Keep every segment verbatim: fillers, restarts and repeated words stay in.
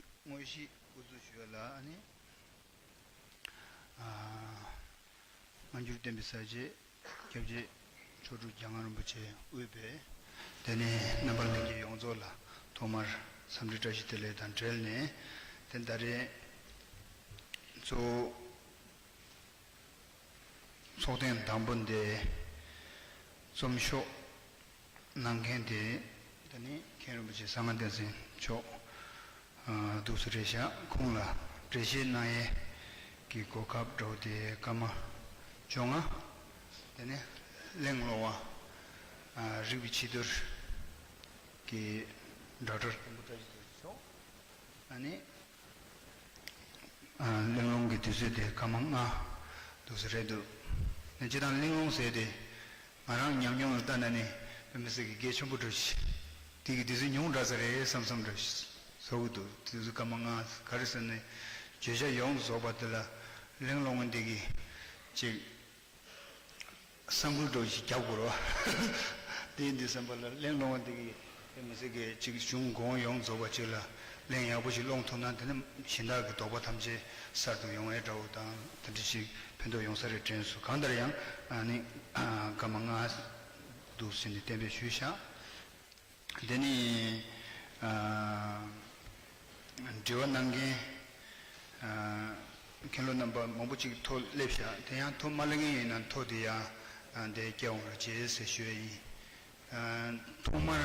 དངོས་གཞི་དབུ་འཛུགས་ཞུ་ཡ་ལ་ཨ་ནི། ཨ། སྔ་འགྱུར་བསྟན་པའི་གསལ་བྱེད་སྐྱབས་རྗེ་མཆོག་སྤྲུལ་རྒྱ་མངའ་རིན་པོ་ཆེ་དབུས་པའི་དེ་ནས་རྣམ་པ་ལྷན་རྒྱས་ཡོངས་རྫོགས་ལ་ཐོག་མར་འཚམས་འདྲི་བཀྲ་ཤིས་བདེ་ལེགས་དང་འབྲེལ་ནས། དེ་ད་རེས་གཙོ་བོ་ཚོགས་ཐེངས་དང་པོ་འདི་རྩོམ་ཤོག་གནང་མཁན་དེ་ད་ནི་མཁན་རིན་པོ་ཆེ་གསང་སྔགས་བསྟན་འཛིན་མཆོག་ཨ། འདུག་སེ་རེད་ཤག་ཁོང་ལ་འགྲེལ་བཤད་གནང་ཡས་ཀྱི་གོ་སྐབས་འདྲ་བོ་དེ་སྐར་མ་བཅོ་ལྔ། དེ་ནས་གླེང་སློང་བ། ཨ། རིག་པའི་ཕྱི་དོར་གྱི་ཌོག་ཊར་མཁན་པོ་བཀྲ་ཤིས་ཚེ་རིང་མཆོག་ཨ་ནི། ཨ། གླེང་སློང་གི་དུས་ཚོད་དེ་སྐར་མ་ལྔ་འདུག་སེ་རེད་འདུག་ནས་སྤྱིར་བཏང་གླེང་སློང་ཟེར་དེ་ང་རང་ཉམས་མྱོང་ལ་ལྟ་ན་ནི་དཔེ་མི་སྲིད་ཀྱི་གལ་ཆེན་པོ་འདྲ་ཞིག་དེ་གི་དུས་ཚོད་ཉུང་དྲགས་ས་རེད་བསམ་བསམ་འདྲ་ཞིག་བཟོ་གི་འདུག་དུས་ཚོད་སྐར་མ་ལྔ་ག་རེ་ཟེར་ནས་བརྗོད་བྱ་ཡོངས་རྫོགས་པ་དེ་ལ་གླེང་སློང་འདི་གི་ཅིག་ས་འགུལ་འདྲ་ཞིག་རྒྱབ་དགོས་རེད་བ། དེ་ཡིན་དུས་ཙམ་པ་ལ་གླེང་སློང་བ་འདི་གིས་དེ་མི་ཚེ་གི་ཅིག་གཞུང་གོང་ཡོངས་རྫོགས་པ་ཅིག་ལ་གླེང་ཡག་པོ་ཞིག་སློང་ཐུབ་ན་དེ་ནི་གཞན་དག་གི་དོགས་པ་ཐམས་ཅད་གསར་དུ་ཡོང་ཡས་འདྲ་བོ་དང་དེ་འདྲ་ཞིག་ཕན་ཐོགས་ཡོང་ས་རེད་དྲན་སོང་། གང་ལྟར་ཡང་ཨ་ནི་སྐར་མ་ལྔ་འདུག་ཟེར་ནས་གཏན་འབེབས་ཞུས་ཤག་དེ་ནི་ཨ། དྲི་བ་གནང་མཁན། ཨ། མཁན་སློབ་རྣམ་པ་མང་པོ་ཅིག་ཐོ་སླེབས་ཤག་དེ་ཡང་ཐོ་མ་སླེབས་མཁན་ཡིན་ན་ཐོ་དེ་ཡང་ཨ། འདིར་སྐྱེལ་འོང་རོགས་བྱེད་ཟེར་ཞུ་ཡ་ཡིན། ཨ། ཐོག་མར་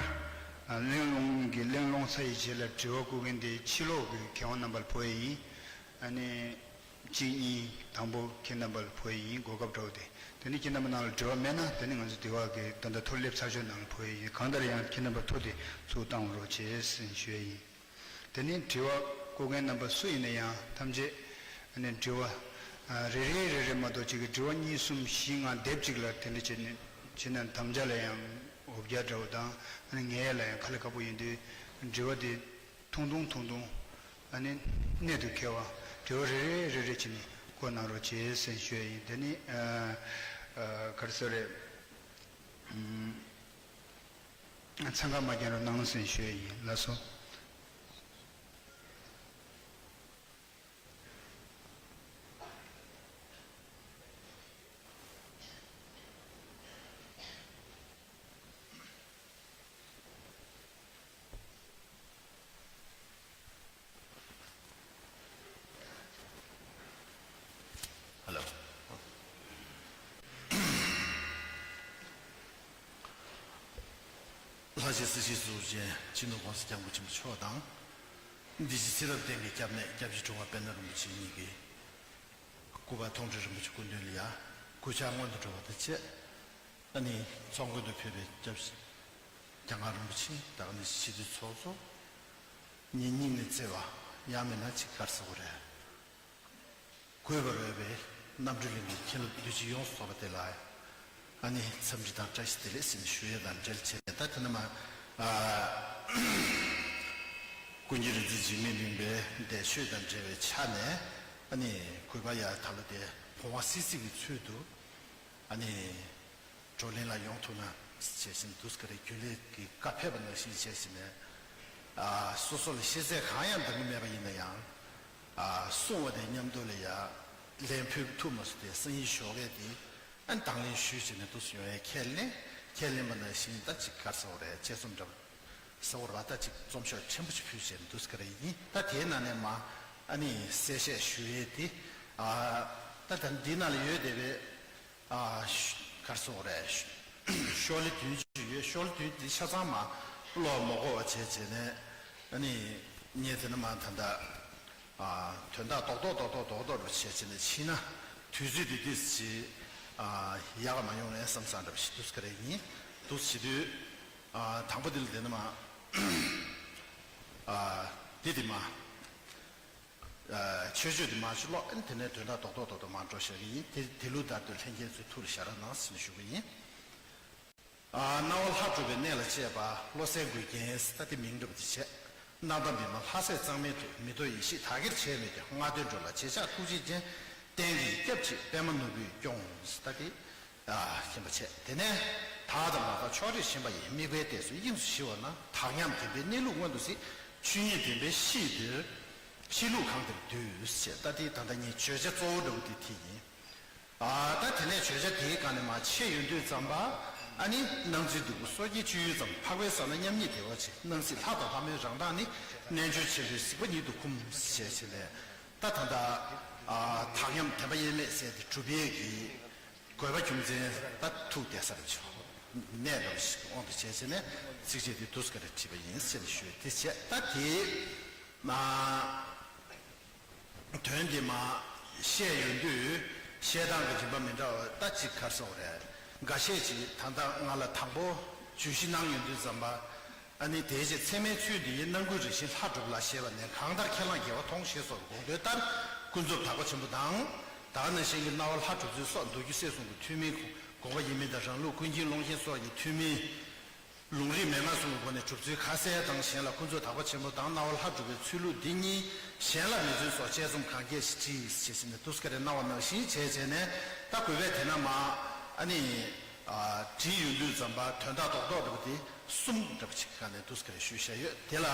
ཨ། གླེང་སློང་གི་གླེང་སློང་ཚར་ཡི་རྗེས་ལ་དྲི་བ་བཀོད་མཁན་དེ་ཕྱི་ལོགས་ཀྱི་མཁས་དབང་རྣམ་པ་ལ་ཕོག་ཡ་ཡིན། ཨ་ནི། གཅིག་གཉིས་དང་པོ་ཁྱེད་རྣམ་པ་ལ་ཕོག་ཡ་ཡིན། གོ་སྐབས་འདྲ་བོ་དེ། དེ་ནི་ཁྱེད་རྣམ་པ་ནང་ལ་དྲི་བ་མེད་ན་དེ་ནི་ང་ཚོ་དེ་བ་གི་ད་ལྟ་ཐོ་སླེབས་ཚར་ཆོག་ནང་ལ་ཕོག་ཡ་ཡིན། གང་ལྟར་ཡང་ཁྱེད་རྣམ་པ་ཐོ་དེ་ཚུར་བཏང་རོགས་བྱེད་ཟེར་ཞུ་ཡ་ཡིན། དེ་ནས་དྲི་བ་བཀོད་མཁན་རྣམ་པ་སུ་ཡིན་ན་ཡང་ཐམས་ཅད་ནས་དྲི་བ་རེ་རེ་རེ་རེ་མ་གཏོགས་གཅིག་གི་དྲི་བ་གཉིས་གསུམ་བཞི་ལྔ་སྡེབ་གཅིག་ལ་དེ་འདྲ་བྱས་ནས་བྱས་ན་དམ་བཅའ་ལ་ཡང་འོ་བརྒྱལ་འདྲ་བོ་དང་ངལ་ཡ་ལ་ཡང་ཁ་ལ་ཁ་པོ་ཡིན་དུས་དྲི་བ་དེ་ཐུང་ཐུང་ཐུང་ཐུང་ཨ་ནི་གནད་དུ་འཁེལ་བ་དྲི་བ་རེ་རེ་རེ་རེ་བྱས་ནས་བཀོད་གནང་རོགས་བྱེད་ཟེར་ཞུ་ཡ་ཡིན། དེ་ནི་ག་རེ་ཟེར་རེད། འཚང་ཁ་མ་རྒྱག་རོགས་གནང་ཟེར་ཞུ་ཡ་ཡིན། ལགས་སོ། ཧ་ལོ། ལྷ་རྗེ་སྲིད་ཞིའི་གཙོ་བོ་ཅན་སྤྱི་ནོར་༸གོང་ས་༸སྐྱབས་མགོན་ཆེན་པོ་མཆོག་དང་། འདི་ཕྱི་ཚེ་རབས་གཏན་གྱི་སྐྱབས་གནས་སྐྱབས་རྗེ་འགྲོ་བ་དཔལ་ནོར་རིན་པོ་ཆེ་གཉིས་ཀྱི་སྐུ་པར་མཐོང་གྲོལ་རིན་པོ་ཆེ་སྐུ་མདུན་ལ་ཡ་གུས་ཕྱག་སྔོན་དུ་འགྲོ་བ་དང་བཅས། ཨ་ནི་ཚོགས་མགོན་དུ་ཕེབས་པའི་སྐྱབས་རྗེ་རྒྱ་མཚོ་རིན་པོ་ཆེ་དང་ནི་སྤྱི་འཐུས་ཚོགས་གཙོ། ངའི་སྙིང་ནས་བརྩེ་བ་ཡང་མིན་ན་ཅིག་ག་རེ་ཟེར་དགོས་རེད། གུས་པར་འོས་པའི་རྣམ་གྲོལ་གླིང་གི་མཁན་སློབ་འདུས་སྤྱི་ཡོངས་སུ་ཚོགས་པ་དེ་ལ་ཨ་ནི་འཚམས་འདྲི་དང་བཀྲ་ཤིས་བདེ་ལེགས་ཟེར་ནས་ཞུ་ཡས་དང་འབྲེལ་བྱས་ནས། ད་དེ་ནས་མ་ཨ་ཀུན་མཁྱེན་རིག་འཛིན་འཇིགས་མེད་གླིང་པའི་འདས་མཆོད་དང་འབྲེལ་བའི་ཆ་ནས་ཨ་ནི་གུས་པ་ཡ་ད་ལོ་དེ་བོང་བ་སིལ་སིལ་གྱི་ཚུལ་དུ་ཨ་ནི་བགྲོ་གླེང་ལ་ཡོང་ཐུབ་ན་བྱས་ཤིང་འདུག་ག་རེ་རྒྱུན་ལས་ཀྱི་བཀའ་ཕེབས་པ་ནང་བཞིན་བྱས་ཤིང་ནས། ཨ་སོ་སོ་ལ་ཤེས་ཚད་གང་ཡང་འདང་གི་མེད་པ་ཡིན་ན་ཡང་། ཨ་གསུང་བ་དེ་མཉམ་དུ་ལ་ཡ་ལན་ཕུལ་ཐུབ་མ་སོང་དེ་སང་ཉིན་ཞོགས་ཀས་དེ་ཨ་དང་ལེན་ཞུས་བྱས་ནས་འདུག་སེ་ཡོང་ཡ་ཁས་ལེན་ཁས་ལེན་པ་ནང་བཞིན་ད་ཅིག་ག་རེ་ཟེར་དགོས་རེད། དཔྱད་རྩོམ་འདྲ་པོ་ཟེར་དགོས་རེད་པ། ད་ཅིག་རྩོམ་ཤོག་ཕྲན་བུ་ཅིག་ཕུལ་བྱས་ནས་འདུག་སེ་ག་རེ་ཡིན། ད་དེའི་ནང་ནས་མ་ཨ་ནི་གསལ་བཤད་ཞུ་ཡས་དེ་ཨ་ད་ད་འདི་ནང་ལ་ཡོད་བསྡད་པའི། ཨ་ཤ་ག་རེ་ཟེར་དགོས་རེད། ཤོག་ལེ་བདུན་ཅིག་ཡོད། ཤོག་ལེ་བདུན་དེ་ཆ་ཚང་མ་བློ་མ་འགོར་བ་བྱས་བྱས་ནས་ཨ་ནི་ངས་དེ་ནས་མ་ད་ལྟ་ཨ་དོན་དག་རྡོག་རྡོག་རྡོག་རྡོག་རྡོག་རྡོག་རུ་བྱས་བྱས་ནས་ཕྱིན་ན་དུས་ཚོད་འདི་དུས་ཅིག་ཨ་ཡག་ག་མ་ཡོང་ངས་བསམ་བསམ་འདྲ་པོ་ཞིག་འདུག་སེ་ག་རེ་ཡིན། འདུག་སེ་བྱེད་དུས་ཨ་དང་པོ་འདི་ལ་དེ་ནས་མ་ཨ་འདི་དེ་མ། ཨ་མཆོད་བརྗོད་དེ་མར་ཞུ་ཀློག་ཨ་ནི་དེ་ནས་དོན་དག་རྡོག་རྡོག་རྡོག་རྡོག་མར་འགྲོ་བཞག་གི་ཡིན། དེ་དེ་ལུགས་ལྟར་དུ་ལྷན་རྒྱས་ཚོས་ཐུགས་ལ་བཞག་རོགས་གནང་ཟེར་ནས་ཞུ་གི་ཡིན། ཨ་སྣང་བ་ལྷ་གྲུབ་པའི་གནས་ལ་བཅས་པ། བློ་གསལ་མགུལ་རྒྱན་ཟེར་ད་དེ་མིང་འདྲ་པོ་དེ་བྱས། སྣང་མཐའ་མི་སྨྲ་ལྷ་སྲས་གཙང་མའི་དུས། མི་ལྡོག་ཡེ་ཤེས་དག་གེར་བྱས་མོད་ཀྱང་། ལྔ་སྡེ་འགྲོ་ལ་རྗེས་ཆགས་ཐུགས་རྗེའི་རྒྱན། གཏན་གྱི་སྐྱབས་མཆི་པདྨ་ནོར་བུས་སྐྱོངས་ཟེར་ད་དེ། ཨ་ཞེན་པ་བྱས། དེ་ནས་དག་དང་མ་དག་ཕྱོགས་རིས་ཞེན་པ་ཡིས། དམིགས་པའི་གཏད་སོ་དབྱིངས་སུ་ཞི་བ་ན། དག་མཉམ་བདེན་པའི་གནས་ལུགས་མངོན་དུ་གཟིགས། ཆོས་ཉིད་བདེན་པའི་གཤིས་འདིར། གཤིས་ལུགས་གང་དེར་འདུས་ཞེས། ད་དེ་ད་ལྟ་ངའི་བརྗོད་བྱ་གཙོ་བོ་འདྲ་བོ་དེ་དེ་ཡིན། ཨ་ད་དེ་ནས་བརྗོད་བྱ་དེའི་སྒང་ནས་མར་འཆད་ཡོང་དུས་ཙམ་པ། ཨ་ནི་སྣང་ཚུལ་འདུས་པོ་སོ་སྐྱེའི་སྤྱོད་ཡུལ་ཙམ། འཕགས་པའི་ས་ན་མཉམ་ཉིད་བདེ་བར་གཤེགས། སྣང་སྲིད་ལྷ་དང་ལྷ་མོའི་རང་གདངས་ནི། རྣལ་འབྱོར་ཆེན་པོའི་གཟིགས་པ་ཉིད་དུ་འཁུམས། ཞེས་བྱས་ནས་ད་ད་ལྟ་ཨ་དག་མཉམ་བདེན་པ་དབྱེར་མེད་ཟེར་དེ་གྲུབ་པའི་གི་དགོས་པ་རྒྱུ་མཚན་ད་ཐུག་བསྡད་ས་རེད་ཤག་གནས་རེད་ཤག་དབང་དུ་བྱས་བྱས་ནས་ཚིགས་བཅད་འདི་དུས་ཀ་རེ་བྲིས་པ་ཡིན་ཟེར་ནས་ཞུས་ཏེ་བྱས། ད་དེ་མ་དོན་འདི་མ་བཤད་ཡོང་དུས་བཤད་སྟངས་ཀྱི་རིམ་པ་མི་འདྲ་བ་ད་གཅིག་གར་སོང་རེད། འགའ་ཤས་ཀྱིས་ད་ལྟ་ང་ལ་དང་པོ་བརྗོད་གཞི་གནང་ཡོང་དུས་ཙམ་པ། ཨ་ནི་དེའི་རྗེས་ཚད་མའི་ཚུལ་འདི་ཡིས། སྣང་ཀུན་རིགས་ཤེས་ལྷ་གྲུབ་ལ། ཞེས་པ་ནས། གང་ལྟར་ཁས་བླངས་རྒྱལ་བ་མཐོང་ཞེས་སོགས་དགོངས་དོན་ལྟར་ཀུན་རྫོབ་དག་པ་ཆེན་པོ་དང་། ད་ག་ནང་བཞིན་གྱི་སྣང་བ་ལྷ་གྲུབ་ཚུལ་སོགས་མདོ་རྒྱུད་སྲས་གསུམ་གྱི་ཐུན་མིན་དགོངས་པ་ཡིན་མིན་དང་། རང་ལུགས་ཀུན་མཁྱེན་ཀློང་ཆེན་སོགས་ཀྱི་ཐུན་མིན་ལུང་རིགས་མན་ངག་གསུམ་གྱི་སྒོ་ནས་གྲུབ་ཚུལ་ཁ་གསལ་དང་། གཞན་ལ་ཀུན་རྫོབ་དག་པ་ཆེན་པོ་དང་སྣང་བ་ལྷ་གྲུབ་པའི་ཚུལ་ལུགས་འདི་གཉིས་གཞན་ལ་མེད་ཚུལ་སོགས་དཔྱད་རྩོམ་གང་རྒྱས་ཤིག་བྲིས། ཞེས་བྱས་ནས་དུས་ཀ་རེ་གནང་བ་ནང་བཞིན་བྱས་བྱས་ནས་ད་དགོས་པས་དེ་ན་མ་ཨ་ནི་བྲིས་ཡོང་དུས་ཙམ་པ་དོན་དག་རྡོག་རྡོག་འདྲ་པོ་དེ། གསུམ་འདྲ་པོ་ཅིག་གི་སྒང་ནས་འདུག་སེ་ཞུས་བཞག་ཡོད། དེ་ལ་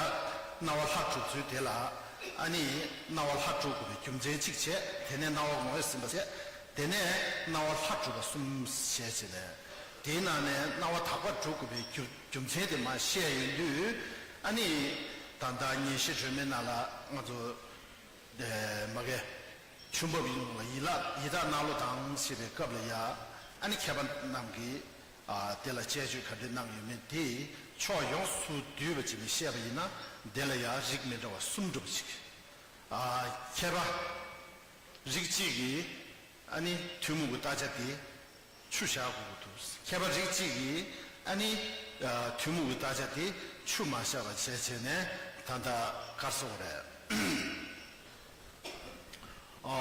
སྣང་བ་ལྷ་གྲུབ་ཚུལ། དེ་ལ་ཨ་ནི་སྣང་བ་ལྷ་གྲུབ་དགོས་པའི་རྒྱུ་མཚན་གཅིག་བྱས། དེ་ནས་སྣང་བ་ངོས་ཟིན་པ་བྱས། དེ་ནས་སྣང་བ་ལྷ་གྲུབ་པ་གསུམ་བྱས་བྱས་ནས། དེའི་ནང་ནས་སྣང་བ་དག་པར་གྲུབ་དགོས་པའི་རྒྱུ་རྒྱུ་མཚན་དེ་མར་བཤད་ཡོང་དུས། ཨ་ནི་ད་ལྟ་ཉན་བཤད་སྒྲོན་མེའི་ནང་ལ་ང་ཚོ། ཨེ་མ་གི། ཆུ་འབབ་ཡིན་ལ་ཡི་ལ་ཡི་དྭགས་གནག་ལོ་དང་ཞེས་པའི་སྐབས་ལ་ཡ། ཨ་ནི་མཁས་པ་རྣམས་ཀྱིས་ཨ་དེ་ལ་དཔྱད་བརྗོད་ག་འདྲ་གནང་ཡོད་མེད་དེ་ཕྱོགས་ཡོངས་སུ་བསྡུས་པ་ཅིག་ནས་བཤད་པ་ཡིན་ན། དེ་ལ་ཡ་རིགས་མི་འདྲ་བ་གསུམ་འདྲ་པོ་ཅིག་ཨ་མཁས་པ་རིགས་གཅིག་གིས་ཨ་ནི་ཐུན་མོང་གི་བརྟག་བྱ་དེ། ཆུ་བཞག་དགོས་ཀྱི་འདུག་མཁས་པ་རིགས་གཅིག་གིས་ཨ་ནི་ཨ་ཐུན་མོང་གི་བརྟག་བྱ་དེ་ཆུ་མ་བཞག་པ་བྱས་བྱས་ནས་ད་ལྟ་དཀར་སོང་རེད། ཨ་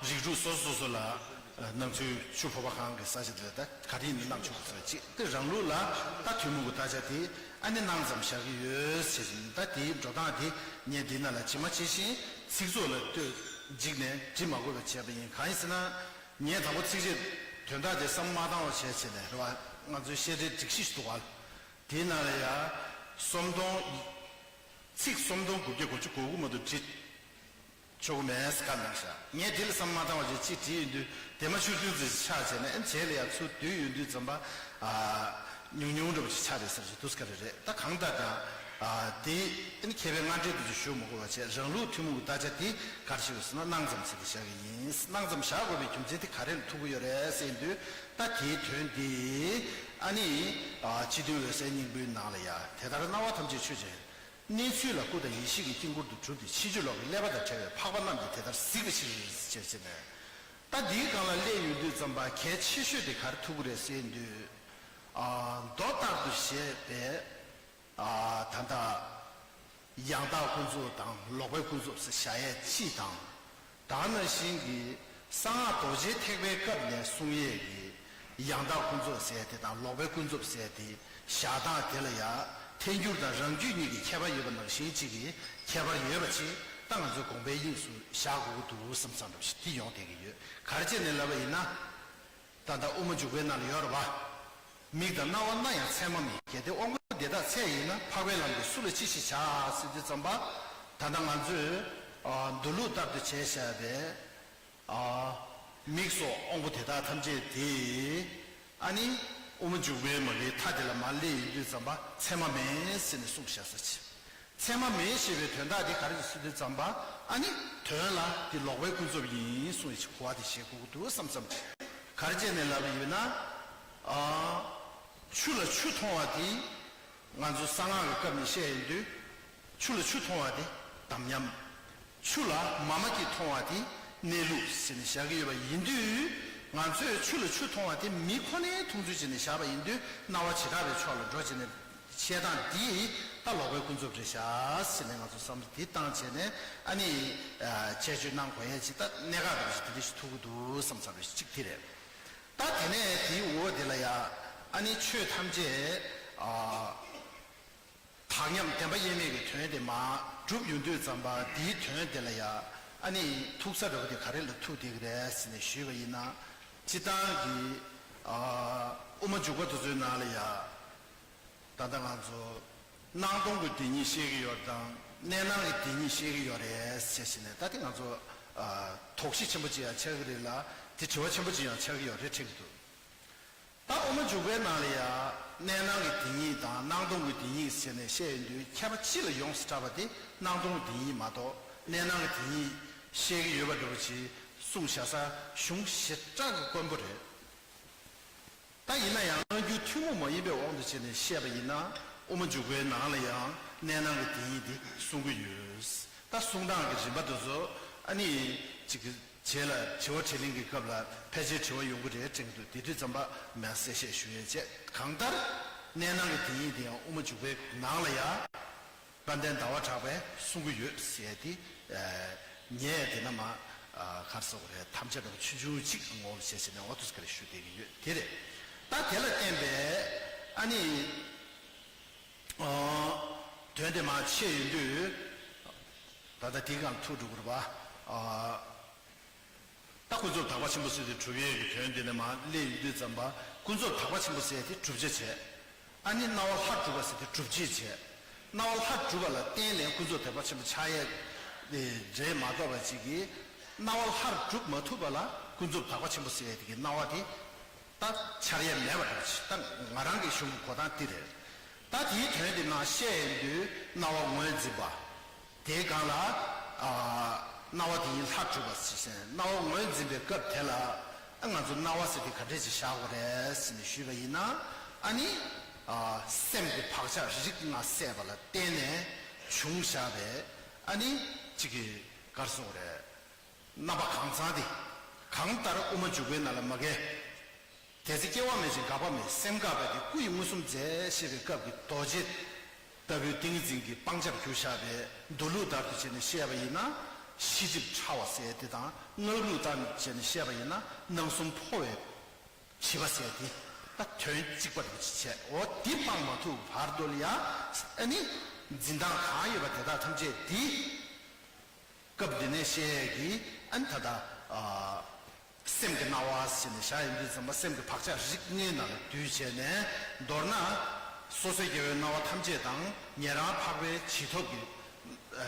རིགས་དྲུག་སོ་སོ་སོ་ལ་ཨ་སྣང་ཚུལ་ཆུ་ཕོར་པ་གང་གི་ས་ཆ་དེ་ལ་ད་ག་རེ་ཡིན་ན་སྣང་ཆུང་གི་ས་ཅིག་དེ་རང་ལུགས་ལ་ད་ཐུན་མོང་གི་བརྟག་བྱ་དེ་ཨ་ནི་སྣང་ཙམ་བཞག་གི་ཡོད་ཟེར་བཞིན། ད་དེའི་འགྲོ་སྟངས་དེ་ངས་འདི་ན་ལ་ཇི་མ་ཇི་བཞིན་ཚིག་ཚོགས་ལ་ལྟོས་འཇིགས་ནས་འབྲི་མ་དགོས་པ་བྱས་པ་ཡིན། གང་ཡིན་ཟེར་ན། ངས་དང་པོ་ཚིགས་བཅད་དོན་དག་དེ་བསམ་མ་བཏང་བ་བྱས་བྱས་ནས་རེད་བ། ང་ཚོའི་བཤད་གྲྭའི་སྒྲིག་གཞི་ཞིག་འདུག་བ། དེའི་ནང་ལ་ཡ་སུམ་སྟོང་། ཚིག་སུམ་སྟོང་དགུ་བརྒྱ་གོ་བཅུ་གོ་དགུ་མ་གཏོགས་བྲིས་ཆོག་གི་མེད་ཟེར་བཀའ་གནང་ཤག་ངས་དེ་ལ་བསམ་མ་བཏང་བ་བྱས་ཅིག་བྲིས་ཡོང་དུས་དེ་མ་ཆུ་བདུད་རྩི་ཆགས་བྱས་ནས། ཨ་ནི་རྗེས་ལ་ཡ་ཚུར་བསྡུས་ཡོང་དུས་ཙམ་པ། ཨ་ཉུང་ཉུང་འདྲ་པོ་ཅིག་ཆགས་རེད་ཟེར་ཞིག་འདུག་སེ་ག་རེ་རེད། ད་གང་ལྟར་ཀྱང་ཨ་དེ་ཨ་ནི་མཁས་པའི་སྔ་འགྲེལ་དུ་ཞུ་མ་དགོས་པ་བྱས། རང་ལུགས་ཐུན་མོང་གི་བརྟག་བྱ་དེ་ག་རེ་ཞིག་རེད་ཟེར་ན། སྣང་ཙམ་ཟེར་ཏེ་བཞག་གི་ཡིན། སྣང་ཙམ་བཞག་དགོས་པའི་རྒྱུ་མཚན་དེ་ག་རེ་ལ་ཐུག་གི་ཡོད་རེད་ཟེར་དུས། ད་དེའི་དོན་དེ་ཨ་ནི་ཨ་སྤྱི་དོན་འོད་གསལ་སྙིང་པོའི་ནང་ལ་ཡ། དེ་ལྟར་སྣང་བ་ཐམས་ཅད་ཆོས་ཅན། གནས་ཚུལ་ལ་སྐུ་དང་ཡེ་ཤེས་ཀྱི་དཀྱིལ་འཁོར་དུ་གྲུབ་སྟེ། ཕྱིན་ཅི་ལོག་གི་ཀླད་པ་དང་བྲལ་བའི་འཕགས་པ་རྣམས་ཀྱིས་དེ་ལྟར་གཟིགས་པའི་ཕྱིར། ཞེས་བྱས་ནས། ད་འདིའི་སྒང་ལ་སླེབས་ཡོང་དུས་ཙམ་པ་གལ་ཆེ་ཤོས་དེ་ག་རེ་ཐུག་གི་རེད་ཟེར་དུས། ཨ་མདོ་ལྟར་དུ་བཤད་པའི་ཨ་ད་ལྟ་ཡང་དག་ཀུན་རྫོབ་དང་ལོག་པའི་ཀུན་རྫོབ་ཟེར་བཞག་ཡས་གཅིག་དང་། ད་ག་ནང་བཞིན་གྱི་གསང་སྔགས་རྡོ་རྗེ་ཐེག་པའི་སྐབས་ནས་གསུང་ཡས་ཀྱི་ཡང་དག་ཀུན་རྫོབ་ཟེར་དེ་དང་ལོག་པའི་ཀུན་རྫོབ་ཟེར་དེ་བཞག་སྟངས་དེ་ལ་ཡ་ཐལ་འགྱུར་དང་རང་རྒྱུད་གཉིས་ཀྱི་ཁྱད་པར་ཡོད་པ་ནང་བཞིན་གཅིག་གི་ཁྱད་པར་ཡོད་པ་ཅིག་ད་ང་ཚོའི་དགོངས་པའི་དབྱིངས་སུ་བཞག་དགོས་ཀྱི་འདུག་བསམ་བསམ་འདྲ་ཞིག་དེ་ཡོང་བསྡད་ཀྱི་ཡོད། ག་རེ་བྱས་ནས་ལབ་པ་ཡིན་ན། ད་ལྟ་དབུ་མ་འཇུག་པའི་ནང་ལ་ཡོད་རེད་བ། མིག་དང་རྣ་བ་སྣ་ཡང་ཚད་མ་མིན། གལ་ཏེ་དབང་པོ་དེ་དག་ཚད་ཡིན་ན། འཕགས་པའི་ལམ་གྱིས་སུ་ལ་ཅི་ཞིག་བྱ། ཟེར་དུས་ཙམ་པ། ད་ལྟ་ང་ཚོས་ཨ་མདོ་ལུགས་ལྟར་དུ་བྱས་བཞག་པའི་ཨ་མིག་སོགས་དབང་པོ་དེ་དག་ཐམས་ཅད་དེ་ཨ་ནི་དབུ་མ་འཇུག་པའི་མ་གི་མཐའ་དེ་ལ་མར་སླེབས་ཡོང་དུས་ཙམ་པ་ཚད་མ་མིན་ཟེར་ནས་གསུངས་བཞག་ས་ཅིག་ཚད་མ་མིན་ཞེས་པའི་དོན་དག་འདི་ག་རེ་ཟེར་དུས་ཙམ་པ། ཨ་ནི་དོན་ལ་འདི་ལོག་པའི་ཀུན་རྫོབ་ཡིན་གསུངས་ཡོད་ཅིག་གོ་བ་དེ་བཞེས་དགོས་ཀྱི་འདུག་བསམ་བསམ་ཅིག་ག་རེ་བྱས་ནས་ལབ་པ་ཡིན་ན། ཨ་ཆུ་ལ་ཆུ་མཐོང་བ་དེ་ང་ཚོ་གསང་སྔགས་ཀྱི་སྐབས་ནས་བཤད་ཡོང་དུས། ཆུ་ལ་ཆུ་མཐོང་བ་དེ་དམ་ཉམས། ཆུ་ལ་མ་མ་གིས་མཐོང་བ་དེ་གནས་ལུགས་ཟེར་ནས་བཞག་གི་ཡོད་པ་ཡིན་དུས། ང་ཚོས་ཆུ་ལ་ཆུ་མཐོང་བ་དེ་མི་ཁོ་ནའི་མཐོང་ཚུལ་བྱས་ནས་བཞག་པ་ཡིན་དུས། སྣང་བ་བྱེ་བྲག་པའི་ཕྱོགས་ལ་འགྲོ་བྱས་ནས་བཤད་སྟངས་འདི་ད་ལོག་པའི་ཀུན་རྫོབ་རེད་ཤག་ཟེར་ནས་ང་ཚོ་བསམ་བློ་འདི་བཏང་བྱས་ནས། ཨ་ནི་ཨ་དཔྱད་བརྗོད་གནང་དགོས་ཡས་ཅིག་ད་གནད་འགག་འདྲ་ཞིག་དེ་འདྲ་ཞིག་ཐུག་གི་འདུག་བསམ་བསམ་རེ་ཞིག་གཅིག་དེ་རེད། ད་དེ་ནས་དེའི་འོག་དེ་ལ་ཡ་ཨ་ནི་ཆོས་ཐམས་ཅད་ཨ། དག་མཉམ་བདེན་པ་དབྱེར་མེད་ཀྱི་དོན་དེ་མར་གྲུབ་ཡོང་དུས་ཙམ་པ། འདིའི་དོན་དེ་ལ་ཡ་ཨ་ནི་ཐུག་ས་འདྲ་པོ་དེ་ག་རེ་ལ་ཐུག་བསྡད་ཀྱི་རེད་ཟེར་ནས་ཞུས་པ་ཡིན་ན། སྤྱིར་བཏང་གི་ཨ་དབུ་མ་འཇུག་པ་དེ་ཚོའི་ནང་ལ་ཡ་ད་ལྟ་ང་ཚོ་སྣང་སྟོང་གི་དེ་ཉིད་བཤད་ཀྱི་ཡོད་དང་ གནས་སྣང་གི་དེ་ཉིད་བཤད་ཀྱི་ཡོད་རེད་ཟེར་བྱས་ནས། ད་དེ་ང་ཚོ་ཨ་དོགས་གཞི་ཆེན་པོ་ཅིག་ཡང་ཆགས་ཀྱི་རེད་ལ། དེ་དྲི་བ་ཆེན་པོ་ཅིག་ཡང་ཆགས་ཀྱི་ཡོད་རེད་དྲན་གྱི་འདུག་ད་དབུ་མ་འཇུག་པའི་ནང་ལ་ཡང་གནས་སྣང་གི་དེ་ཉིད་དང་སྣང་སྟོང་གི་དེ་ཉིད་ཟེར་ནས་བཤད་ཡོང་དུས། ཁྱད་པར་སྤྱི་ལ་ཡོངས་སུ་གྲགས་པ་དེ་སྣང་སྟོང་གི་དེ་ཉིད་མ་གཏོགས། གནས་སྣང་གི་དེ་ཉིད་བཤད་ཀྱི་ཡོད་པ་འདྲ་པོ་ཅིག་གསུངས་བཞག་ས་གཞུང་ཞེ་དྲག་གི་དཀོན་པོ་རེད། ད་ཡིན་ན་ཡང་སྔ་འགྱུར་ཐུན་མོང་མ་ཡིན་པའི་དབང་དུ་བྱས་ནས་བཤད་པ་ཡིན་ན། དབུ་མ་འཇུག་པའི་ནང་ལ་ཡང་གནས་སྣང་གི་དེ་ཉིད་དེ་གསུང་གི་ཡོད། ད་གསུང་སྟངས་ཀྱི་རིམ་པ་དེ་ཚོ་ཨ་ནི་ཅིག་རྗེས་ལ་དྲི་བ་དྲིས་ལན་གྱི་སྐབས་ལ་ཕལ་ཆེར་དྲི་བ་ཡོང་གི་རེད་དྲན་གྱི་འདུག་དེ་དུས་ཙམ་པ་མར་གསལ་བཤད་ཞུ་ཡས་བྱས། གང་ལྟར་གནས་སྣང་གི་དེ་ཉིད་དེ་ཡང་དབུ་མ་འཇུག་པའི་ནང་ལ་ཡང་དཔལ་ལྡན་ཟླ་བ་གྲགས་པས་གསུང་གི་ཡོད་ཟེར་ཏེ། ཨ་ངས་དེ་ན་མ་ཨ་ག་རེ་ཟེར་དགོས་རེད། ཐམས་ཅད་པ་ཆུང་ཆུང་གཅིག་ངོ་བོ་བྱས་བྱས་ནས་འོ་དུས་ག་རེ་ཞུ་བསྡད་ཀྱི་ཡོད་དེ་རེད། ད་དེ་ལ་བརྟེན་པའི་ཨ་ནི་ཨ་དོན་དེ་མ་ཆད་ཡོང་དུས། ད་ལྟ་དེའི་སྒང་ཐུག་འགྲོ་དགོས་རེད་པ། ཨ། ད་ཀུན་རྫོབ་དག་པ་ཆེན་པོ་ཟེར་དེ་གྲུབ་ཡས་ཀྱི་དོན་དེ་ནས་མར་སླེབས་ཡོང་དུས་ཙམ་པ། ཀུན་རྫོབ་དག་པ་ཆེན་པོ་ཟེར་དེ་བསྒྲུབ་བྱ་བྱས། ཨ་ནི་སྣང་བ་ལྷར་གྲུབ་པ་ཟེར་དེ་སྒྲུབ་བྱེད་བྱས། སྣང་བ་ལྷར་གྲུབ་པ་ལ་བརྟེན་ནས་ཀུན་རྫོབ་དག་པ་ཆེན་པོ་ཆགས་ཡས་རེད་མ་གཏོགས་པ་ཅིག་གིས། སྣང་བ་ལྷར་གྲུབ་མ་ཐུབ་པ་ལ་ཀུན་རྫོབ་དག་པ་ཆེན་པོ་ཟེར་ཡས་དེ་གི་སྣང་བ་དེ་ད་འཆར་ཡས་མེད་པ་འདྲ་ཅིག་ད་ང་རང་གི་གཞུང་གི་གོ་སྟངས་འདི་རེད། ད་དེའི་དོན་དེ་ནང་བཤད་ཡོང་དུས་སྣང་བ་ངོས་འཛིན་པ། དེའི་སྒང་ལ་ཨ་སྣང་བ་དེ་ཉིད་ལྷར་གྲུབ་པ་ཟེར་ཞིང་། སྣང་བ་ངོས་འཛིན་པའི་སྐབས་དེ་ལ་ཨ་ང་ཚོ་སྣང་བ་ཟེར་དེ་ག་འདྲས་ཅིག་བཞག་དགོས་རེད་ཟེར་ནས་ཞུས་པ་ཡིན་ན། ཨ་ནི་ཨ་སེམས་ཀྱི་བག་ཆགས་རིགས་ལྔ་སད་པ་ལ་བརྟེན་ནས་བྱུང་བཞག་པའི་ཨ་ནི་གཅིག་གི་ག་རེ་ཟེར་དགོས་རེད། རྣམ་པ་གང་ཚང་དེ། གང་ལྟར་དབུ་མ་འཇུག་པའི་ནང་ལ་མ་གི། དེ་ཚེ་སྐྱེ་བ་མེད་ཅིང་འགག་པ་མེད། སེམས་འགག་པ་དེ་སྐུ་ཡི་མངོན་སུམ་མཛད་ཞེས་པའི་སྐབས་ཀྱི་རྡོ་རྗེ་ལྟ་བུའི་ཏིང་ངེ་འཛིན་གྱི་སྤང་བྱར་གྱུར་བཞག་པའི་མདོ་ལུགས་ལྟར་དུ་བྱས་ནས་བཤད་པ་ཡིན་ན། ཤེས་སྒྲིབ་ཕྲ་བ་ཟེར་དེ་དང་། སྔགས་ལུགས་ལྟར་བྱས་ནས་བཤད་པ་ཡིན་ན། སྣང་གསུམ་འཕོ་བའི་བྱིས་པ་ཟེར་དེ། ད་དོན་གཅིག་པ་རེད་བྱས། འོ་དེ་སྤང་མ་ཐུབ་བར་དུ་ལ་ཡང་ཨ་ནི་འཛིན་སྟངས་གང་ཡོད་པ་དེ་དག་ཐམས་ཅད་དེ། སྐབས་འདི་ནས་བཤད་ཡས་ཀྱི་ཨ་ནི་ད་ལྟ་ཨ་སེམས་ཀྱི་སྣང་བ་ཟེར་ནས་བཞག་ཡོང་དུས་ཙམ་པ། སེམས་ཀྱི་བག་ཆགས་རིགས་ལྔའི་ནང་ལ་འདུས་བྱས་ནས། མདོར་ན་སོ་སོའི་སྐྱེ་བོའི་སྣང་བ་ཐམས་ཅད་དང་། ཉན་རང་འཕགས་པའི་བྱིན་ཐོབ་ཀྱི་ཨ་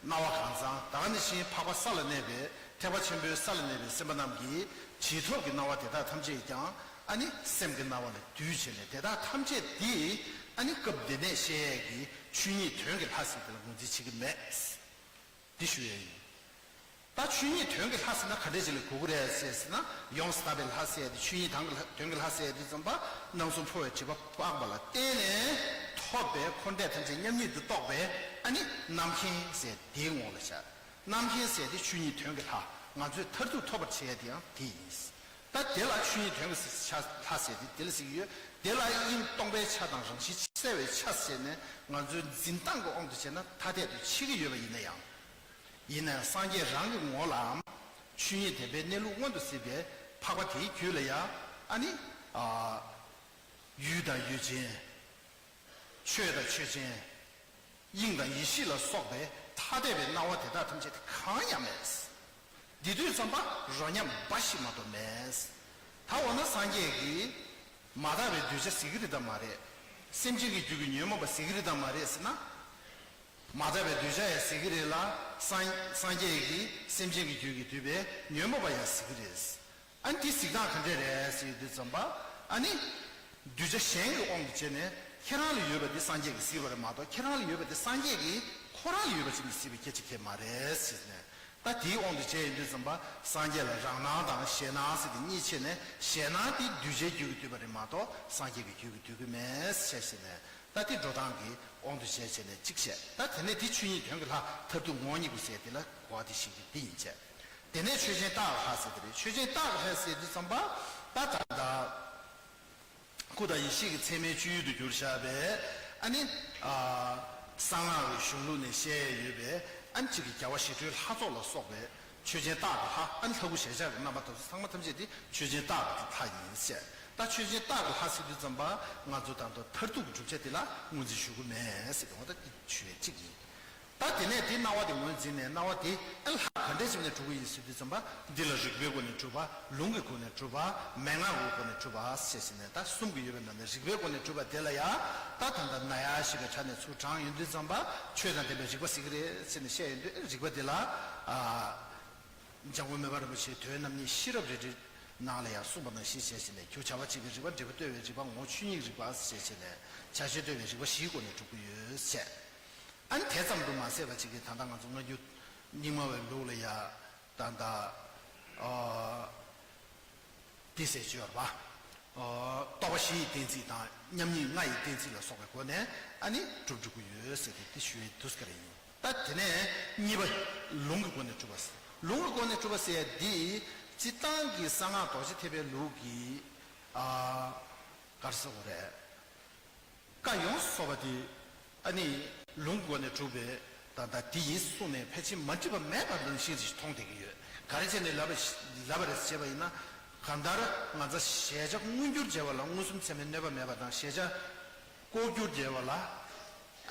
སྣང་བ་གང་ཚང་། ད་ག་ནང་བཞིན་འཕགས་པ་ས་ལ་གནས་པའི་ཐེག་པ་ཆེན་པོའི་ས་ལ་གནས་པའི་སེམས་དཔའ་རྣམས་ཀྱི་བྱིན་ཐོབ་ཀྱི་སྣང་བ་དེ་དག་ཐམས་ཅད་ཀྱང་ཨ་ནི་སེམས་ཀྱི་སྣང་བ་ལ་འདུས་བྱས་ནས། དེ་དག་ཐམས་ཅད་དེ་ཨ་ནི་སྐབས་འདི་ནས་བཤད་ཡས་ཀྱི་ཆོས་ཉིད་དོན་གྱི་ལྷ་ཟེར་དེ་ལ་ངོས་འཛིན་བྱེད་ཀྱི་མེད། འདི་ཞུ་ཡས་ཡིན། ད་ཆོས་ཉིད་དོན་གྱི་ལྷ་ཟེར་ན་ག་འདྲས་ཅིག་ལ་གོ་གི་རེད་ཟེར་ཟེར་ན། ཡོངས་སུ་དག་པའི་ལྷ་ཟེར་ཡས་དེ། ཆོས་ཉིད་དོན་གྱི་ལྷ་དོན་གྱི་ལྷ་ཟེར་ཡས་དེ་ཙམ་པ། སྣང་གསུམ་འཕོ་བའི་སྒྲིབ་པ་སྤངས་པ་ལ་བརྟེན་ནས་ཐོབ་པའི་འཁོར་འདས་ཐམས་ཅད་མཉམ་ཉིད་དུ་རྟོགས་པའི་ཨ་ནི་རྣམ་མཁྱེན་ཟེར་དེའི་ངོ་ལ་བཞག་རྣམ་མཁྱེན་ཟེར་དེ་ཆོས་ཉིད་དོན་གྱི་ལྷ། ང་ཚོས་མཐར་ཐུག་ཐོབ་པར་བྱེད་ཡས་དེ་ཡང་དེ་ཡིན། ད་དེ་ལ་ཆོས་ཉིད་དོན་གྱི་ཆ་ལྷ་ཟེར་དེ་དེ་ལ་ཟེར་གྱི་ཡོད། དེ་ལ་དབྱིངས་སྟོང་པའི་ཆ་དང་རང་བཞིན་གསལ་བའི་ཆ་ཟེར་ནས་ང་ཚོའི་འཛིན་སྟངས་ཀྱི་དབང་དུ་བྱས་ན་ཐ་དད་དུ་ཕྱེ་གི་ཡོད་པ་ཡིན་ན་ཡང་། ཡིན་ན་ཡང་སངས་རྒྱས་རང་གི་ངོ་ལའམ་ཆོས་ཉིད་བདེན་པའི་གནས་ལུགས་མངོན་དུ་གཟིགས་པའི་འཕགས་པ་དེའི་རྒྱུད་ལ་ཡང་ཨ་ནི་ཨ་ཡུལ་དང་ཡུལ་ཅན། ཆོས་དང་ཆོས་ཅན། དབྱིངས་དང་ཡེ་ཤེས་ལ་སོགས་པའི་ཐ་དད་པའི་སྣང་བ་དེ་དག་ཐམས་ཅད་དེ་གང་ཡང་མེད། འདི་དུས་ཙམ་པ་རོ་མཉམ་འབའ་ཞིག་མ་གཏོགས་མེད། ད་འོ་ན་སངས་རྒྱས་ཀྱིས་མ་དག་པའི་གདུལ་བྱ་ཟེར་གྱི་རེད་དམ་མ་རེད། སེམས་ཅན་གྱི་རྒྱུད་ཀྱི་ཉོན་མོངས་པ་ཟེར་གྱི་རེད་དམ་མ་རེད་ཟེར་ན། མ་དག་པའི་གདུལ་བྱ་ཡང་ཟེར་གྱི་རེད་ལ། སངས་སངས་རྒྱས་ཀྱིས་སེམས་ཅན་གྱི་རྒྱུད་ཀྱི་འདུས་པའི་ཉོན་མོངས་པ་ཡང་ཟེར་གྱི་རེད། ཨ་ནི་དེ་གཟིགས་སྟངས་ག་འདྲས་རེད་ཟེར་དུས་ཙམ་པ། ཨ་ནི་གདུལ་བྱ་གཞན་གྱི་དབང་དུ་བྱས་ནས་ཁྱེད་རང་ལ་ཡོད་པ་དེ་སངས་རྒྱས་ཀྱིས་གཟིགས་པ་རེད་མ་གཏོགས། ཁྱེད་རང་ལ་ཡོད་པ་དེ་སངས་རྒྱས་ཀྱིས་ཁོ་རང་ལ་ཡོད་པ་ཅིག་ནས་གཟིགས་པའི་སྐད་ཆ་གང་ཡང་མ་རེད་ཟེར་ནས། ད་དེའི་དབང་དུ་བྱས་ཡོང་དུས་ཙམ་པ། སངས་རྒྱས་ལ་རང་སྣང་དང་གཞན་སྣང་ཟེར་དེ་གཉིས་ཕྱེ་ནས། གཞན་སྣང་དེ་གདུལ་བྱའི་རྒྱུད་ཀྱིས་བསྡུས་པ་རེད་མ་གཏོགས་སངས་རྒྱས་ཀྱི་རྒྱུད་ཀྱིས་བསྡུས་ཀྱི་མེད་ཟེར་བྱས་ནས། ད་དེ་འགྲོ་སྟངས་ཀྱི་དབང་དུ་བྱས་བྱས་ནས་གཅིག་བཤད། ད་དེ་ནས་དེ་ཆོས་ཉིད་དོན་གྱི་ལྷ་མཐར་ཐུག་ངོ་བོ་ཉིད་དུ་ཟེར་དེ་ལ་གོ་བ་དེ་བཞག་གི་དེ་ཡིན་བྱས། དེ་ནས་ཆོས་ཅན་རྟག་གི་ལྷ་ཟེར་དེ་རེད། ཆོས་ཅན་རྟག་གི་ལྷ་ཟེར་དུས་ཙམ་པ། ད་ད་ད་སྐུ་དང་ཡེ་ཤེས་ཀྱི་ཚད་མའི་སྤྱོད་ཡུལ་དུ་གྱུར་བཞག་པའི་ཨ་ནི་ཨ་གསང་སྔགས་ཀྱི་གཞུང་ལུགས་ནས་བཤད་ཡོད་པའི་ཨ་ནི་གཅིག་གི་རྒྱལ་བ་ཞི་ཁྲོའི་ལྷ་ཚོགས་ལ་སོགས་པའི་ཆོས་ཅན་རྟག་གི་ལྷ། ཨ་ནི་ལྷ་སྐུ་ཞལ་ཕྱག་གི་རྣམ་པ་དེ་ཚོ་ཚང་མ་ཐམས་ཅད་དེ་ཆོས་ཅན་རྟག་གི་ལྷ་ཡིན་བཤད། ད་ཆོས་ཅན་རྟག་གི་ལྷ་ཟེར་དུས་ཙམ་པ། ང་ཚོ་ད་ལྟ་མཐར་ཐུག་གི་བསྒྲུབ་བྱ་དེ་ལ་ངོས་འཛིན་ཞུ་གི་མེད་ཟེར་གི། འོ་ད་དེ་ཆོས་གཅིག་ཡིན། ད་དེ་ནས་དེ་སྣང་བ་དེ་ངོས་འཛིན་ནས་སྣང་བ་དེ་ཨ་ལྷ་ག་འདྲ་བྱས་ནས་གྲུབ་ཀྱི་ཡིན་ཟེར་དུས་ཙམ་པ། འདི་ལ་རིག་པའི་སྒོ་ནས་གྲུབ་པ། ལུང་གི་སྒོ་ནས་གྲུབ་པ། མན་ངག་གི་སྒོ་ནས་གྲུབ་པ་ཞེས་བྱས་ནས་ད་གསུམ་གྱི་ཡོད་པའི་ནང་ནས་རིག་པའི་སྒོ་ནས་གྲུབ་པ་དེ་ལ་ཡང་ད་ད་ལྟ་ན་ཡ་ཞིག་གི་ཆ་ནས་ཚུར་དྲངས་ཡོང་དུས་ཙམ་པ། ཆོས་དང་ལྡན་པའི་རིག་པ་ཟེར་གྱི་རེད་ཟེར་ནས་བཤད་ཡོང་དུས། རིག་པ་འདི་ལ་ཨ། འཇམ་མགོན་སྨན་པ་རིན་པོ་ཆེའི་དོན་རྣམ་གཉིས་ཤེས་རབ་རིགས་བསྒྲེས་ནང་ལ་ཡང་གསུངས་པ་ནང་བཞིན་བྱས་བྱས་ནས། རྒྱུ་བྱ་བ་གཅིག་གི་རིག་པ། འབྲས་བུ་ལྟོས་པའི་རིག་པ། ངོ་བོ་ཆོས་ཉིད་རིག་པ་ཞེས་བྱས་ནས་བྱ་བྱེད་ལྟོས་པའི་རིག་པ་བཞིའི་སྒོ་ནས་གྲུབ་ཀྱི་ཡོད་ཟེར། ཨ་ནི་དེ་ཙམ་དུ་མ་ཟད་པ་ཅིག་གིས་ད་ལྟ་ང་ཚོ་སྔ་འགྱུར་རྙིང་མ་བའི་ལུགས་ལ་ཡང་ད་ལྟ་ཨ་འདི་ཟེར་གྱི་ཡོད་རེད་པ། ཨ་རྟོག་པ་བཞི་ཡི་གཏན་ཚིགས་དང་། མཉམ་ཉིད་ལྔ་ཡི་གཏན་ཚིགས་ལ་སོགས་པའི་སྒོ་ནས་ཨ་ནི་གྲུབ་འགྲོ་གི་ཡོད་ཟེར་ཏེ་དེ་ཞུ་ཡས་འདུག་ཀ་རེད། ཡིན། ད་དེ་ནས་གཉིས་པ། ལུང་གི་སྒོ་ནས་གྲུབ་པ་ཟེར། ལུང་གི་སྒོ་ནས་གྲུབ་པ་ཟེར་ཡ་འདི་སྤྱིར་བཏང་གི་གསང་སྔགས་རྡོ་རྗེ་ཐེག་པའི་ལུགས་ཀྱི་ཨ་ག་རེ་ཟེར་དགོས་རེད། བཀའ་ཡོངས་སུ་རྫོགས་པ་དེ་ཨ་ནི་ལུང་གི་སྒོ་ནས་གྲུབ་པའི་ད་ལྟ་དེ་ཡིན་གསུངས་ནས་ཕལ་ཆེར་མ་འགྲིག་པ་མེད་པ་ནང་བཞིན་ཞིག་མཐོང་བསྡད་ཀྱི་ཡོད། ག་རེ་བྱས་ནས་ལབ་པ་ལབ་པ་རེད་ཟེར་བ་ཡིན་ན། གང་ལྟར་ང་ཚོ་གཞལ་བྱ་མངོན་གྱུར་བྱས་པ་ལ་མངོན་སུམ་ཚད་མས་གནོད་པ་མེད་པ་དང་། གཞལ་བྱ་ལྐོག་གྱུར་བྱས་པ་ལ་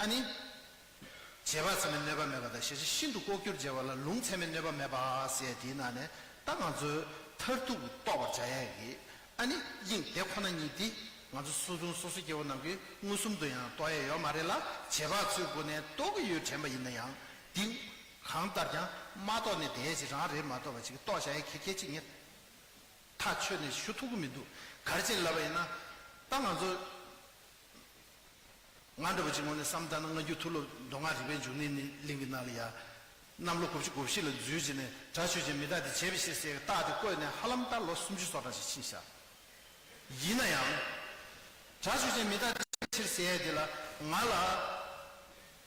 ཨ་ནི། རྗེས་དཔག་ཚད་མས་གནོད་པ་མེད་པ་དང་། གཞལ་བྱ་ཤིན་ཏུ་ལྐོག་གྱུར་བྱས་པ་ལ་ལུང་ཚད་མས་གནོད་པ་མེད་པ་ཟེར་དེའི་ནང་ནས། ད་ང་ཚོའི་མཐར་ཐུག་གི་རྟོགས་པར་བྱ་ཡས་ཀྱི་ཨ་ནི་དབྱིངས་དེ་ཁོ་ན་ཉིད་དེ་ང་ཚོ་སོ་སོ་སོ་སོ་སྐྱེ་བོ་རྣམས་ཀྱིས་མངོན་སུམ་དུ་ཡང་རྟོགས་ཡས་ཡོད་མ་རེད་ལ། རྗེས་དཔག་ཚུལ་སྒོ་ནས་རྟོགས་ཀྱི་ཡོད་དྲན་པ་ཡིན་ན་ཡང་། འདི་གང་ལྟར་ཀྱང་མ་རྟོགས་ནས་བསྡད་ཡས་ཅིག་རང་རེད་མ་གཏོགས་པ་ཅིག་རྟོགས་བྱ་ཡས་གལ་ཆེ་ངས་ཐག་ཆོད་ནས་ཞུ་ཐུབ་ཀྱི་མི་འདུག། ག་རེ་བྱས་ལབ་པ་ཡིན་ན། ད་ང་ཚོ་ང་འདྲ་པོ་ཅིག་ངོས་ནས་བསམ་བཏང་ན། སྔ་འགྱུར་མཐུ་སློབ་མདོ་སྔགས་རིག་པའི་འབྱུང་གནས་གླིང་གི་ནང་ལ་ཡ། གནམ་ལོ་དགུ་བཅུ་གོ་བཞི་ལ་འཛུལ་བྱས་ནས། སྒྲ་ཆོས་ཅན། མི་རྟག་སྟེ། བྱས་པའི་ཕྱིར་ཟེར་བའི་རྟགས་དེ་བཀོད་ནས་ཧ་ལམ་ད་ལོ་སུམ་ཅུ་སོ་གྲངས་ཤིག་ཕྱིན་ཤག། ཡིན་ན་ཡང་། སྒྲ་ཆོས་ཅན། མི་རྟག་སྟེ། བྱས་པའི་ཕྱིར་ཟེར་ཡས་དེ་ལ་ང་ལ་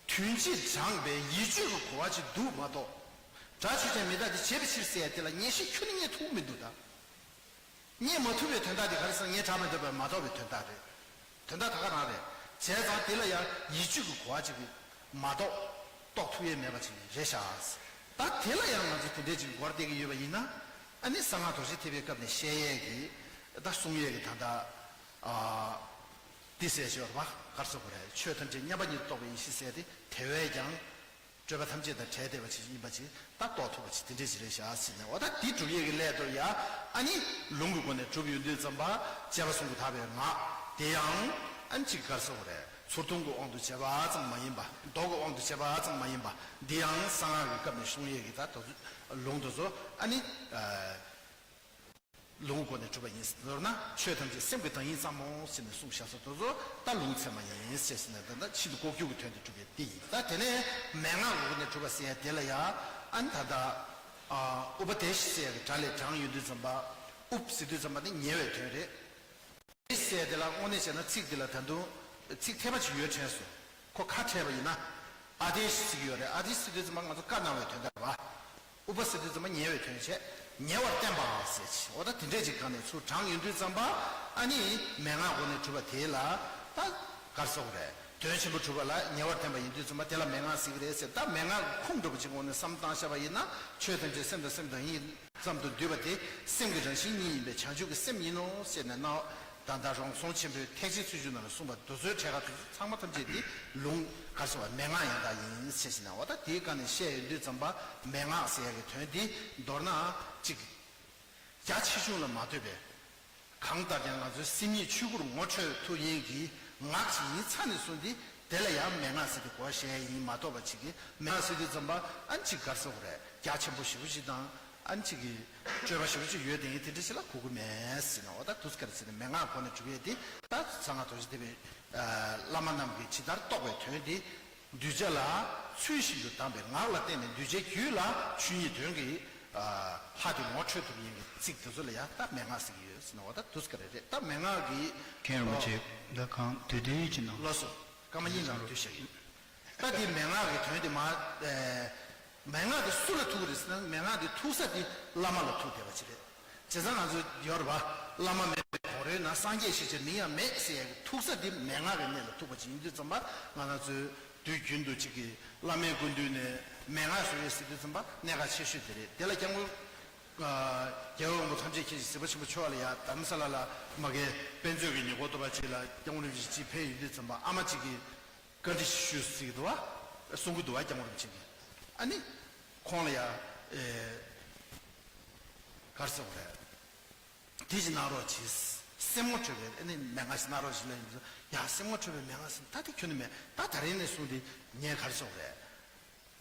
དོན་སྤྱིར་དྲངས་པའི་ཡིད་དཔྱོད་ཀྱི་གོ་བ་ཅིག་འདུག་མ་གཏོགས། སྒྲ་ཆོས་ཅན། མི་རྟག་སྟེ། བྱས་པའི་ཕྱིར་ཟེར་ཡས་དེ་ལ་ངས་ཤེས་ཁྱོན་ནས་རྙེད་ཐུབ་ཀྱི་མི་འདུག་ད། རྙེད་མ་ཐུབ་པའི་དོན་དག་དེ་ག་རེ་ཟེར་ན། ངས་གྲགས་མི་འདོད་པའི་མ་རྟོགས་པའི་དོན་དག་རེད། དོན་དག་ད་ག་རང་རེད། བྱས་ཙང་དེ་ལ་ཡང་ཡིད་དཔྱོད་ཀྱི་གོ་བ་ཅིག་གིས་མ་གཏོགས་རྟོགས་ཐུབ་ཡས་མེད་པ་ཅིག་རེད་ཤག། ད་དེ་ལ་ཡང་ང་ཚོ་དེ་འདྲས་ཅིག་འགོར་བསྡད་ཀྱི་ཡོད་པ་ཡིན་ན། ཨ་ནི་གསང་སྔགས་རྡོ་རྗེ་ཐེག་པའི་སྐབས་ནས་བཤད་ཡས་ཀྱི་ད་གསུང་ཡས་ཀྱི་ད་ལྟ་ཨ་འདི་ཟེར་ཞོར་བ་ག་རེ་ཟེར་དགོས་རེད། ཆོས་ཐམས་ཅད་མཉམ་པ་ཉིད་རྟོགས་པའི་ཡེ་ཤེས་ཟེར་དེ་དེ་བས་ཀྱང་སྤྲོས་པ་ཐམས་ཅད་དང་བྲལ་བསྡད་པ་ཅིག་ཡིན་པ་ཅིག་ད་རྟོགས་ཐུབ་པ་ཅིག་དེ་འདྲས་ཅིག་རེད་ཤག་ཟེར་ནས། འོ་ད་འདི་སྒྲུབ་ཡས་ཀྱི་སླད་དུ་ཡ། ཨ་ནི་ལུང་གི་སྒོ་ནས་སྒྲུབ་ཡོང་དུས་ཙམ་པ། རྗེས་དཔག་གསུམ་གྱིས་དག་པའི་ངག་དེ་ཡང་ཨ་ནི་ཅིག་ག་རེ་ཟེར་དགོས་རེད། ཚུར་མཐོང་གི་དབང་དུ་བྱས་པ་ཙམ་མ་ཡིན་པ། མདོ་གི་དབང་དུ་བྱས་པ་ཙམ་མ་ཡིན་པ། འདི་ཡང་གསང་སྔགས་ཀྱི་སྐབས་ནས་གསུང་ཡས་ཀྱི་ད་དོ་ལུང་དེ་ཚོ་ཨ་ནི། ལུང་སྒོ་ནས་གྲུབ་པ་ཡིན། མདོར་ན་ཆོས་ཐམས་ཅད་སེམས་ཀྱི་བདག་ཉིད་ཙམ་མོ་ཟེར་ནས་གསུངས་བཞག་ས་དེ་ཚོ་ད་ལུང་ཚད་མ་ཡིན་ཟེར་ཟེར་ནས། ད་ལྟ་ཤིན་ཏུ་ལྐོག་གྱུར་གྱི་དོན་དུ་གྲུབ་པའི་དེ་ཡིན། ད་དེ་ནས་མན་ངག་སྒོ་ནས་གྲུབ་པ་ཟེར་ཡ་དེ་ལ་ཡ། ཨ་ནི་ད་ལྟ་ཨ་ཨུ་པ་དེ་ཤི་ཟེར་ཡ་གི་སྒྲ་ལས་དྲངས་ཡོང་དུས་ཙམ་པ། ཨུཔ་ཟེར་དུས་ཙམ་པ་ནི་ཉེ་བའི་དོན་རེད། དེ་ཟེར་དེ་ལ་དངོས་གནས་བྱས་ན་ཚིག་འདི་ལ་ད་དུང་ཚིག་འཐད་པ་ཅིག་ཡོད་དྲན་སོང་། ཁོ་ཁ་འཐད་པ་ཡིན་ན། ཨ་དེ་ཤི་ཟེར་གྱི་ཡོད་རེད། ཨ་དེ་ཤི་ཟེར་དུས་ཙམ་པ་ང་ཚོ་བཀའ་གནང་བའི་དོན་དག་རེད་བ། ཨུ་པ་ཟེར་དུས་ཙམ་པ་ཉེ་བའི་དོན་བྱས། ཉེ་བར་བསྟན་པ་ཟེར་ཅིག། འོ་ད་དེ་འདྲས་ཅིག་སྒང་ནས་ཚུར་དྲངས་ཡོང་དུས་ཙམ་པ། ཨ་ནི་མན་ངག་སྒོ་ནས་གྲུབ་པ་དེ་ལ་ད་ག་རེ་ཟེར་དགོས་རེད། དོན་ཆེན་པོ་གྲུབ་པ་ལ་ཉེ་བར་བསྟན་པ་ཡིན་དུས་ཙམ་པ་དེ་ལ་མན་ངག་ཟེར་གྱི་རེད་ཟེར། ད་མན་ངག་གི་ཁུངས་འདྲ་པོ་ཅིག་ངོས་ནས་བསམ་བཏང་བཞག་པ་ཡིན་ན། ཆོས་ཐམས་ཅད་སེམས་དང་སེམས་བདག་ཉིད་ཙམ་དུ་འདུས་པ་དེ་སེམས་ཀྱི་རང་བཞིན་ཉིད་ཡིན་པས་བྱང་ཆུབ་ཀྱི་སེམས་ཡིན་ནོ་ཟེར་ནས་གནང་བ། ད་ལྟ་རོང་ཟོང་ཆེན་པོའི་ཐེག་ཆེན་ཚུལ་ཆུང་ནང་ལ་གསུངས་པ་དེ་ཚོའི་གྲས་ཁ་དེ་ཚོ་ཚང་མ་ཐམས་ཅད་དེ་ལུང་ག་རེ་ཟེར་བ། མན་ངག་ཡང་དག་ཡིན་ཟེར་ཞིག་ན། འོ་ད་དེའི་སྒང་ནས་བཤད་ཡོང་དུས་ཙམ་པ། མན་ངག་ཟེར་ཡ་གི་དོན་དེ་མདོར་ན་ཅིག་རྒྱ་ཆེ་ཆུང་ལ་མ་ལྟོས་པའི། གང་ལྟར་ཀྱང་ང་ཚོའི་སེམས་ཉིད་ཆོས་སྐུར་ངོ་འཕྲོད་ཐུབ་ཡིན་གྱི་ངག་ཅིག་ཡིན་ཚར་ནས་བཟུང་སྟེ། དེ་ལ་ཡང་མན་ངག་ཟེར་ཏེ་གོ་བ་བཞག་ཡ་ཡིན་མ་གཏོགས་པ་ཅིག་གི་མན་ངག་ཟེར་དུས་ཙམ་པ་ཨ་ནི་ཅིག་ག་རེ་ཟེར་དགོས་རེད། རྒྱ་ཆེན་པོ་ཞེ་པོ་ཅིག་དང་། ཨ་ནི་ཅིག་གི་སྤྱོད་པ་ཞེ་པོ་ཅིག་ཡོད་དེ་ཡིན་དེ་འདྲ་ཞིག་ལ་གོ་གི་མེད་ཟེར་ན། འོ་ད་དུས་སྐབས་ཟེར་ནས་མན་ངག་སྒོ་ནས་གྲུབ་ཡས་དེ་ད་གསང་སྔགས་རྡོ་རྗེ་ཐེག་པའི་བླ་མ་རྣམས་ཀྱིས་ཇི་ལྟར་རྟོགས་པའི་དོན་དེ། གདུལ་བྱ་ལ་ཚུལ་བཞིན་དུ་གདམས་པའི་ངག་ལ་བརྟེན་ནས་གདུལ་བྱའི་རྒྱུད་ལ་ཆོས་ཉིད་དོན་གྱི་ལྷ་དེ་ངོ་འཕྲོད་ཐུབ་ཡིན་གྱི་ཚིག་དེ་ཚོ་ལ་ཡང་ད་མན་ངག་ཟེར་གྱི་ཡོད་ཟེར་ན། འོ་ད་དུས་སྐབས་རེ་རེད། ད་མན་ངག་གི་མཁན་རིན་པོ་ཆེ་ད་གང་དུས་དུས་ཡིན་ཅི་ན། ལགས་སོ། སྐར་མ་གཉིས་ནང་དུས་བཞག་ཡིན། ད་དེ་མན་ངག་གི་དོན་དེ་མ། མན་ངག་དེ་སུ་ལ་ཐུག་རེད་ཟེར་ན། མན་ངག་དེ་ཐུག་ས་དེ་བླ་མ་ལ་ཐུག་བསྡད་པ་ཅིག་རེད། བྱས་ཙང་ང་ཚོ་ཡོད་རེད་པ། བླ་མ་མེད་པའི་གོང་རོལ་ན། སངས་རྒྱས་ཞེས་བྱའི་མིང་ཡང་མེད་ཟེར་ཡག་གི་ཐུག་ས་དེ་མན་ངག་གི་གནས་ལ་ཐུག་པ་ཅིག་ཡིན་དུས་ཙམ་པ། ང་རང་ཚོའི་དུས་རྒྱུན་དུ་ཅིག་གི་བླ་མའི་སྐུ་མདུན་ནས་མན་ངག་ཟེར་ཡས་ཟེར་དུས་ཙམ་པ་གནད་འགག་ཆེ་ཤོས་དེ་རེད། དེ་ལ་སྐྱབས་མགོན་རྒྱལ་བ་དབང་པོ་ཐམས་ཅད་མཁྱེན་ཅིང་གཟིགས་པ་ཆེན་པོ་མཆོག་ལ་ཡང་དྷ་རམ་ས་ལ་ལ་མ་གི་དཔེ་མཛོད་ཀྱི་ཉེ་འཁོར་དུ་བ་ཅིག་ལ་སྐྱབས་མགོན་རིན་པོ་ཆེ་ཅིག་ཕེབས་ཡོང་དུས་ཙམ་པ། ཨ་མ་ཅིག་གིས་བཀའ་འདྲི་ཞུས་ཟེར་གྱི་འདུག་བ། གསུང་གི་འདུག་བ། སྐྱབས་མགོན་རིན་པོ་ཆེ་གིས་ཨ་ནི་ཁོང་ལ་ཡ་ཨེ་ག་རེ་ཟེར་དགོས་རེད། དེ་ཅིག་གནང་རོགས་གྱིས། སེམས་ངོ་འཕྲོད་པའི་ཨ་ནི་མན་ངག་ཅིག་གནང་རོགས་གྱིས་ལབ་ཡིན་ཙང་། ཡ་སེམས་ངོ་འཕྲོད་པའི་མན་ངག་ཟེར་ད་དེ་ཁྱོན་ནས་མེད། ད་ད་རིང་ནས་བཟུང་སྟེ་ངས་ག་རེ་ཟེར་དགོས་རེད།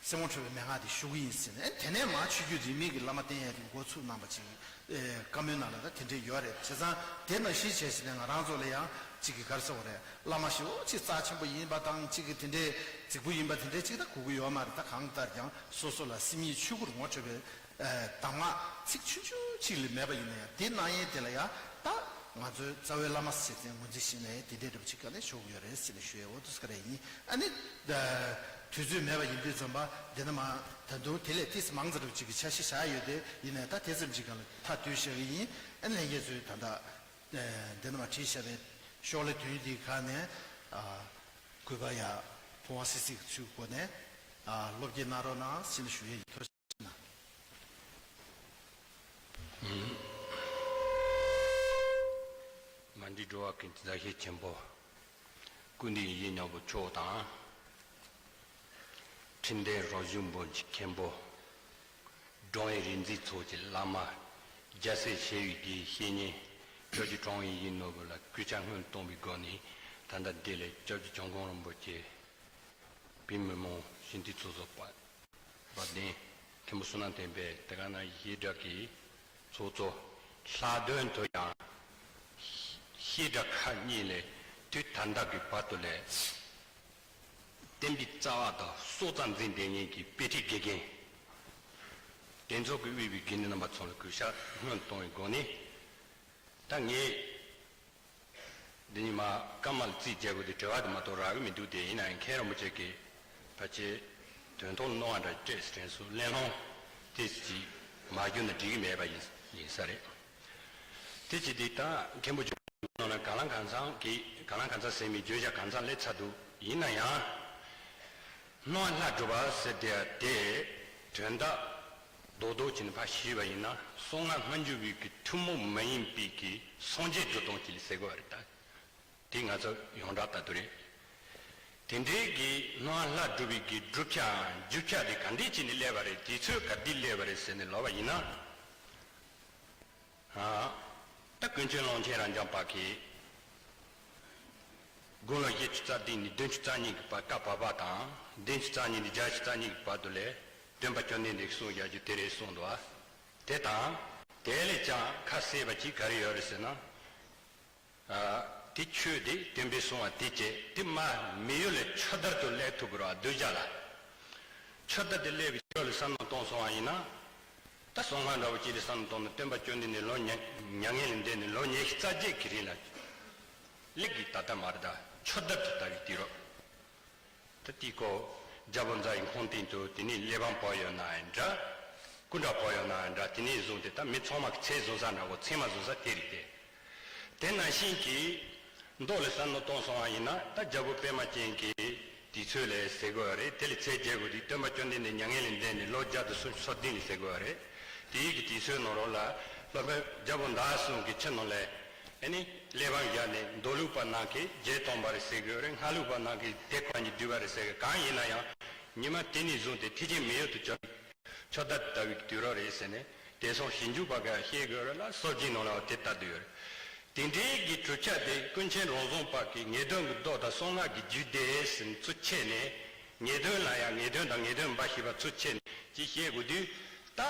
སེམས་ངོ་འཕྲོད་པའི་མན་ངག་དེ་ཞུ་གི་ཡིན་ཟེར་ནས། ཨ་ནི་དེ་ནས་མར་ཆོས་བརྒྱུད་རིས་མེད་ཀྱི་བླ་མ་བསྟེན་ཡས་ཀྱི་འགོ་ཚུགས་གནང་པ་ཅིག་ཨེ་བཀའ་མོལ་ནང་ལ་ད་དེ་འདྲས་ཡོད་རེད། བྱས་ཙང་དེ་ནང་བཞིན་བྱས་ཟིན་ནས་ང་རང་ཚོ་ལ་ཡང་ཅིག་གི་ག་རེ་ཟེར་དགོས་རེད། བླ་མ་ཞེ་པོ་ཅིག་རྩ་ཆེན་པོ་ཡིན་པ་དང་། ཅིག་གི་དེ་འདྲས་རྫིག་པོ་ཡིན་པ་དེ་འདྲས་ཅིག་ད་གོ་གི་ཡོད་མ་རེད། ད་གང་ལྟར་ཀྱང་སོ་སོ་ལ་སེམས་ཉིད་ཆོས་སྐུར་ངོ་འཕྲོད་པའི་ཨེ་གདམས་ངག་ཚིག་ཆུང་ཆུང་ཅིག་ལས་མེད་པ་ཡིན་ན་ཡང་། དེ་གནང་ཡས་དེ་ལ་ཡང་ད་ང་ཚོའི་རྩ་བའི་བླ་མ་ཟེར་ཏེ་ངོས་འཛིན་ཞུས་ན་ཡང་དེ་འདྲས་འདྲ་པོ་ཅིག་ག་ནས་ཞུ་གི་ཡོད་རེད་ཟེར་ནས་ཞུ་ཡས་འོ་དུ་ཟེར་ག་རེ་ཡིན། ཨ་ནི་ད་དུས་ཚོད་མེད་པ་ཡིན་དུས་ཙམ་པ་འདི་ན་མ་ད་དུང་དེ་ལས་ཏིས་མང་ཙམ་རུ་ཅིག་གི་འཆར་གཞི་བཞག་ཡོད་དེ། ཡིན་ནའི་ད་དེ་ཙམ་ཅིག་ག་ལ་མཐའ་སྡོད་བཞག་གི་ཡིན། ཨ་ནི་ལྷན་རྒྱས་ཚོས་ད་ལྟ་འདི་ན་མ་བྲིས་བཞག་པའི་ཤོག་ལེ་བདུན་འདིའི་སྒང་ནས་ཨ་གུས་པ་ཡ་ཕོ་བ་སི་སི་གི་ཚུལ་སྒོ་ནས་ཨ་སློབ་སྐྱེལ་གནང་རོགས་གནང་ཟེར་ནས་ཞུ་ཡས་ཡིན། ཐུགས་རྗེ་ཆེ་གནང་། མ་འདྲིས་འགྲོ་བ་ཀུན་གྱི་མཛའ་བཤེས་ཆེན་པོ། ཀུན་འདུས་ཡིད་བཞིན་ནོར་བུ་མཆོག་དང་། འཕྲིན་ལྡན་རང་བཞིན་བོན་གྱི་མཁན་པོ། འགྲོ་བའི་རིག་འཛིན་ཚོགས་ཀྱི་བླ་མ། རྒྱལ་སྲས་ཞི་བའི་གི་བཤེས་གཉེན། སྐྱབས་རྗེ་དྲུང་ཡིད་བཞིན་ནོར་བུ་ལ་གུས་ཕྱག་སྔོན་བཏང་བའི་སྒོ་ནས། ད་ལྟ་འདི་ལས་སྐྱབས་རྗེ་འཇམ་མགོན་རིན་པོ་ཆེ། བོད་མི་མང་སྤྱི་འཐུས་ཚོགས་གཙོ་པ། དཔལ་ལྡན་མཁན་པོ་བསོད་ནམས་བསྟན་འཕེལ། དེ་ག་ནང་བཞིན་བཤད་གྲྭ་གི་ཚོགས་གཙོ། ལྷག་དོན་དུ་ཡང་བཤད་གྲྭ་ཁག་གཉིས་ལས་དུས་ད་ལྟ་གི་བར་དུ་ལས་བསྟན་པའི་རྩ་བ་དང་སྲོག་རྩ་འཛིན་བསྡད་མཁན་གྱི་དཔེ་ཁྲིད་དགེ་རྒན། དེ་ཚོ་གིས་དབུས་པའི་དགེ་འདུན་རྣམ་པ་ཚོ་ལ་གུས་ཕྱག་སྔོན་བཏང་བའི་སྒོ་ནས། ད་ངས་འདི་ཉིན་མ་སྐར་མ་ལ་རྩིས་རྒྱག་དགོས་དུས་དྲི་བ་དེ་མ་གཏོགས་རག་གི་མི་འདུག་དེ་ཡིན་ན་ཡང་མཁན་རིན་པོ་ཆེ་གིས་ཕལ་ཆེར་དོན་ཐོག་ནོར་བ་འདྲ་སྤྲད་ཟེར་དྲན་སོང་། གླེང་སློང་དེ་ཅིག་མ་བརྒྱུད་ན་འགྲིག་གི་མེད་པ་ཡིན་ཡིན་ས་རེད། དེ་ཅི་སྟེ་ད་མཁན་པོ་ཇོ་ནང་ལ་གང་ལ་གང་འཚམ་གྱིས་གང་ལ་གང་འཚམ་ཟེར་མི་བརྗོད་བྱ་གང་འཚམ་སླེབས་ཚར་འདུག་ཡིན་ན་ཡང་། སྣང་བ་ལྷ་སྒྲུབ་པ་ཟེར་དེ་དེ་དོན་དག་རྡོག་རྡོག་ཅིག་ནས་ཕར་ཞུས་པ་ཡིན་ན། གསང་སྔགས་སྔ་འགྱུར་བའི་གི་ཐུན་མོང་མ་ཡིན་པའི་གི་སངས་རྒྱས་སྒྲུབ་སྟངས་ཅིག་ལ་ཟེར་དགོས་པ་རེད་ད། དེ་ང་ཚོ་ཡོངས་གྲགས་ལྟར་དུ་རེད། དེ་འདྲའི་གི་སྣང་བ་ལྷ་སྒྲུབ་པའི་གི་སྒྲུབ་བྱ་རྒྱུ་ཆ་དེ་ག་འདྲས་ཅིག་ནས་སླེབས་པ་རེད། དུས་ཚོད་ག་དུས་སླེབས་པ་རེད་ཟེར་ནས་ལབ་པ་ཡིན་ན། ཨ། ད་ཀུན་མཁྱེན་ཀློང་ཆེན་རབ་འབྱམས་པ་གིས་དགུང་ལོ་བཞི་བཅུ་རྩ་བདུན་ནས་བདུན་ཅུ་རྩ་གཉིས་ཀྱི་བར་བཀའ་བབས་པ་དང་། བདུན་ཅུ་རྩ་གཉིས་ནས་བརྒྱད་ཅུ་རྩ་གཉིས་ཀྱི་བར་དུ་ལས་སྟོན་པ་བཅོམ་ལྡན་འདས་གསུང་བཞག་རྒྱུ་དེ་རེད་གསུངས་འདུག་ཨ། དེ་དང་དེ་ལས་ཀྱང་ཁ་གསལ་བ་ཅིག་ག་རེ་ཡོད་རེད་ཟེར་ན། ཨ། དེ་ཆོས་དེ་སྟོན་པས་གསུངས་པ་དེ་བྱས་ཏེ་མ་མི་ཡུལ་ལ་ཆུ་དར་དུ་སླེབས་ཐུབ་པ་རེད་བ། གདུལ་བྱ་ལ། ཆུ་དར་དུ་སླེབས་པའི་ཆོས་ལ་བསམ་བློ་གཏོང་སོང་བ་ཡིན་ན། ད་གསང་སྔགས་འདྲ་བོ་ཅིག་ལ་བསམ་བློ་གཏོང་ན་སྟོན་པ་བཅོམ་ལྡན་འདས་ལོ་མྱ་མྱ་ངན་ལས་འདས་ནས་ལོ་ཉི་ཤུ་རྩ་བརྒྱད་ཀྱི་རིང་ལ་སླེབས་ཀྱི་ད་ལྟ་མ་རེད་ད། ཆུ་དར་དུ་ལྟ་བུའི་དུས་རབས། ད་དེའི་སྐོར་རྒྱལ་པོ་རྫ་ཡི་ཁོང་སྟེང་དུ་དེ་ནས་གླེགས་བམ་བབས་ཡོད་ན་ཡང་འདྲ། སྐུ་འདྲ་བབས་ཡོད་ན་ཡང་འདྲ། དེ་ནས་བཟུང་སྟེ་ད་མི་ཚང་མ་གི་ཚད་བཟུང་ས་འདྲ་བོ་ཚད་མ་བཟུང་ས་དེ་རེད་དེ། དེ་ནང་བཞིན་གྱི་མདོ་ལ་བསམ་བློ་གཏོང་སོང་བ་ཡིན་ན། ད་རྒྱལ་པོ་པདྨ་ཅན་གྱི་དུས་ཚོད་ལ་ཟེར་དགོས་པ་རེད། དེ་ལ་ཚད་འཇལ་དགོས་དུས་སྟོན་པ་བཅོམ་ལྡན་འདས་མྱ་ངན་ལས་འདས་ནས་ལོ་བརྒྱ་དང་སུམ་ཅུ་སོ་བདུན་ལ་ཟེར་དགོས་པ་རེད། དེའི་གི་དུས་ཚོད་ནང་ལོགས་ལ་སློབ་དཔོན་རྒྱལ་པོ་ཟླ་གསུམ་གྱི་ཆུ་ནང་ལ་ཨ་ནི་གླེགས་བམ་བཞག་ནས་མདོ་ལུགས་པ་རྣམས་ཀྱིས་རྗེས་སྟོན་པ་རེད་ཟེར་དགོས་པ་རེད། སྔགས་ལུགས་པ་རྣམས་ཀྱིས་དེ་ཁོ་ནས་བསྡུས་པ་རེད་ཟེར་གི། གང་ཡིན་ན་ཡང་ཉི་མ་དེ་ནས་བཟུང་སྟེ་ཐེག་ཆེན་མི་ཡུལ་དུ་བྱོན། ཆུ་དར་དུ་ལྟ་བུའི་དུས་རབས་རེད་ཟེར་ནས་དེང་སང་ཞིབ་འཇུག་པ་ག་བཤད་དགོས་རེད་ལ། སྲོལ་རྒྱུན་ནང་ལ་དེ་ལྟ་དུ་ཡོད་རེད། དེ་འདྲའི་གི་གྲུབ་ཆ་དེ་ཀུན་མཁྱེན་རང་བྱུང་པ་གི་ངེས་དོན་གྱི་མདོ་དང་གསང་སྔགས་ཀྱི་རྒྱུད་སྡེ་ཟེར་ཚུལ་ཕྱེ་ནས། ངེས་དོན་ལ་ཡང་ངེས་དོན་དང་ངེས་དོན་འབའ་ཞིག་པ་ཚུལ་ཕྱེ་ནས་ཅིག་བཤད་དགོས་དུས། ད་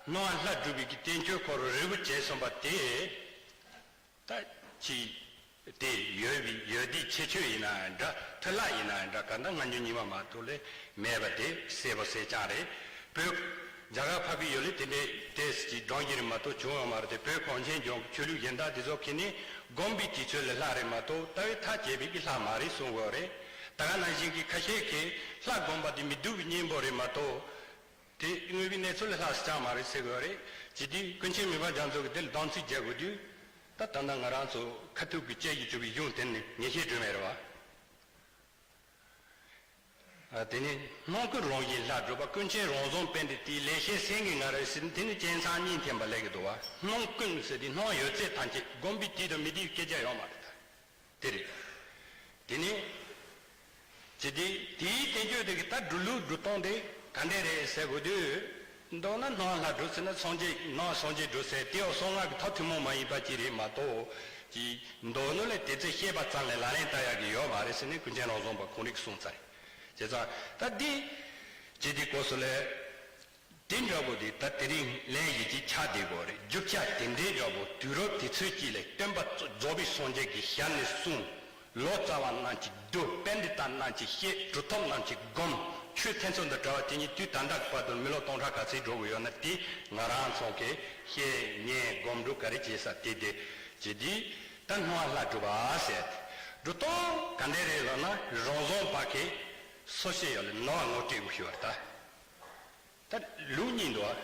སྣང་བ་ལྷ་སྒྲུབ་པའི་གི་བསྟན་བཅོས་སྐོར་རིལ་བུ་བྱས་སོང་བ་དེ། ད་ཅི། དེ་ཡོད་པའི་ཡོད་དེའི་ཁྱད་ཆོས་ཡིན་ན་འདྲ། མཐུ་ལག་ཡིན་ན་འདྲ། གང་ལྟར་སྔ་འགྱུར་རྙིང་མ་མ་གཏོགས་ལས་མེད་པ་དེ་གསལ་པོ་གསལ་རྐྱང་རེད། བོད་རྒྱ་གར་འཕགས་པའི་ཡུལ་ལས་དེ་འདྲའི་དེ་ཅིག་སྦྱོང་རྒྱུ་རེད་མ་གཏོགས་བྱུང་ཡོད་མ་རེད་དེ། བོད་གངས་ཅན་ལྗོངས་ཀྱི་ཆོས་ལུགས་གཞན་དག་དེ་ཚོ་གིས་ནི་སྒོམ་པའི་དུས་ཚོད་ལ་ལྷ་རེད་མ་གཏོགས་ལྟ་བའི་ཐག་བཅད་པའི་གི་ལྷ་མ་རེད་གསུང་གི་ཡོད་རེད། ད་ག་ནང་བཞིན་གྱི་ཁ་ཤས་ཀྱིས་ལྷ་སྒོམ་པ་དེ་མི་སྡུག་གི་གཉེན་པོ་རེད་མ་གཏོགས། དེ་དངོས་པོའི་གནས་ཚུལ་ལ་ལྷག་ས་ཅང་མ་རེད་ཟེར་དགོས་རེད། ཇི་སྟེ་ཀུན་མཁྱེན་མི་ཕམ་རྒྱ་མཚོ་གིས་དེ་ལ་གདམས་ཚིག་རྒྱག་དགོས་དུས། ད་ད་ལྟ་ང་རང་ཚོ་ཁ་ཐུག་གི་དཔྱད་ཀྱི་བཅུག་པའི་གཞུང་དེ་ནི་ངེས་ཤེས་སྒྲོན་མེ་རེད་བ། ཨ། དེ་ནི་སྣང་ཀུན་རང་བཞིན་ལྷ་སྒྲུབ་པ། ཀུན་མཁྱེན་རང་བྱུང་པཎྜི་ཏའི་ལེགས་བཤད་སེང་གེའི་ང་རོ་ཟེར། དེ་ནི་སྤྱན་གསུམ་གཉིས་འཐེན་པ་ལས་ཀྱི་འདུག་བ། སྣང་ཀུན་ཟེར་དེ་སྣང་ཡོད་ཚད་ཐམས་ཅད་སྒོམ་པའི་དུས་དང་མི་དུས་སྐད་ཆ་ཡོད་མ་རེད་ད། དེ་རེད། དེ་ནི་ ཅི་སྟེ་དེའི་བསྟན་བཅོས་དེ་གི་ད་སྒྲུབ་ལུགས་སྒྲུབ་སྟངས་དེ་ག་འདྲས་རེད་ཟེར་དགོས་དུས། མདོར་ན་སྣང་བ་ལྷ་སྒྲུབ་ཟེར་ན་སངས་རྒྱས་སྣང་བ་སངས་རྒྱས་སྒྲུབ་ཟེར་དེའོ་གསང་སྔགས་ཀྱི་ཐབས་ཐུན་མོང་མ་ཡིན་པ་ཅིག་རེད་མ་གཏོགས། ཅིག་མདོ་ནི་ལས་དེ་ཚོ་བཤད་པ་ཙམ་ལས་ལག་ལེན་བསྟར་ཡག་གི་ཡོད་མ་རེད་ཟེར་ནས་ཀུན་མཁྱེན་རང་བྱུང་བ་ཁོང་རིག་གསུངས་ཚར་རེད། བྱས་ཙང་ད་འདི་ཅི་སྟེ་གོ་སོ་ལས། དེ་འདྲ་བོ་དེ་ད་དེ་རིང་ལན་ཡིད་ཀྱི་ཆ་དེ་གོ་རེད། རྒྱུ་ཆ་དེ་འདྲའི་འདྲ་བོ་དུས་རབས་དེ་ཚོའི་དཀྱིལ་ལས་སྟོན་པ་རྫོགས་པའི་སངས་རྒྱས་ཀྱི་ཞལ་ནས་གསུངས། ལོ་ཙཱ་བ་རྣམས་ཀྱིས་བསྡུ། པཎྜི་ཏ་རྣམས་ཀྱིས་བཤད། གྲུབ་ཐོབ་རྣམས་ཀྱིས་སྒོམ། ཆོས་ཐེ་ཚོམ་དང་བྲལ་བ་དེ་ཉིད་དུས་ད་ལྟ་བར་དུ་མི་ལོ་སྟོང་ཕྲག་ག་ཚོད་འགྲོ་གི་ཡོད་ན་དེ་ང་རང་ཚོ་གིས་བཤད་ཉན་སྒོམ་སྒྲུབ་ག་རེ་བྱེད་ས་དེ་དེ་བྱེད་དུས་ད་སྣང་བ་ལྷ་སྒྲུབ་པ་ཟེར་ཏེ་སྒྲུབ་སྟངས་ག་འདྲ་རེད་ལབ་ན་རང་བྱུང་བ་གིས་སོ་སྐྱེ་ཡོད་ལ་ནོར་བ་ངོ་སྤྲད་དགོས་ཞུ་བ་རེད་ད། ད་ལུགས་གཉིས་འདུག་ཨ།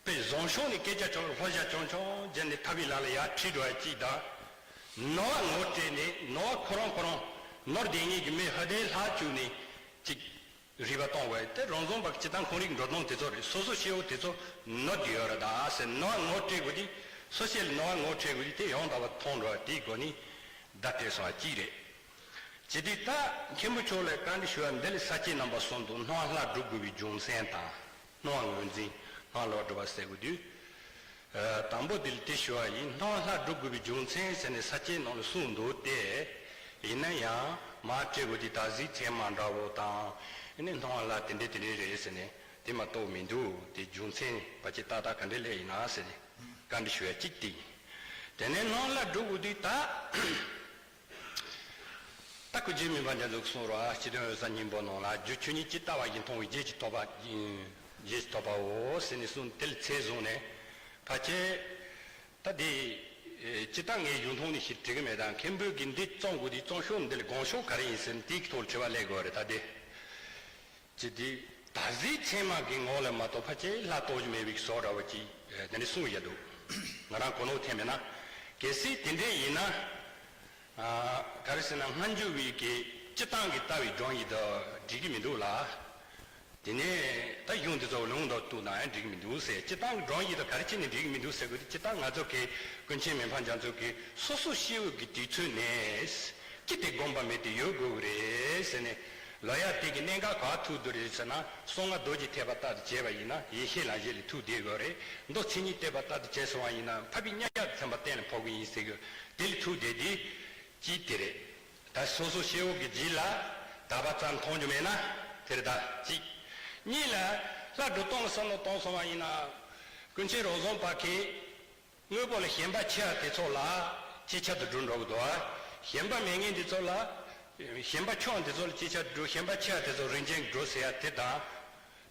དཔེ་བཟང་ཕྱོགས་ནས་སྐད་ཆ་ཆུང་ལྷོད་བཞག་ཆུང་ཆུང་བྱས་ནས་ཐར་པའི་ལམ་ལ་ཡར་ཁྲིད་འགྲོ་བ་གཅིག་དང་། ནོར་བ་ངོ་སྤྲད་ནས་ནོར་བ་ཁོ་རང་ཁོ་རང་ནོར་བསྡད་མཁན་གྱི་མི་ཧ་དེ་ལྷག་བཅུག་ནས་གཅིག་རིག་པ་གཏོང་བས་དེ་རང་བྱུང་བ་སྤྱི་བཏང་ཁོང་རིག་འགྲོ་སྟངས་དེ་ཚོ་རེད། སོ་སོ་སྐྱེ་བོ་དེ་ཚོ་ནོར་གྱི་ཡོད་རེད་ད་ཟེར་ནོར་བ་ངོ་སྤྲད་དགོས་དུས་སོ་སྐྱེ་ལ་ནོར་བ་ངོ་སྤྲད་དགོས་དུས་དེ་ཡང་དག་པར་མཐོང་འགྲོ་བ་དེའི་སྒོ་ནས་བརྡ་སྤྲད་སོང་བ་གཅིག་རེད། ཇི་སྟེ་ད་མཁན་པོ་མཆོག་ལ་བཀའ་འདྲི་ཞུ་བ་འདི་ལ་ས་བཅད་རྣམ་པ་གསུམ་དུ་སྣང་བ་ལྷ་སྒྲུབ་དགོས་པའི་རྒྱུ་མཚན་དང་སྣང་བ་ངོས་འཛིན་སྣང་བ་ལྷ་སྒྲུབ་པ་ཟེར་དགོས་དུས། དང་པོ་འདི་ལ་དེ་ཞུ་བ་ཡིན། སྣང་བ་ལྷ་སྒྲུབ་དགོས་པའི་རྒྱུ་མཚན་ཟེར་ནས་ས་བཅད་ནང་ལ་གསུངས་འདུག་སྟེ། ཡིན་ན་ཡང་མར་བྲིས་དགོས་དུས་ད་གཟི་མཚན་མ་འདྲ་བོ་དང་ཨ་ནི་སྣང་བ་ལྷ་དེ་འདྲས་དེ་འདྲས་རེད་ཟེར་ནས་དེ་མ་གཏོགས་མི་འདུག་དེ་རྒྱུ་མཚན་ཕལ་ཆེར་ཏག་ཏག་ག་འདྲས་སླེབས་ཡིན་ན་ཟེར་ནས་བཀའ་འདྲི་ཞུ་བ་གཅིག་དེ་ཡིན། དེ་ནས་སྣང་བ་ལྷ་སྒྲུབ་དགོས་དུས་ད། ད་སྐུ་རྗེ་མི་ཕམ་རྒྱ་མཚོས་གསུངས་རོགས་ཨ། སྤྱི་དོན་འོད་གསལ་སྙིང་པོ་ནང་ལ་རྒྱུ་ཆོས་ཉིད་ཇི་ལྟ་བ་བཞིན་མཐོང་བའི་རྗེས་ཀྱི་ཐོབ་པ། རྗེས་ཀྱི་ཐོབ་པའོ་ཟེར་ནས་གསུངས། དེ་ལ་ཚད་བཟུང་ནས་ཕལ་ཆེར་ད་དེ་སྤྱི་བཏང་ངའི་ཡུལ་མཐོང་ནས་ཞིག་བྲི་གི་མེད་དང་མཁན་པོས་ཀྱི་འདི་རྩོམ་དགོས་དུས་རྩོམ་ཕྱོགས་འདི་ལ་དགོངས་ཕྱོགས་ག་རེ་ཡིན་ཟེར་ན་དེའི་ཐོག་ལ་དྲི་བ་སླེབས་དགོས་རེད་ད་དེ། ཅི་སྟེ། ད་གཟི་མཚན་མ་གི་ངོ་ལ་མ་གཏོགས་ཕལ་ཆེར་ལྷ་རྟོགས་རྒྱུ་མེད་པའི་བཟོ་འདྲ་བོ་ཅིག་དེ་འདྲ་གསུངས་ཡོད་འདུག་ང་རང་གོ་ནོར་ཐེབས་མེད་ན། གལ་སྲིད་དེ་འདྲས་ཡིན་ན། ག་རེ་ཟེར་ན་སྔ་འགྱུར་བའི་གི་སྤྱི་བཏང་གི་ལྟ་བའི་སྒྲོམ་གཞི་དང་འགྲིག་གི་མི་འདུག་ལ། དེ་ནས་ད་གཞུང་དེ་ཚོ་ལུང་དང་བསྟུན་ན་ཡང་འགྲིག་གི་མི་འདུག་ཟེར། སྤྱི་བཏང་གི་སྒྲོམ་གཞི་དང་ག་རེ་བྱས་ནས་འགྲིག་གི་མི་འདུག་ཟེར་དགོས་དུས་སྤྱི་བཏང་ང་ཚོ་གི་ཀུན་མཁྱེན་མི་ཕམ་རྒྱ་མཚོ་གི་སོ་སོ་སྐྱེ་བོ་གི་དུས་ཚོད་ནས། ཅི་སྟེ་སྒོམ་པ་མེད་དེ་ཡོད་དགོས་ཀྱི་རེད་ཟེར་ནས། ལོ་ཡ་དེ་གི་གནད་འགག་ག་ཐུག་འདུག་རེད་ཟེར་ན་གསང་སྔགས་རྡོ་རྗེ་ཐེག་པ་ལྟར་དུ་བྱས་པ་ཡིན་ན་ཡེ་ཤེས་ལམ་བཞི་ལ་ཐུག་བསྡད་དགོས་རེད། མདོ་མཚན་ཉིད་བསྟོད་པ་ལྟར་དུ་བྱས་སོང་བ་ཡིན་ན་འཕགས་པའི་མཉམ་གཞག་ཏུ་ཐིམ་པ་གཏན་ལ་ཕབ་ཀྱི་ཡིན་ཟེར་གི་དེ་ལ་ཐུག་བསྡད་དེ། གཅིག་དེ་རེད། ད་སོ་སོ་སྐྱེ་བོ་གི་རྗེས་ལ་དག་པ་ཙམ་མཐོང་རྒྱུ་མེད་ན་དེ་རེད་ད་གཅིག་གཉིས་ལ་ལྷ་སྒྲུབ་སྟངས་ལ་བསམ་བློ་གཏོང་སོང་བ་ཡིན་ན། ཀུན་མཁྱེན་རང་བྱུང་བ་གིས། དངོས་པོ་ལ་ཞེན་པ་ཆེ་བ་དེ་ཚོ་ལ་ཅིག་ཆར་དུ་སྒྲུབ་འགྲོ་གི་འདུག་ཨ། ཞེན་པ་མེད་མཁན་དེ་ཚོ་ལ། ཞེན་པ་ཆུང་བ་དེ་ཚོ་ལ་ཅིག་ཆར་སྒྲུབ། ཞེན་པ་ཆེ་བ་དེ་ཚོ་རིན་ཆེན་སྒྲུབ་ཟེར་ཡ་དེ་དང་།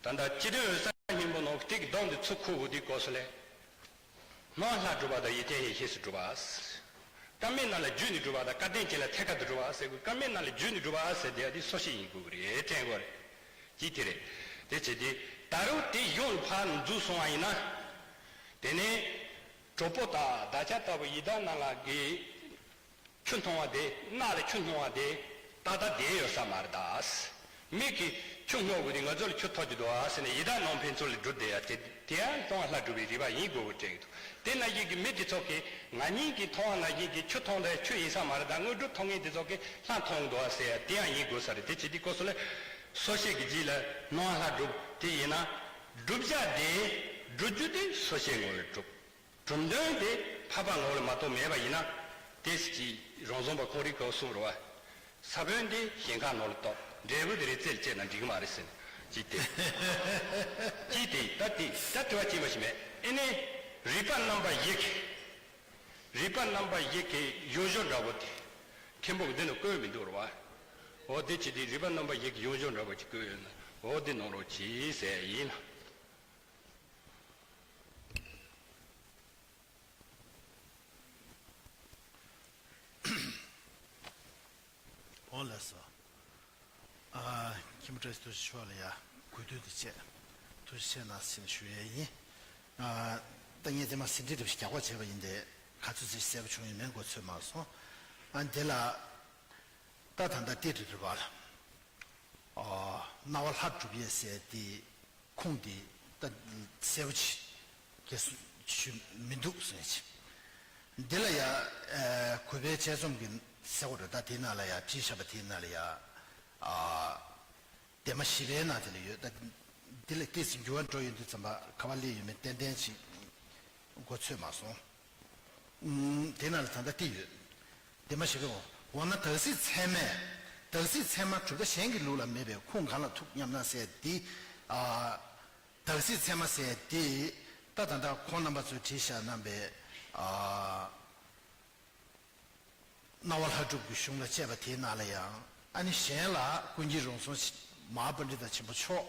ད་ལྟ་སྤྱི་དོན་འོད་གསལ་སྙིང་པོ་ནང་གི་དེ་གི་སྡོམ་དེ་ཚུར་འཁུར་དགོས་དུས་སྐབས་སུ་ལས། སྣང་བ་ལྷ་སྒྲུབ་པ་དང་ཡེ་ཤེས་ཡེ་ཤེས་སུ་སྒྲུབ་པ། སྐར་མའི་ནང་ལ་བརྒྱུད་ནས་སྒྲུབ་པ་དང་སྐལ་ལྡན་ཅན་ལ་ཐད་ཀར་དུ་སྒྲུབ་པ་ཟེར་དགོས། སྐར་མའི་ནང་ལ་བརྒྱུད་ནས་སྒྲུབ་པ་ཟེར་དེ་ཡ་དེ་སོ་སྐྱེ་ཡིན་དགོས་ཀྱི་རེད་དྲན་དགོས་རེད། ཅིག་དེ་རེད། དེ་བྱས་དུས་ད་རུང་དེ་གཞུང་ལ་ཕར་འཛུལ་སོང་བ་ཡིན་ན། དེ་ནས་གྲོགས་པོ་དང་བདག་ཅག་ལྟ་བུ་ཡི་དྭགས་རྣམས་ལ་གི་ཆུ་འཐུང་བ་དེ། རྣག་ལ་ཆུ་འཐུང་བ་དེ་ཏག་ཏག་བསྡད་ཡོད་ས་མ་རེད་ད། མིག་གིས་ཆུ་སྔོ་དགོས་དེ་ང་ཚོ་ལ་ཆུ་ཐོགས་ཀྱི་འདུག་ཨ་ཟེར་ནས་ཡི་དྭགས་ནང་ཕན་ཚུན་ལ་སྒྲུབ་བསྡད་ཡ་དེ་དེ་ཡང་སྣང་བ་ལྷ་སྒྲུབ་པའི་རིགས་པ་ཡིན་དགོས་པར་དྲན་གྱི་འདུག་དེ་ནང་བཞིན་གྱི་མི་དེ་ཚོ་གིས་ང་གཉིས་ཀྱིས་མཐོང་བ་ནང་བཞིན་གྱི་ཆུ་འཐུང་དེ་ཆུ་ཡིན་ས་མ་རེད་ད། དངོས་གྲུབ་ཐོབ་མཁན་དེ་ཚོ་གིས་ལྷ་འཐུང་གི་འདུག་ཨ་ཟེར་ཡ་དེ་ཡང་ཡིན་དགོས་ས་རེད། དེ་བྱེད་དུས་སྐབས་སུ་ལ་སོ་སྐྱེ་གི་རྗེས་ལ་སྣང་བ་ལྷ་སྒྲུབ་དེ་ཡིན་ན། སྒྲུབ་བྱ་དེ་སྒྲུབ་རྒྱུ་དེ་སོ་སྐྱེ་ངོ་ལ་སྒྲུབ། གྲུབ་དོན་དེ་འཕགས་པ་ངོ་ལ་མ་གཏོགས་མེད་པ་ཡིན་ན། དེ་ཅིག་རང་བྱུང་བ་ཁོང་རིག་གོ་གསུངས་རོ། ས་བོན་དེ་ཞིང་ཁ་ནང་ལ་གཏོགས་འབྲས་བུ་དེ་རེ་རྩེ་ལ་བཅད་ན་འགྲིག་གི་མ་རེད་ཟེར་ནས་ཅིག་དེ། ཅིག་དེ་ད་དེ་ད་དྲི་བ་ཅིག་མ་ཞིག་མེད། ཨེ་ནས་རིག་པ་རྣམ་པ་བཞི་གི། རིག་པ་རྣམ་པ་བཞི་གི་ཡོན་སྦྱོར་འདྲ་བོ་དེ། མཁན་པོ་གི་འདི་ནང་བཀོད་མི་འདུག་རོ་བ། འོ་དེ་ཅིག་དེ་རིག་པ་རྣམ་པ་བཞི་གི་ཡོན་སྦྱོར་འདྲ་བོ་ཅིག་བཀོད་ཡོད་ན་འོ་དེ་གནང་རོགས་གྱིས་ཟེར་ཡིན་ལ། འོ་ལགས་སོ། ཨ། མཁན་པོ་བཀྲ་ཤིས་རྡོ་རྗེ་མཆོག་ལ་ཡ་གུས་འདུད་དེ་བྱས། ཐུགས་རྗེ་ཆེ་གནང་ཟེར་ནས་ཞུ་ཡས་ཡིན། ཨ། ད་ངས་དེ་མ་ཟིན་བྲིས་འདྲ་བོ་ཞིག་རྒྱག་པ་བྱས་པ་ཡིན་ཏེ། ག་ཚོད་ཅིག་གསལ་པོ་བྱུང་ཡོད་མེད་མགོ་ཚོད་མ་སོང་། ཨ། འདི་ལ་ད་ད་ལྟ་ཏི་རི་རི་བ་ལ། ཨ། སྣང་བ་ལྷ་སྒྲུབ་ཡས་ཟེར་དེ། ཁུངས་དེ་ད་གསལ་པོ་ཅིག་གས་སུ་ཞུ་མི་འདུག་ཟེར་ཅིག་འདི་ལ་ཡ། ཨ། གུས་པའི་དཔྱད་རྩོམ་གྱི་ཟེར་བ་རེད་ད། དེའི་ནང་ལ་ཡ་བྲིས་བཞག་པ་དེའི་ནང་ལ་ཡ། ཨ། དེ་མ་བཞི་པའི་ནང་དེ་ལ་ཡོད། ད་དེ་ལ་ཏོག་ཙམ་འགྱུར་བ་འགྲོ་ཡོང་དུས་ཙམ་པ་ག་པར་སླེབས་ཡོད་མེད་ཏན་ཏན་ཅིག་མགོ་ཚོད་མ་སོང་། ཨུམ། དེ་ནང་ལ་ད་ལྟ་དེ་ཡོད། དེ་མ་ཞིག་གོ། འོ་ན་དག་སྲིད་ཚད་མས། དག་སྲིད་ཚད་མ་གྲུབ་མཐའ་གཞན་གྱི་ལུགས་ལ་མེད་པས་ཁུངས་གང་ལ་ཐུག་སྙམ་ན་ཟེར་འདི། ཨ། དག་སྲིད་ཚད་མ་ཟེར་འདི། ད་ད་ལྟ་ཁོང་རྣམ་པ་ཚོས་བྲིས་བཞག་གནང་པའི། ཨ། རྣ་བ་ལྷ་གྲུབ་ཀྱི་གཞུང་ལ་དཔྱད་པ་དེའི་ནང་ལ་ཡང་། ཨ་ནི་གཞན་ལ་ཀུན་མཁྱེན་རོང་ཟོམ་མ་ཧཱ་པཎྜི་ཏ་ཆེན་པོ་མཆོག་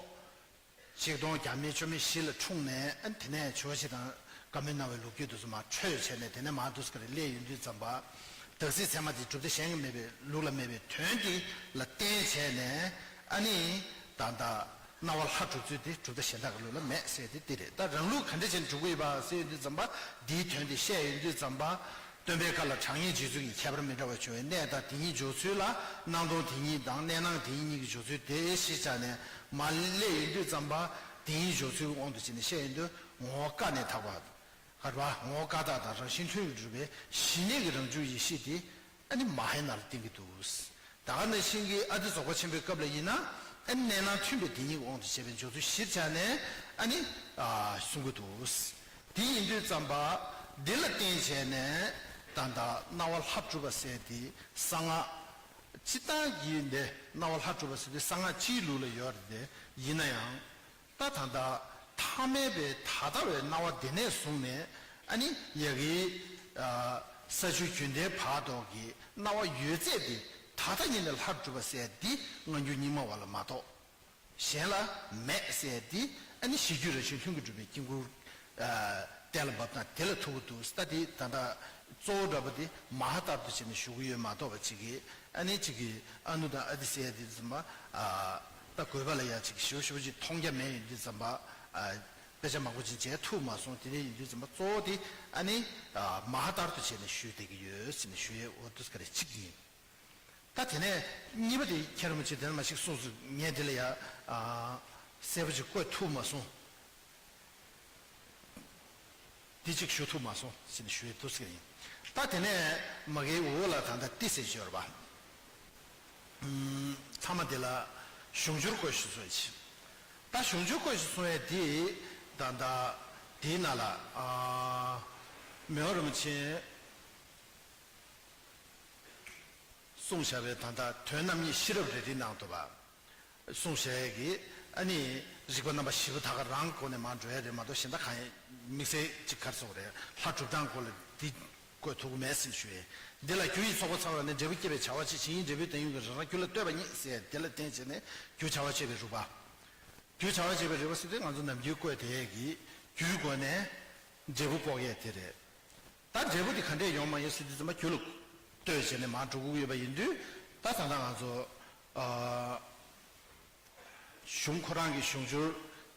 ཆིག་སྟོང་བརྒྱ་མེད་བཅུ་མེད་བཞི་ལ་འཁྲུངས་ནས། ཨ་ནི་དེ་ནས་ཇོ་བོ་རྗེ་དང་བཀའ་མོལ་གནང་བའི་ལོ་རྒྱུས་དེ་ཚོ་མར་འཕྲོས་བྱས་ནས། དེ་ནས་མར་འདུག་སེ་ག་རེ་སླེབས་ཡོང་དུས་ཙམ་པ། དག་སྲིད་ཚད་མ་དེ་གྲུབ་མཐའ་གཞན་གྱི་མེད་པའི་ལུགས་ལ་མེད་པའི་དོན་དེ་ལ་བརྟེན་བྱས་ནས། ཨ་ནི་ད་ལྟ་རྣ་བ་ལྷ་གྲུབ་ཚུལ་དེ་གྲུབ་མཐའ་གཞན་དག་གི་ལུགས་ལ་མེད་ཟེར་དེ་འདི་རེད། ད་རང་ལུགས་ག་འདྲ་བྱས་ནས་གྲུབ་ཀྱི་ཡོད་པ་ཟེར་ཡོང་དུས་ཙམ་པ། འདིའི་དོན་དེ་བཤད་ཡོང་དུས་ཙམ་པ། སྟོན་པའི་བཀའ་ལ་གྲངས་སྙེད་རྗེ་བཙུན་གྱི་ཁྱད་པར་མི་འདྲ་བ་བྱུང་བའི་གནས་དང་། དེ་ཉིད་འཇོག་ཚུལ་ལ་སྣང་སྟོང་དེ་ཉིད་དང་གནས་སྣང་དེ་ཉིད་གཉིས་ཀྱི་འཇོག་ཚུལ་དེ་གཞིར་བཞག་ནས་མར་སླེབས་ཡོང་དུས་ཙམ་པ། དེ་ཉིད་འཇོག་ཚུལ་གྱི་དབང་དུ་བྱས་ནས་བཤད་ཡོང་དུས། ངོ་བོ་ཀ་ནས་དག་པ། ག་རེ་བ། ངོ་བོ་ཀ་དག་དང་རང་བཞིན་ལྷུན་གྱིས་གྲུབ་པའི་གཞི་གནས་ཀྱི་རང་བྱུང་ཡེ་ཤེས་དེ། ཨ་ནི་མ་ཧཱ་ཡ་ན་ལ་བསྟན་གྱི་འདུག། ད་ག་ནང་བཞིན་གྱི་ཨ་ཏི་རྫོགས་པ་ཆེན་པོའི་སྐབས་ལ་ཡིན་ན། ཨ་ནི་གནས་སྣང་མཐུན་པའི་དེ་ཉིད་ཀྱི་དབང་དུ་བྱས་པའི་འཇོག་ཚུལ་གཞིར་བཞག་ནས། ཨ་ནི་ཨ་གསུང་གི་འདུག། དེ་ཡིན་དུས་ཙམ་པ། འདི་ལ་བརྟེན་བྱས་ནས་ད་ལྟ་རྣ་བ་ལྷ་གྲུབ་པ་ཟེར་དེ་གསང་སྔགས། སྤྱིར་བཏང་གི་འདི་རྣ་བ་ལྷ་གྲུབ་པ་ཟེར་དེ་གསང་སྔགས་སྤྱིའི་ལུགས་ལ་ཡོད་རེད། དེ་ཡིན་ན་ཡང་། ད་ད་ལྟ་ཐ་མལ་པའི་ད་ལྟ་བའི་སྣང་བ་འདི་ནས་བཟུང་ནས། ཨ་ནི་ཡ་གི་ས་བཅུ་རྒྱུན་མཐའི་བར་དོ་གི་སྣང་བ་ཡོད་ཚད་དེ། ད་ལྟ་ཉིད་ནས་ལྷར་གྲུབ་པ་ཟེར་འདི་སྔ་འགྱུར་རྙིང་མ་བ་ལ་མ་གཏོགས་གཞན་ལ་མེད་ཟེར་འདི། ཨ་ནི་གཞི་རྒྱུད་རང་བཞིན་ལྷུན་གྱིས་གྲུབ་པའི་དཀྱིལ་འཁོར་གཏན་ལ་དབབ་ན་དེ་ལ་ཐུག་གི་འདུག། ད་དེ་ད་ལྟ་གཙོ་བོ་འདྲ་པོ་དེ་མ་ཧཱ་ལྟར་དུ་བྱས་ནས་ཞུ་གི་ཡོད་མ་གཏོགས་པ། གཅིག་གིས་ཨ་ནི་གཅིག་གིས་ཨ་ནུ་དང་ཨ་ཏི་ཟེར་ཡ་དེ་ཙམ་པ། ད་དགོས་པ་ལ་ཡ་གཅིག་ཞིབ་ཞིབ་ཅིག་མཐོང་རྒྱ་མེད་ཡིན་དུས་ཙམ་པ། དཔེ་ཆ་མང་པོ་ཅིག་མཇལ་ཐུབ་མ་སོང་། དེ་འདྲ་ཡིན་དུས་ཙམ་པ་གཙོ་བོ་དེ་ཨ་ནི་མ་ཧཱ་ལྟར་དུ་བྱས་ནས་ཞུས་བསྡད་ཀྱི་ཡོད་ཟེར་ནས་ཞུ་ཡས། འོ་འདུག་སེ་ག་རེ་གཅིག་ཡིན། ད་དེ་ནས་གཉིས་པ་དེ་ཁྱེད་རང་མ་ཅིག་དེ་ནས་མ་ཞིག་གསུངས་སོང་། ངས་དེ་ལ་ཡ་གསལ་པོ་ཅིག་བཀོད་ཐུབ་མ་སོང་། འདི་གཅིག་ཞུ་ཐུབ་མ་སོང་ཟེར་ནས་ཞུ་ཡས་འདུག་ཟེར་ཡིན། ད་དེ་ནས་མ་གིའི་འོག་ལ་ད་ལྟ་ཏི་ཟེར་ཞོར་བ། ཐ་མ་དེ་ལ་གཞུང་སྦྱོར་བཀོད་ཞིག་གསུང་ཡས་ཅིག། ད་གཞུང་སྦྱོར་བཀོད་ཞིག་གསུང་ཡས་དེ་ད་ལྟ་དེའི་ནང་ལ། ཨ། མི་དབང་རིན་པོ་ཆེ་གསུངས་བཞག་པའི་ད་ལྟ་དོན་རྣམ་གཉིས་ཤེས་རབ་རེ་རེའི་ནང་དུ་བ། གསུངས་བཞག་ཡས་ཀྱི་ཨ་ནི་རིགས་པ་རྣམ་པ་བཞི་པོ་ད་ག་རང་སྒོ་ནས་མར་འགྲོ་ཡས་རེད་མ་གཏོགས། གཞན་དག་གང་ཡང་དམིགས་བསལ་ཅིག་ག་རེ་ཟེར་དགོས་རེད། ལྷ་གྲུབ་སྟངས་སྐོར་ལ་འདི་བཀོད་ཐུབ་ཀྱི་མེད་ཟེར་ཞུ་ཡས། འདི་ལ་རྒྱུ་ཡི་ཚོགས་པ་ཚང་བ་ནི། འབྲས་བུ་སྐྱེད་པའི་བྱ་བ་ཆེ། བྱེད་ཉིད་འབྲས་བུའི་བདག་ཉིད་ཀྱི། རང་རང་རྒྱུད་ལ་ལྟོས་པ་ཉིད་ཟེར། དེ་ལ་བརྟེན་བྱས་ནས་རྒྱུ་བྱ་བ་བྱེད་པའི་རིགས་པ། རྒྱུ་བྱ་བ་བྱེད་པའི་རིགས་པ་ཟེར་དུས་ང་ཚོ་ནམ་རྒྱུན་བཀོད་དེ་ཡས་ཀྱི་རྒྱུའི་སྒོ་ནས་འབྲས་བུ་དཔོག་ཡས་དེ་རེད། ད་འབྲས་བུ་དེ་ག་འདྲས་ཡོང་མ་ཡོང་ཟེར་དུས་ཙམ་པ་རྒྱུ་ལ་ལྟོས་བྱས་ནས་མར་འགྲོ་དགོས་ཡོད་པ་ཡིན་དུས། ད་ད་ལྟ་ང་ཚོ་ཨ་གཞུང་ཁོ་རང་གི་གཞུང་སྦྱོར་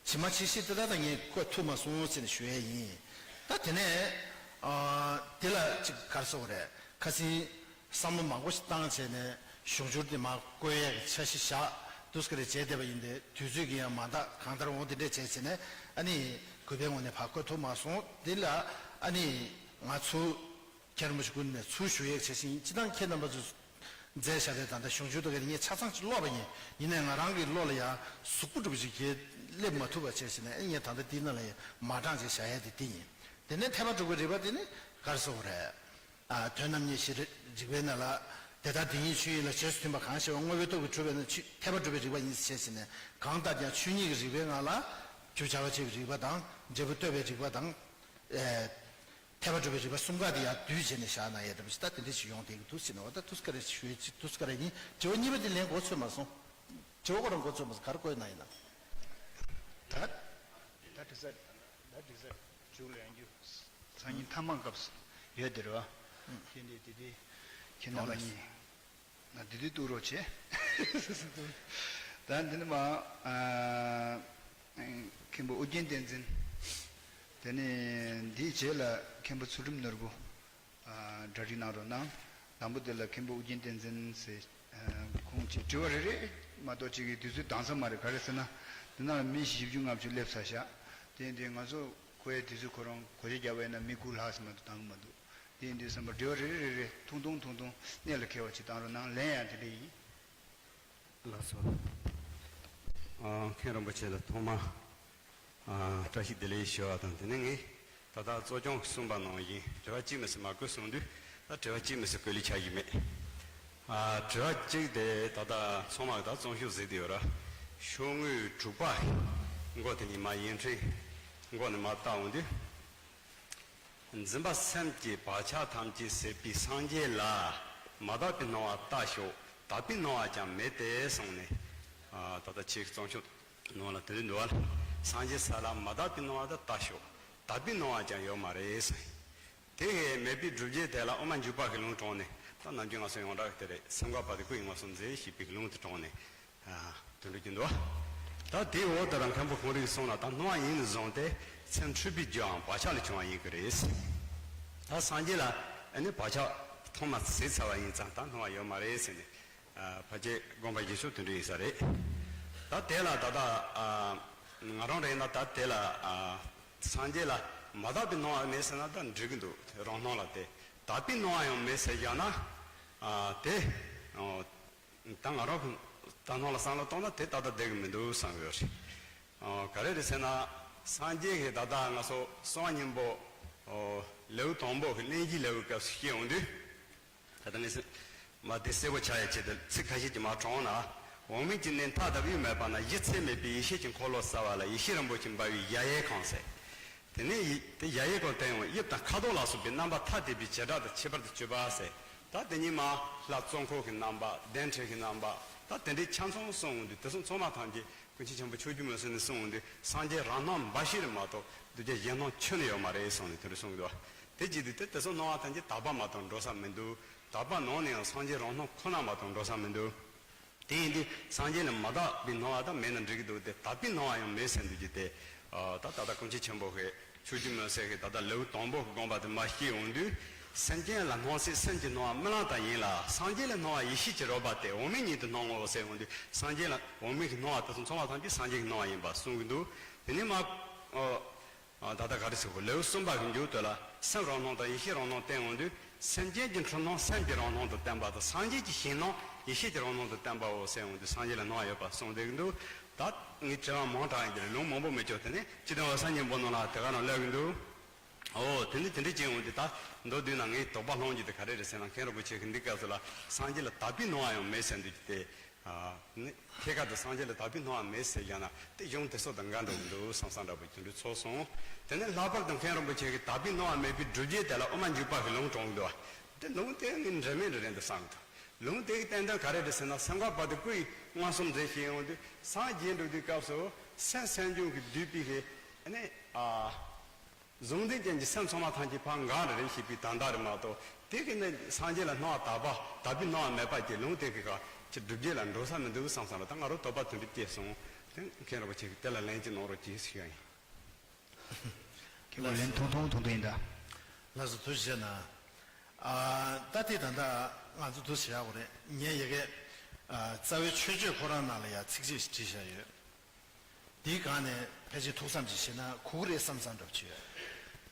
ཇི་མ་ཇི་བཞིན་དེ་ད་ལྟ་ངས་བཀོད་ཐུབ་མ་སོང་ཟེར་ནས་ཞུ་ཡས་ཡིན། ད་དེ་ནས་ཨ་དེ་ལ་ཅིག་ག་རེ་ཟེར་དགོས་རེད། ཁ་སང་བསམ་བློ་མང་པོ་ཞིག་བཏང་བྱས་ནས་གཞུང་སྦྱོར་འདི་མར་བཀོད་ཡས་ཀྱི་འཆར་གཞི་བཞག་འདུག་སེ་ག་རེ་བྱས་བསྡད་པ་ཡིན་ཏེ། དུས་ཚོད་ཀྱིས་ཡང་མ་འདང་། གང་ལྟར་འོང་དེ་འདྲས་བྱས་བྱས་ནས་ཨ་ནི་གུས་པའི་ངོས་ནས་ཕར་བཀོད་ཐུབ་མ་སོང་། འདི་ལ་ཨ་ནི་ང་ཚོ་ཁྱེད་རང་མ་ཞིག་ཀུན་ནས་ཚུར་ཞུ་ཡས་བྱས་ཤིང་། སྤྱིར་བཏང་ཁྱེད་རྣམ་པ་ཚོས་མཛད་བཞག་པའི་ད་ལྟ་གཞུང་སྦྱོར་དེ་ག་རེ་ངས་ཆ་ཚང་ཅིག་ཀློག་པ་ཡིན། ཡིན་ནའི་ང་རང་གི་བློ་ལ་ཡང་ཟུག་པོ་འདྲ་པོ་ཅིག་གིས་སླེབས་མ་ཐུབ་པ་བྱས་བྱས་ནས། ཨ་ནི་ངས་ད་ལྟ་འདིའི་ནང་ལ་ཡང་མ་དྲངས་བྱས་བཞག་ཡས་དེ་འདི་ཡིན། དེ་ནས་ཐེག་པ་དྲུག་པའི་རིགས་པ་དེ་ནི་ག་རེ་ཟེར་དགོས་རེད། ཨ། དོན་རྣམ་གཉིས་ཤེས་རིག་པའི་ནང་ལ། དེ་ལྟར་དེ་ཉིད་ཆོས་ཉིད་ལ་རྗེས་སུ་མཐུན་པ་གང་ཞེས་པ། དངོས་པོའི་སྟོབས་ཀྱིས་གྲུབ་པས་ན་ཆོས། ཐེག་པ་གྲུབ་པའི་རིགས་པ་ཉིད་ཅེས་བྱས་ནས། གང་ལྟར་ཀྱང་ཆོས་ཉིད་ཀྱི་རིགས་པའི་ནང་ལ་རྒྱུ་བྱ་བ་བྱེད་པའི་རིགས་པ་དང་། འབྲས་བུ་ལྟོས་པའི་རིགས་པ་དང་། ཨེ། ཐེག་པ་གྲུབ་པའི་རིགས་པ་གསུམ་ཀ་དེ་ཡང་བསྡུས་བྱས་ནས་བཞག་ན་ཡག་འདྲ་པོ་ཞིག་ད་དེ་འདྲ་ཞིག་ཡོང་བསྡད་ཀྱི་འདུག་ཟེར་ནས། འོ་ད་འདུག་སེ་ག་རེ་ཞུ་ཡས་ཅིག། འདུག་སེ་ག་རེ་ཡིན། དྲི་བ་གཉིས་པ་དེ་ལན་གོ་ཚོད་མ་སོང་། དྲི་བ་ཁོ་རང་གོ་ཚོད་མ་སོང་། ག་རེ་བཀོད་གནང་ཡིན་ན། ད་ད་དྲི་ས་ད་དྲི་ས་མཇུག་ལ་ཡང་རྒྱུ་སང་ཉིན་ཐ་མག་སྐབས་སུ་ཡོད་དེ་རེད་བ། ཁྱེད་འདི་དེ་དེ་ཁྱེད་རྣམ་པ་གཉིས་ང་དེ་དུས་གཏུག་རོགས་བྱེད། ད་འདི་ནི་མ། ཨ། མཁན་པོ་ཨོ་རྒྱན་བསྟན་འཛིན། དེ་ནས་འདིའི་རྗེས་ལ་མཁན་པོ་ཚུལ་ཁྲིམས་ནོར་བུ། ཨ། གྲ་སྒྲིག་གནང་རོགས་གནང་། དང་པོ་དེ་ལ་མཁན་པོ་ཨོ་རྒྱན་བསྟན་འཛིན་ཟེར། ཨ། ཁོང་གིས་དྲི་བ་རེ་རེ་མ་གཏོགས་གཅིག་གི་དུས་ཚོད་འདང་ས་མ་རེད། ག་རེ་ཟེར་ན། འདི་ནང་ལ་མི་བཞི་བཅུ་ལྔ་བཅུ་སླེབས་ཚར་ཤག། དེ་ཡིན་དུས་ང་ཚོ་གོ་ཡའི་དུས་ཚོད་ཁོ་རང་བགོ་བཤའ་རྒྱག་པ་ཡིན་ན་མི་དགུ་ལྷག་ཙམ་མ་གཏོགས་འདང་གི་མ་འདུག། དེ་ཡིན་དུས་བསམ་པ་དྲི་བ་རེ་རེ་རེ་རེ་ཐུང་ཐུང་ཐུང་ཐུང་གནད་ལ་འཁེལ་བ་ཅིག་བཏང་རོགས་གནང་། ལན་ཡང་དེ་འདྲ་ཡིན། ལགས་སོ། ཨ། མཁན་རིན་པོ་ཆེ་ལ་ཐོག་མར། ཨ། བཀྲ་ཤིས་བདེ་ལེགས་ཞུ་བ་དང་། དེ་ནས་ངས་ད་ལྟ་གཙོ་སྐྱོང་གསུངས་པ་ནང་བཞིན་དྲི་བ་གཅིག་མི་སྲིད་མ་བཀོད་གསུངས་དུས། ད་དྲི་བ་གཅིག་མི་སྲིད་བཀོད་ལེ་ཆ་ཞིག་མེད། ཨ། དྲི་བ་གཅིག་དེ་ད་ལྟ་ཚང་མ་ད་རྩོམ་ཤོག་གཟིགས་བསྡད་ཡོད་ར། ཤོག་ངོས་དྲུག་པ་མགོ་དེ་ཉིན་མ་ཡིན་ཕྲན་མགོ་ནས་མར་བལྟ་འོང་དུས། འཛིན་པ་སེམས་ཀྱི་བག་ཆགས་ཐམས་ཅད་ཟད་པའི་སངས་རྒྱས་ལ། མ་དག་པའི་སྣང་བ་ལྟ་ཞོག། དག་པའི་སྣང་བ་ཀྱང་མེད་དེ་གསུངས་ནས། ཨ། ད་ལྟ་ཁྱེད་ཀྱི་རྩོམ་ཤོག་ནང་ལ་དེ་འདྲ་འདུག་བ། སངས་རྒྱས་ས་ལ་མ་དག་པའི་སྣང་བ་དེ་ལྟ་ཞོག། དག་པའི་སྣང་བ་ཀྱང་ཡོད་མ་རེད་གསུངས། དེ་ཧེ་མེད་པའི་སྒྲུབ་བྱེད་དེ་ལ་དབུ་མ་འཇུག་པ་གི་ལུང་དྲངས་ནས། ད་ནམ་རྒྱུན་ང་ཚོ་ཡོངས་གྲགས་དེ་རེད། སེམས་ཁམས་པ་དེ་ཀུན་ཡིད་མངོན་སུམ་མཛད་ཞེས་པའི་ལུང་དེ་དྲངས་ནས། ཨ། དེ་འདྲ་གྱི་འདུག། ད་དེའི་འོག་ཏུ་ར་མཁན་པོ་ཁོང་རིགས་གསུངས་ན། ད་སྣང་བ་ཡིད་ནས་བཟུང་སྟེ་སེམས་འཁྲུལ་པའི་རྒྱུའང་བག་ཆགས་ལས་བྱུང་བ་ཡིན་གྱི་རེད། ད་སངས་རྒྱས་ལ་ཨ་ནི་བག་ཆགས་ཐོག་མ་ཟད་ཚར་བ་ཡིན་ཙང་ད་སྣང་བ་ཡོད་མ་རེད་ཟེར་ནས། ཨ། ཕལ་ཆེར་དགོངས་པ་རྒྱས་ཤོས་དེ་འདྲ་ཡིན་ས་རེད། ད་དེ་ལ་ད་ལྟ། ཨ། ང་རང་རེད་ན་ད་དེ་ལ། ཨ། སངས་རྒྱས་ལ་མ་དག་པའི་སྣང་བ་མེད་ཟེར་ན་ད་འགྲིག་གི་འདུག། རང་སྣང་ལ་དེ། དག་པའི་སྣང་བ་ཡང་མེད་ཟེར་བཞག་ན། ཨ། དེ། ཨོ། ད་ང་རང་གི་ད་སྣང་ལ་བསམ་བློ་གཏོང་ན་དེ་ཏག་ཏག་བསྡད་ཀྱི་མི་འདུག་བསམ་ཡོད་རེད། ཨ། ག་རེ་རེད་ཟེར་ན། སངས་རྒྱས་ཀྱིས་ད་ལྟ་ང་ཚོ་གསང་བ་སྙིང་པོ། ཨོ། ལེའུ་དང་པོ་གི་གླེང་གཞིའི་ལེའུའི་སྐབས་སུ་བཤད་འོང་དུས། ད་ལྟ་ངས་མ་དེ་གསལ་པོ་ཆགས་ཡ་ཆེད་དུ་ཚིག་ཁ་ཤས་ཀྱིས་མ་དྲངས་ན། འོག་མིན་གྱི་གནས་མཐའ་དང་དབུས་མེད་པ་ན། གཞི་ཚད་མེད་པའི་ཡེ་ཤེས་ཀྱི་འཁོར་ལོ་གསལ་བ་ལ། ཡེ་ཤེས་རིན་པོ་ཆེ་འབར་བའི་གཞལ་ཡས་ཁང་ཟེར། དེ་ནས་ཡི་དེ་གཞལ་ཡས་ཁང་སྟེང་འོག་དབྱིབས་དང་ཁ་དོག་ལ་སོགས་པའི་རྣམ་པ་ཐ་དད་པའི་བྱེ་བྲག་ཏུ་ཁྱད་པར་དུ་གྱུར་པ་ཟེར། ད་དེ་ཉིན་མ་ལྷ་བཙོང་འཁོར་གྱི་རྣམ་པ། གདན་ཁྲི་གི་རྣམ་པ། ད་དེ་འདྲའི་ཆ་ཚང་གསུངས་འོང་དུས། དེ་ཚོ་ཚང་མ་ཐམས་ཅད་ཀུན་མཁྱེན་ཆེན་པོ་ཕྱོགས་བཅུའི་མུན་སེལ་ནས་གསུངས་འོང་དུས། སངས་རྒྱས་རང་སྣང་འབའ་ཞིག་རེད་མ་གཏོགས་གདུལ་བྱ་གཞན་སྣང་ཁྱོན་ནས་ཡོད་མ་རེད་གསུངས་ནས་དེ་འདྲ་གསུངས་འདུག། དེ་བྱེད་དུས་དེ་དེ་ཚོ་སྣང་བ་ཐམས་ཅད་དག་པ་མ་གཏོགས་འགྲོ་ས་མི་འདུག། དག་པ་ནང་ནས་ཡང་སངས་རྒྱས་རང་སྣང་ཁོ་ན་མ་གཏོགས་འགྲོ་ས་མི་འདུག། དེ་ཡིན་དུས་སངས་རྒྱས་ལ་མ་དག་པའི་སྣང་བ་དང་མེད་ན་འགྲིག་གི་འདུག་སྟེ། དག་པའི་སྣང་བ་ཡང་མེད་ཟེར་འདུག་རྒྱུ་དེ། ཨ། ད་ད་ལྟ་ཀུན་མཁྱེན་ཆེན་པོ་གིས་ཕྱོགས་བཅུའི་མུན་སེལ་གྱི་ད་ལྟ་ལེའུ་དང་པོ་གི་དགོངས་པ་དེ་མར་བཤད་འོང་དུས། སེམས་ཅན་ལ་སྣང་སྲིད་སེམས་ཀྱི་སྣང་བ་རྨི་ལམ་ལྟར་ཡིན་ལ། སངས་རྒྱས་ལ་སྣང་བ་ཡེ་ཤེས་ཀྱི་རོལ་པ་སྟེ། འོག་མིན་ཉིད་དུ་སྣང་ངོ་ཟེར་འོང་དུས། སངས་རྒྱས་ལ་འོག་མིན་གྱི་སྣང་བ་དེ་ཚོ་ཚང་མ་ཐམས་ཅད་སངས་རྒྱས་ཀྱི་སྣང་བ་ཡིན་པ་གསུང་གི་འདུག། དེ་ནས་མ། ཨོ། ཨ། ད་ལྟ་ག་རེ་ཟེར་གོ། ལེའུ་གསུམ་པ་གི་མཇུག་དེ་ལ་སེམས་རང་སྣང་དང་ཡེ་ཤེས་རང་སྣང་བསྟན་འོང་དུས། སེམས་ཅན་གྱི་འཁྲུལ་སྣང་སེམས་ཀྱི་རང་སྣང་དུ་བསྟན་པ་དང་། སངས་རྒྱས་ཀྱི་གཞན་སྣང་ཡེ་ཤེས་ཀྱི་རང་སྣང་དུ་བསྟན་པའོ་ཟེར་འོང་དུས། སངས་རྒྱས་ལ་སྣང་བ་ཡོད་པ་གསུངས་བསྡད་ཀྱི་འདུག། ད་ངས་དྲི་བ་མང་དྲགས་ཡིན་གྱི་རེད། ལུང་མང་པོ་མི་ཆོག། དེ་ནས་སྤྱི་དོན་འོད་གསལ་སྙིང་པོ་ནང་ལ་དེ་ག་རང་སླེབས་ཀྱི་འདུག། ཨོ། དེ་ནི་དེ་འདྲ་བྱས་འོང་དུས། ད་མདོར་བསྡུས་ན་ངས་དོགས་པ་སློང་རྒྱུ་དེ་ག་རེ་རེད་ཟེར་ན། མཁན་རིན་པོ་ཆེ་གིས་འདི་སྐབས་སུ་ལ་སངས་རྒྱས་ལ་དག་པའི་སྣང་བ་ཡང་མེད་ཟེར་འདུག་སྟེ། ཨ། ནི་ཐད་ཀར་དུ་སངས་རྒྱས་ལ་དག་པའི་སྣང་བ་མེད་ཟེར་བཞག་ན་དེ་གཞུང་དེ་ཚོ་དང་འགལ་འགྲོ་གི་འདུག་བསམ་བསམ་འདྲ་པོ་དེ་འདྲ་ཚོར་སོང་། དེ་ནས་ལྷག་པར་དུ་མཁན་རིན་པོ་ཆེ་གིས་དག་པའི་སྣང་བ་མེད་པའི་སྒྲུབ་བྱེད་དེ་ལ་དབུ་མ་འཇུག་པ་གི་ལུང་དྲངས་འདུག། དེ་ལུང་དེ་ངས་འབྲེལ་མེད་འདྲ་རེད་འདུག་བསམ་གི་འདུག། ལུང་དེ་གི་བསྟན་དོན་ག་རེ་རེད་ཟེར་ན། སེམས་ཁམས་པ་དེ་ཀུན་ཡིད་མངོན་སུམ་མཛད་བཤད་ཡོང་དུས། སངས་རྒྱས་འགྲོ་དུས་སྐབས་སུ་སེམས་སེམས་བྱུང་གིས་བསྡུས་པའི་གི་ནི། ཨ། གཟུང་འཛིན་ཅན་གྱི་སེམས་ཚང་མ་ཐམས་ཅད་ཕར་འགག་རེ་རེ་ཞེས་པའི་དོན་དག་རེད་མ་གཏོགས། དེ་གི་ནི་སངས་རྒྱས་ལ་སྣང་བ་དག་པ། དག་པའི་སྣང་བ་མེད་པ་གྱི་ལུང་དེ་གི་ཁ་ཅིག་སྒྲུབ་བྱེད་ལ་འགྲོ་ས་མི་འདུག་བསམ་བསམ་ལ། ད་ང་རང་དོགས་པ་དེ་འདྲ་སྐྱེས་སོང་། དེ་མཁན་རིན་པོ་ཆེ་གིས་དེ་ལ་ལན་ཅིག་གནང་རོགས་གྱིས་ཞུ་ཡ་ཡིན། ཁྱེད་ཀྱི་ལན་ཐུང་ཐུང་ཐུང་ཐུང་ཡིན་ད། ལགས་སོ། ཐུགས་རྗེ་གནང་། ཨ། ད་དེ་ད་ལྟ་ང་ཚོ་འདུག་བྱེད་ཡག་རེད། ངས་ཡ་གི། ཨ། རྩ་བའི་མཆོད་བརྗོད་ཁོ་རང་ནང་ལ་ཡ་ཚིགས་བཅད་ཞིག་བྲིས་བཞག་ཡོད། འདིའི་སྒང་ནས་ཕལ་ཆེར་ཐུགས་བསམ་ཅིག་བཞེས་ན་གོ་གི་རེད་བསམ་བསམ་འདྲ་པོ་ཅིག་ཡོད།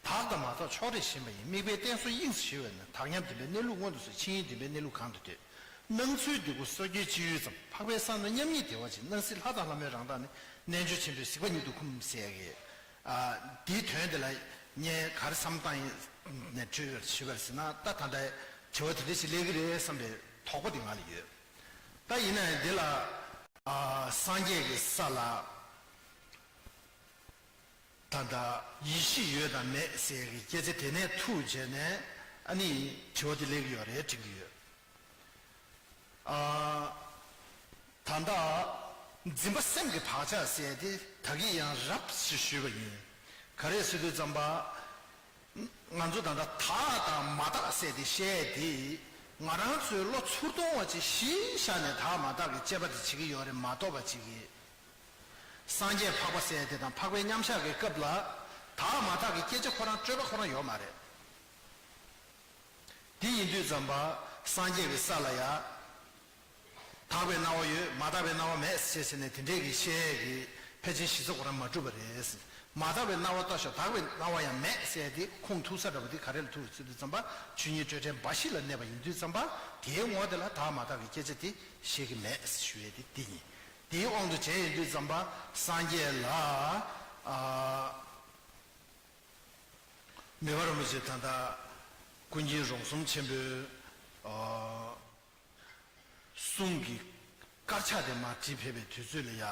དག་དང་མ་དག་ཕྱོགས་རེས་ཞེན་པ་ཡིས། དམིགས་པའི་རྟེན་གསུམ་དབྱིངས་སུ་ཞུ་བས་ན། དག་མཉམ་བདེན་པའི་གནས་ལུགས་མངོན་དུ་གསལ། ཆོས་དབྱིངས་བདེན་པའི་གནས་ལུགས་གང་དུ་འདོད། སྣང་ཚུལ་འདི་ཀུན་སོ་སྐྱེའི་སྤྱི་ཡུལ་ཙམ། འཕགས་པའི་ས་ན་མཉམ་ཉིད་བདེ་བ་ཅན། སྣང་སྲིད་ལྷ་དང་ལྷ་མོའི་རང་མདངས་ནི། རྣལ་འབྱོར་ཆེན་པོའི་གཟིགས་པ་ཉིད་དུ་འཁུམས་ཟེར་གི། ཨ། འདིའི་དོན་འདི་ལ་ངས་ག་རེ་བསམ་བཏང་ཡིན་ནས་དྲི་བར་ཞུས་པར་ཟེར་ན། ད་ད་ལྟ་དྲི་བ་དེ་འདྲ་ཞིག་སླེབས་ཀྱི་རེད་བསམ་པའི་དོགས་པ་དེ་ང་ལ་ཡོད། ད་ཡིན་ན་ཡང་འདི་ལ། ཨ། སངས་རྒྱས་ཀྱི་ས་ལ་ད་ལྟ་ཡེ་ཤེས་ཡོད་དང་མེད་ཟེར་གྱི་སྐད་ཆ་དེ་ནས་ཐུག་བྱས་ནས། ཨ་ནི་དྲི་བ་དེ་སླེབས་ཀྱི་ཡོད་རེད་དྲན་གྱི་ཡོད། ཨ། ད་ལྟ་འཛིན་པ་སེམས་ཀྱི་བག་ཆགས་ཟེར་དེ་ད་གིན་ཡང་རབ་ཞིག་ཞུས་པ་ཡིན། ག་རེ་ཟེར་དུས་ཙམ་པ། ང་ཚོ་ད་ལྟ་དག་དང་མ་དག་ཟེར་དེ་བཤད་དེ། ང་རང་ཚོའི་བློ་ཚུར་གཏོང་བ་ཅིག་གཞི་བཞག་ནས་དག་མ་དག་གི་དཔྱད་པ་དེ་བྱེད་ཀྱི་ཡོད་རེད་མ་གཏོགས་པ་ཅིག་གིས། སངས་རྒྱས་འཕགས་པ་ཟེར་དེ་དང་འཕགས་པའི་མཉམ་བཞག་གི་སྐབས་ལ་དག་མ་དག་གི་སྐད་ཆ་ཁོ་རང་སྤྲོས་པ་ཁོ་རང་ཡོད་མ་རེད། དེ་ཡིན་དུས་ཙམ་པ་སངས་རྒྱས་ཀྱི་ས་ལ་ཡ། དག་པའི་སྣང་བ་ཡོད། མ་དག་པའི་སྣང་བ་མེད་ཅེས་ཟེར་ནས་དེ་འདྲས་ཀྱི་བཤད་ཀྱི་ ཕལ་ཆེར་གཞི་རྩ་ཁོ་རང་མ་གྲུབ་པ་རེད། མ་དག་པའི་སྣང་བ་ལྟ་ཞོག་དག་པའི་སྣང་བ་ཡང་མེད་ཟེར་ཏེ་ཁུངས་ཐུག་ས་འདྲ་པོ་དེ་ག་རེ་ལ་ཐུག་ཟེར་དུས་ཙམ་པ། ཆོས་ཉིད་སྤྲོས་བྲལ་འབའ་ཞིག་ལ་གནས་པ་ཡིན་དུས་ཙམ་པ། དེའི་ངོ་དེ་ལ་དག་མ་དག་གི་སྐད་ཆ་དེ་བཤད་ཀྱི་མེད་ཞུ་ཡས་དེ་འདི་ཡིན། དེའི་དབང་དུ་བྱས་ཡོང་དུས་ཙམ་པ་སངས་རྒྱས་ལ། ཨ། མི་ཕམ་རིན་པོ་ཆེ་ད་ལྟ་ཀུན་མཁྱེན་རོང་ཟོམ་ཆེན་པོའི། ཨ། གསུང་གི་དཀར་ཆག་དེ་མར་བྲིས་ཕེབས་པའི་དུས་ཚོད་ལ་ཡ།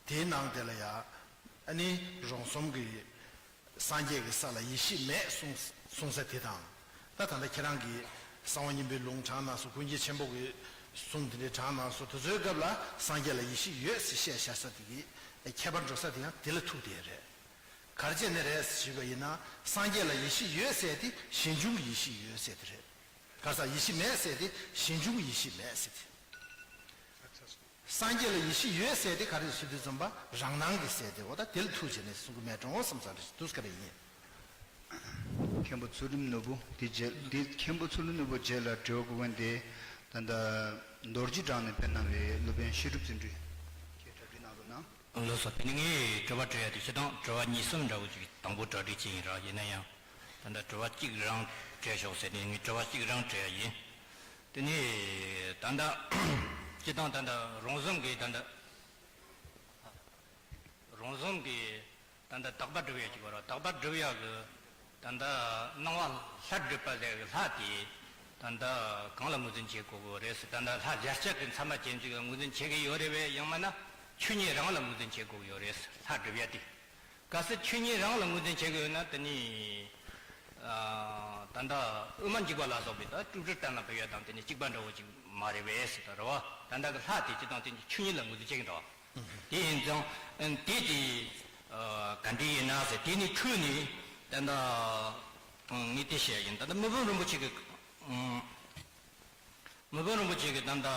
དེའི་ནང་དེ་ལ་ཡ། ཨ་ནི་རོང་ཟོམ་གྱི་སངས་རྒྱས་ཀྱི་ས་ལ་ཡེ་ཤེས་མེད་གསུངས་གསུངས་ས་དེ་དང་། ད་ད་ལྟ་ཁྱེད་རང་གིས་གསང་བ་སྙིང་པོའི་ལུང་དྲངས་གནང་སོང་། ཀུན་མཁྱེན་ཆེན་པོ་གི་གསུང་དེ་འདྲའི་དྲངས་གནང་སོང་། དེ་ཚོའི་སྐབས་ལ་སངས་རྒྱས་ལ་ཡེ་ཤེས་ཡོད་ཟེར་བཤད་བཞག་ས་དེ་གི་ཁྱད་པར་འགྲོ་ས་དེ་ཡང་དེ་ལ་ཐུག་དེ་རེད། ག་རེ་བྱས་ནས་རེད་ཞུས་པ་ཡིན་ན། སངས་རྒྱས་ལ་ཡེ་ཤེས་ཡོད་ཟེར་དེ་གཞན་བྱུང་གི་ཡེ་ཤེས་ཡོད་ཟེར་དེ་རེད། ག་ས་ཡེ་ཤེས་མེད་ཟེར་དེ་གཞན་བྱུང་གི་ཡེ་ཤེས་མེད་ཟེར་དེ། སངས་རྒྱས་ལ་ཡེ་ཤེས་ཡོད་ཟེར་དེ་ག་རེ་ཟེར་དུས་ཙམ་པ་རང་སྣང་གི་ཟེར་དེ། འོ་ད་དེ་ལ་ཐུག་བྱས་ནས་གསུང་གི་མེད་འགྲོ་བསམ་ས་རེད། དུས་ག་རེ་ཡིན། མཁན་པོ་ཚུལ་ཁྲིམས་ནོར་བུ་དེ་རྗེས་འདི་མཁན་པོ་ཚུལ་ཁྲིམས་ནོར་བུ་རྗེས་ལ་དྲི་བ་དགོས་མཁན་དེ་ད་ལྟ་རྡོ་རྗེ་གྲགས་ནས་ཕེབས་གནང་བའི་སློབ་དཔོན་བཤད་སྒྲུབ་བརྩོན་འགྲུས་ཁྱེད་གྲ་སྒྲིག་གནང་རོགས་གནང་། ལགས་སོ། དེ་ནི་ངས་དྲི་བ་དྲི་ཡ་དེ་སྤྱིར་བཏང་དྲི་བ་གཉིས་གསུམ་འདྲ་བོ་ཅིག་དང་པོ་གྲ་སྒྲིག་བྱས་ཡིན་ར། ཡིན་ན་ཡང་ད་ལྟ་དྲི་བ་གཅིག་རང་དྲིས་ཤོག་ཟེར་ནས་ངས་དྲི་བ་གཅིག་རང་དྲི་ཡ་ཡིན། དེ་ནི་ད་ལྟ་སྤྱིར་བཏང་ད་ལྟ་རོང་ཟོམ་གྱི་ད་ལྟ་རོང་ཟོམ་གྱི་ད་ལྟ་དག་པ་སྒྲུབ་ཡ་ཅིག་ཡོད་ར། དག་པ་སྒྲུབ་ཡ་གི་ད་ལྟ་སྣང་བ་ལྷ་སྒྲུབ་པ་ཟེར་གི་ལྷ་དེ་ད་ལྟ་གང་ལ་ངོས་འཛིན་བྱེད་དགོས་གི་རེད་ཟེར། ད་ལྟ་ལྷ་གཞལ་བྱ་གི་མཚན་མ་ཅན་ཅིག་ལ་ངོས་འཛིན་བྱེད་གི་ཡོད་རེད་བས། ཡང་མིན་ན་ཆོས་ཉིད་རང་ལ་ངོས་འཛིན་བྱེད་དགོས་གི་ཡོད་རེད་ཟེར། ལྷ་སྒྲུབ་ཡ་དེ། གལ་སྲིད་ཆོས་ཉིད་རང་ལ་ངོས་འཛིན་བྱེད་དགོས་ཡོད་ན། དེ་ནི་ཨ་ད་ལྟ་དབུ་མ་འཇུག་པ་ལ་སོགས་པའི་ད་སྤྲོས་བྲལ་གཏན་ལ་ཕབ་ཡ་དང་དེ་ནི་གཅིག་པ་འདྲ་བོ་ཅིག་མ་རེད་བས་ཟེར། ད་རེད་བ། ད་ལྟ་གི་ལྷ་དེ་སྤྱིར་བཏང་དེ་ནི་ཆོས་ཉིད་ལ་ངོས་འཛིན་བྱེད་ཀྱི་འདུག་དེ་ཡིན་ཙང་། ཨ་དེ་དེ་ཨ་ག་འདྲ་ཡིན་ན་ཟེར། དེ་ནི་འཕྲོས་ནས་ད་ལྟ་ངས་དེ་བཤད་ཡིན། ད་ལྟ་མི་ཕམ་རིན་པོ་ཆེ་གི་ཨ་མི་ཕམ་རིན་པོ་ཆེ་གི་ད་ལྟ་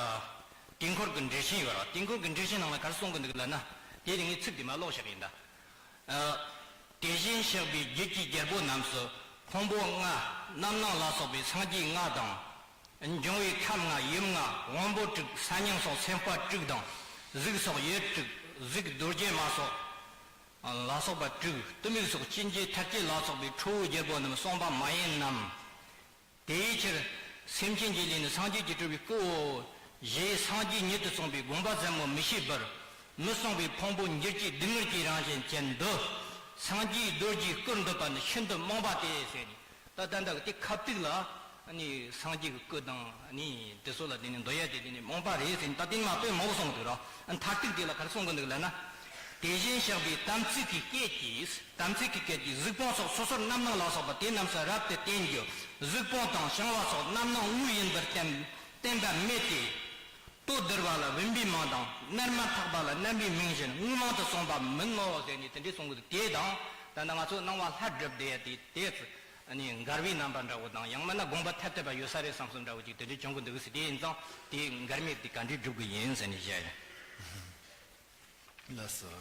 དུས་འཁོར་གྱི་འགྲེལ་ཆེན་ཡོད་ར། དུས་འཁོར་གྱི་འགྲེལ་ཆེན་ནང་ལ་ག་རེ་གསུང་གི་འདུག་ལབ་ན། དེ་ནི་ངས་ཚིག་དེ་མར་ཀློག་བཞག་ཡིན་ད། ཨ་དེ་བཞིན་གཤེགས་པའི་རྒྱུད་ཀྱི་རྒྱལ་པོ་རྣམས་སུ། ཕུང་པོ་ལྔ། རྣམ་སྣང་ལ་སོགས་པའི་སངས་རྒྱས་ལྔ་དང་། འབྱུང་བའི་ཁམས་ལྔ་ཡུམ་ལྔ་དབང་པོ་དྲུག་ས་མྱང་སོགས་སེམས་དཔའ་དྲུག་དང་། གཟུགས་སོགས་ཡུལ་དྲུག་གཟུགས་རྡོ་རྗེ་མ་སོགས་ལ་སོགས་པ་དྲུག་གཏི་མུག་སོགས་གཅིན་སྙི་མཐར་སྐྱེས་ལ་སོགས་པའི་ཁྲོ་བོའི་རྒྱལ་པོ་རྣམས་གསུངས་པ་མ་ཡིན་ནམ། དེའི་ཕྱིར་སེམས་ཅན་གྱི་ལུས་ནི་སངས་རྒྱས་ཀྱིས་གྲུབ་པའི་སྐུའོ། ཞེས་སངས་རྒྱས་ཉིད་དུ་གསུངས་པའི་དགོངས་པ་ཟབ་མོ་མི་ཤེས་པར། མི་གསུང་པའི་ཕུང་པོ་འགྱུར་གྱི་སྡུག་བསྔལ་གྱི་རང་བཞིན་ཅན་འདི། སངས་རྒྱས་རྡོ་རྗེའི་སྐུར་འདོད་པ་ནི་ཤིན་ཏུ་མང་པ་སྟེ་ཟེར་ནས། ད་ལྟ་འདི་དེ་ཁ་ཐུག་ལ་ནི་སངས་རྒྱས་ཀྱི་སྐུ་དང་ནི་དེ་ཚོ་ལ་དེ་ནི་འདོད་ཡ་དེ་དེ་ནི་མང་པ་རེད་ཟེར་ནས། ད་དེ་ནི་མ་དཔེ་མང་པོ་གསུངས་འདུག་ར། མཐར་ཐུག་དེ་ལ་ག་རེ་གསུང་གི་འདུག་ལབ་ན། དེ་བཞིན་གཤེགས་པའི་དམ་ཚིག་གི་སྐད་ཀྱིས། དམ་ཚིག་གི་སྐད་ཀྱིས་གཟུགས་ཕུང་སོགས་སོ་སོར་རྣམ་སྣང་ལ་སོགས་པ་དེ་རྣམས་སུ་རབ་ཏུ་བསྟན་རྒྱུ། གཟུགས་ཕུང་དང་བྱང་བ་སོགས་རྣམ་སྣང་དངོས་ཡིན་པར་བསྟན་བསྟན་པ་མེད་དེ། ལྟོ་ལྡིར་བ་ལ་བུམ་པའི་མིང་དང་། རྣར་མ་ཐག་པ་ལ་རྣམ་པའི་མིང་བཞིན་དངོས་མིང་དུ་གསུངས་པ་མིན་ནོ་ཟེར་ནས་དེ་འདྲའི་གསུང་གི་འདུག་དེ་དང་ད་ལྟ་ང་ཚོ་སྣང་བ་ལྷ་སྒྲུབ་བསྡད་ཡ་དེ་དེ་ནི་འགལ་བའི་རྣམ་པ་འདྲ་བོ་དང་། ཡང་མིན་ན་དགོངས་པ་ཐད་ཐད་པ་ཡོད་ས་རེད་བསམ་བསམ་འདྲ་བོ་ཅིག་དེ་འདྲའི་བྱུང་གི་འདུག་ཟེར། དེ་ཡིན་ཙང་དེ་འགལ་མེད་དེ་ག་འདྲའི་སྒྲུབ་གི་ཡིན་ཟེར་ནས་བཤད་ཡིན། ལགས་སོ།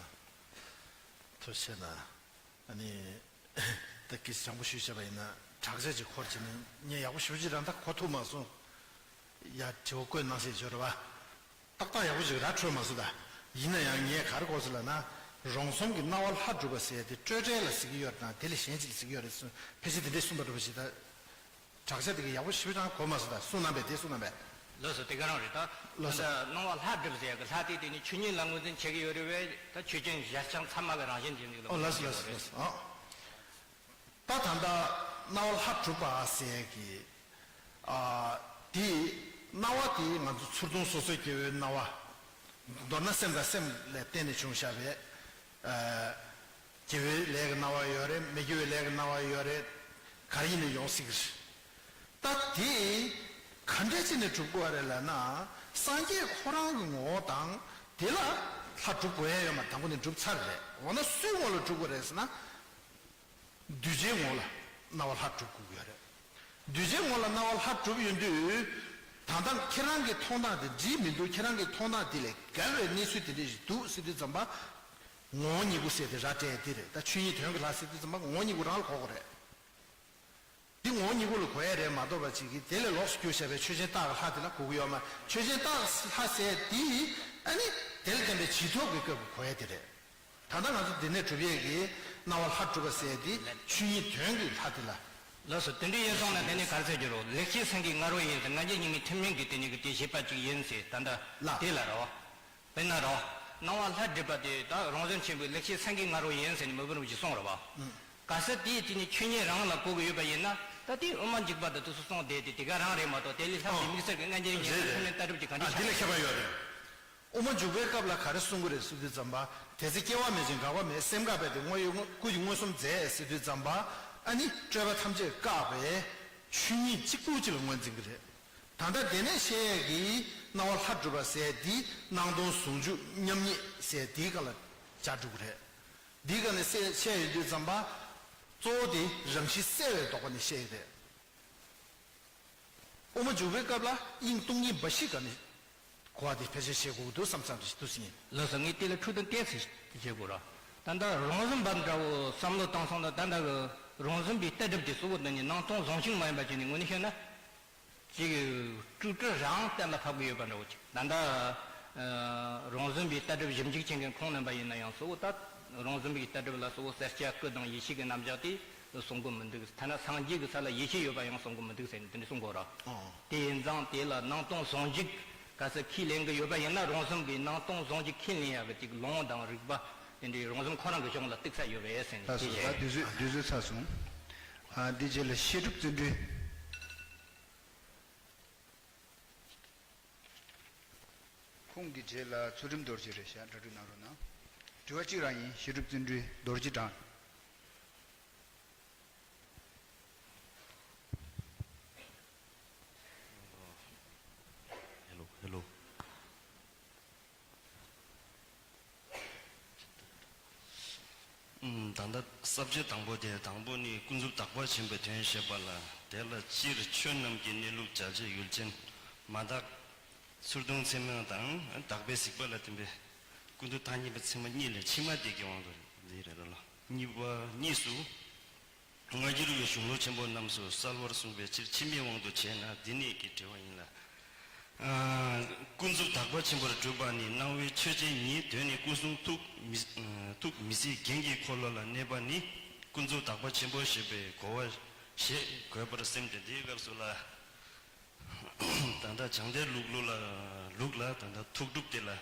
ཐུགས་རྗེ་གནང་། ཨ་ནི། ད་སྐད་ཆ་དྲང་པོ་ཞུས་བྱས་པ་ཡིན་ན་དྲག་ཆ་ཅིག་འཁོར་བྱས་ནས་ངས་ཡག་པོ་ཞེ་པོ་ཅིག་རང་ད་གོ་ཐུབ་མ་སོང་། ཡ་དྲི་བ་བཀོད་གནང་ཞེས་བརྗོད་ར་བ། ཏག་ཏག་ཡག་པོ་ཅིག་ར་འཕྲོད་མ་སོང་ད། ཡིན་ན་ཡང་ངས་ག་རེ་གོ་སོང་ལབ་ན། རོང་ཟོམ་གྱི་སྣང་བ་ལྷ་སྒྲུབ་པ་ཟེར་དེ་སྤྲོས་བྲལ་ལ་ཟེར་གྱི་ཡོད་རེད་དང་དེ་ལས་གཞན་ཅིག་ལ་ཟེར་གྱི་ཡོད་རེད་གསུངས། ཕལ་ཆེར་དེ་འདྲས་གསུངས་པ་འདྲ་པོ་ཞིག་ད། དྲག་ཆ་དེ་གི་ཡག་པོ་ཞེ་པོ་ཅིག་གོ་མ་སོང་ད། གསུངས་གནང་པས། དེ་གསུངས་གནང་པས། ལགས་སོ། དེ་ག་རང་རེད་ད། ལགས་སོ། ད་སྣང་བ་ལྷ་སྒྲུབ་ཟེར་ཡ་གི་ལྷ་དེ་དེ་ནི་ཆོས་ཉིད་ལ་ངོས་འཛིན་བྱེད་ཀྱི་ཡོད་རེད་བས། ད་ཆོས་ཅན་གཞལ་བྱ་མཚན་མ་གི་རང་བཞིན་ཅན་ཅིག་ལ་ཨོ་ངོས་ལགས་སོ་འཛིན་ལགས་བྱེད་ཀྱི་ཡོད་རེད། ལགས་སོ། ཨོ། ད་ད་ལྟ་སྣང་བ་ལྷ་སྒྲུབ་པ་ཟེར་གི། ཨ། དེ་སྣང་བ་དེ་ང་ཚོ་ཚུར་མཐོང་སོ་སོའི་སྐྱེ་བོའི་སྣང་བ། མདོར་ན་སེམས་དང་སེམས་ལ་བརྟེན་ནས་བྱུང་བཞག་པའི། ཨ། དགེ་བའི་ལས་ཀྱི་སྣང་བ་ཡོད་རེད། མི་དགེ་བའི་ལས་ཀྱི་སྣང་བ་ཡོད་རེད། ག་རེ་ཡིན་ནའི་ཡོང་སྲིད་ཀྱི་རེད། ད་དེ་ག་འདྲས་བྱས་ནས་སྒྲུབ་དགོས་རེད་ལབ་ན། སངས་རྒྱས་ཁོ་རང་གི་ངོ་བོ་དང་དེ་ལ་ལྷ་སྒྲུབ་དགོས་ཡ་ཡོད་མ་རེད། དང་པོ་ནས་སྒྲུབ་ཚར་རེད། འོ་ན་སུའི་ངོ་ལ་སྒྲུབ་དགོས་རེད་ཟེར་ན། གདུལ་བྱའི་ངོ་ལ་སྣང་བ་ལྷ་སྒྲུབ་དགོས་ཀྱི་ཡོད་རེད། གདུལ་བྱའི་ངོ་ལ་སྣང་བ་ལྷ་སྒྲུབ་ཡོང་དུས། ད་ལྟ་ཁྱེད་རང་གི་མཐོང་སྟངས་དེ་འགྲིག་མི་འདུག་ཁྱེད་རང་གི་མཐོང་སྟངས་དེ་ལས་འགལ་བའི་གནས་ཚུལ་དེ་འདྲ་ཞིག་འདུག་ཟེར་དུས་ཙམ་པ། ངོ་བོ་ཉིད་སྐུ་ཟེར་དེ་ར་སྤྲད་དེ་རེད། ད་ཆོས་ཉིད་དོན་གྱི་ལྷ་ཟེར་དུས་ཙམ་པ་ངོ་བོ་ཉིད་སྐུ་རང་ལ་གོ་དགོས་རེད། འདི་ངོ་བོ་ཉིད་སྐུ་ལ་གོ་ཡ་རེད་མ་གཏོགས་པ་ཅིག་གིས་དེ་ལས་ལོགས་སུ་གྱུར་བཞག་པའི་ཆོས་ཅན་རྟགས་ཀྱི་ལྷ་དེ་ལ་གོ་གི་ཡོད་མ་རེད། ཆོས་ཅན་རྟགས་ཀྱི་ལྷ་ཟེར་དེ་ཨ་ནི་དེ་ལ་བརྟེན་པའི་རྗེས་ཐོབ་ཀྱི་སྐབས་ཀྱི་གོ་ཡ་དེ་རེད། ད་ལྟ་ང་ཚོ་འདི་ནས་སྒྲུབ་ཡས་ཀྱི་སྣང་བ་ལྷ་སྒྲུབ་པ་ཟེར་ཡས་དེ་ཆོས་ཉིད་དོན་གྱི་ལྷ་དེ་ལ། ལགས་སོ། དེ་འདྲ་ཡིན་སོང་ན་དེ་ནས་ག་རེ་ཟེར་རྒྱུ་རེད། ལེགས་བཤད་སེང་གེའི་ང་རོ་ཡིན་ཟེར། སྔ་འགྱུར་རྙིང་མའི་ཐུན་མིན་གྱི་དེ་ཉིད་ཀྱི་དེ་བཞེད་པ་ཅིག་ཡིན་ཟེར། ད་ལྟ་ལ། དེ་ལ་རོ། དཔེར་ན་རོ། སྣང་བ་ལྷ་སྒྲུབ་པ་དེ་ད་རང་བྱུང་ཆེན་པོའི་ལེགས་བཤད་སེང་གེའི་ང་རོ་ཡིན་ཟེར་ནས་མི་བུ་རུ་ཞིག་གསུངས་རོ་བ། ཨང་། གལ་སྲིད་དེའི་དེ་ནི་ཆོས་ཉིད་རང་ལ་གོ་གི་ཡོད་པ་ཡིན་ན། ད་དེའི་དབུ་མ་འཇུག་པ་དང་དུ་སུ་གསུངས་བསྡད་དེ་དེ་ག་རང་རེད་མ་གཏོགས། དེ་ལས་ལྷག་པའི་ཨོ། དམིགས་བསལ་གྱི་སྔ་འགྱུར་རྙིང་མའི་ཐུན་མིན་ལྟ་གྲུབ་ཀྱི་གང་ཅི་ཨ་འདི་ལ་ཁྱད་པར་ཡོད་རེད། དབུ་མ་འཇུག་པའི་སྐབས་ལ་ག་རེ་གསུང་གི་རེད་ཟེར་དུས་ཙམ་པ། དེ་ཚེ་སྐྱེ་བ་མེད་ཅིང་འགག་པ་མེད། སེམས་འགག་པའི་དེ་དངོས་ཡོད་སྐུ་ཡི་མངོན་སུམ་མཛད་ཟེར་དུས་ཙམ་པ། ཨ་ནི་སྤྲོས་པ་ཐམས་ཅད་བཀག་པའི་ཆོས་ཉིད་གཅིག་པུ་གཅིག་ལ་ངོས་འཛིན་གྱི་རེད། ད་ལྟ་དེ་ནས་བཤད་ཡས་ཀྱི་སྣང་བ་ལྷ་སྒྲུབ་པ་ཟེར་དེ་སྣང་སྟོང་ཟུང་འཇུག་མཉམ་ཉིད་ཟེར་དེའི་སྒང་ལ་སྦྱར་འགྲོ་གི་རེད། འདིའི་སྒང་ནས་བཤད་ཡོང་དུས་ཙམ་པ། གཙོ་བོ་དེ་རང་བཞིན་གསལ་བའི་ལྡོག་པ་ནས་བཤད་ཡོད་རེད། དབུ་མ་འཇུག་པའི་སྐབས་ལ་དབྱིངས་སྟོང་ཉིད་འབའ་ཞིག་སྒང་ནས་གོ་བ་དེ་ཕལ་ཆེར་བྱེད་དགོས་ཀྱི་འདུག་བསམ་བསམ་དུ་ཞིག་འདུག་ཟིན། ལགས་སོ། ངས་དེ་ལ་འཕྲོས་དང་བསྟན་ཚིག་བྱེད་དགོས་ར། ད་ལྟ་རང་བྱུང་བ་འདྲ་བོ་བསམ་བློ་བཏང་སོང་ན། ད་ལྟ་གི་རང་བྱུང་པའི་ལྟ་གྲུབ་དེ་གཙོ་བོ་དེ་ནི་སྣང་སྟོང་ཟུང་འཇུག་མ་ཡིན་པ་བྱས་ནས་ངོས་ནས་བཤད་ན། ཅིག་སྤྲོས་བྲལ་རང་གཏན་ལ་ཕབ་ཀྱི་ཡོད་པ་འདྲ་བོ་ཅིག་ད་ལྟ་རང་བྱུང་པའི་ལྟ་གྲུབ་ཞིབ་འཇུག་བྱེད་མཁན་ཁོང་རྣམ་པ་ཡིན་ན་ཡང་གཙོ་བོ་ད་རང་བྱུང་པའི་ལྟ་གྲུབ་ལ་གཙོ་བོ་གསལ་བྱེད་སྐུ་དང་ཡེ་ཤེས་ཀྱི་རྣམ་གཞག་དེ་གསུང་གི་མི་འདུག་ཐ་ན་སངས་རྒྱས་ཀྱི་ས་ལ་ཡེ་ཤེས་ཡོད་པ་ཡང་གསུང་གི་མི་འདུག་ཟེར་ནས་དེ་འདྲ་གསུང་གོ་ར། ཨོ། དེ་ཡིན་ཙང་དེ་ལ་སྣང་སྟོང་ཟུང་འཇུག་གལ་སྲིད་ཁས་ལེན་གྱི་ཡོད་པ་ཡིན་ན། རང་བྱུང་གི་སྣང་སྟོང་ཟུང་འཇུག་ཁས་ལེན་ཡག་གི་ཅིག་ལུང་དང་རིགས་པ་དེ་འདྲའི་རང་བྱུང་ཁོ་རང་གི་གཞུང་ལ་གཏུགས་ས་ཡོད་པས་ཟེར་ནས། ལགས་སོ། དེ་ད་བཤད། དུས་ཚོད་དུས་ཚོད་ཚར་སོང་། ཨ། འདི་རྗེས་ལ་བཤད་སྒྲུབ་བརྩོན་འགྲུས། ཁོང་གི་རྗེས་ལ་ཚུལ་ཁྲིམས་རྡོ་རྗེ་རེད་ཤག་གྲ་སྒྲིག་གནང་རོགས་གནང་། དྲི་བ་གཅིག་རང་ཡིན། བཤད་སྒྲུབ་བརྩོན་འགྲུས་རྡོ་རྗེ་དྲང་། ཧེ་ལོ། ཧེ་ལོ། ཨུམ། ད་ལྟ་ས་བཅད་དང་པོ་དེ། དང་པོ་ནི་ཀུན་རྫོབ་དག་པ་ཆེན་པོའི་དོན་བཤད་པ་ལ། དེ་ལ་སྤྱིར་ཆོས་རྣམས་ཀྱི་གནས་ལུགས་འཇལ་བྱེད་ཡུལ་ཅན་མ་དག་ཚུར་མཐོང་ཚད་མ་དང་དག་པའི་གཟིགས་པ་ལ་བརྟེན་པའི་ཀུན་རྟོག་ཐ་སྙད་པ་ཚད་མ་གཉིས་ལས་ཕྱི་མ་དེ་གི་དབང་དུ་འདི་རེད་ལ། གཉིས་པ་གཉིས་སུ། སྔ་འགྱུར་བའི་གཞུང་ལུགས་ཆེན་པོ་རྣམས་སུ་གསལ་བར་གསུངས་པའི་ཕྱིར་ཕྱི་མའི་དབང་དུ་བྱས་ན། འདི་ནས་ཀྱི་དྲི་བ་ཡིན་ལ། ཨ། ཀུན་རྫོབ་དག་པ་ཆེན་པོར་གྲུབ་པ་ནི་སྣང་བའི་ཆོས་ཅན་ཉིད། དོན་ནི་སྐུ་གསུང་ཐུགས་མི་ཐུགས་མི་སྲིད་རྒྱན་གྱི་འཁོར་ལོ་ལ་གནས་པ་ནི་ཀུན་རྫོབ་དག་པ་ཆེན་པོ་ཞེས་པའི་གོ་བ་ཞེས་འགོད་པར་སེམས་ཏེ། འདིའི་སྐབས་སུ་ལ། ད་ལྟ་བྱང་གཏེར་ལུགས་ལུགས་ལ་ལུགས་ལ་ད་ལྟ་ཐུགས་སྒྲུབ་དེ་ལ།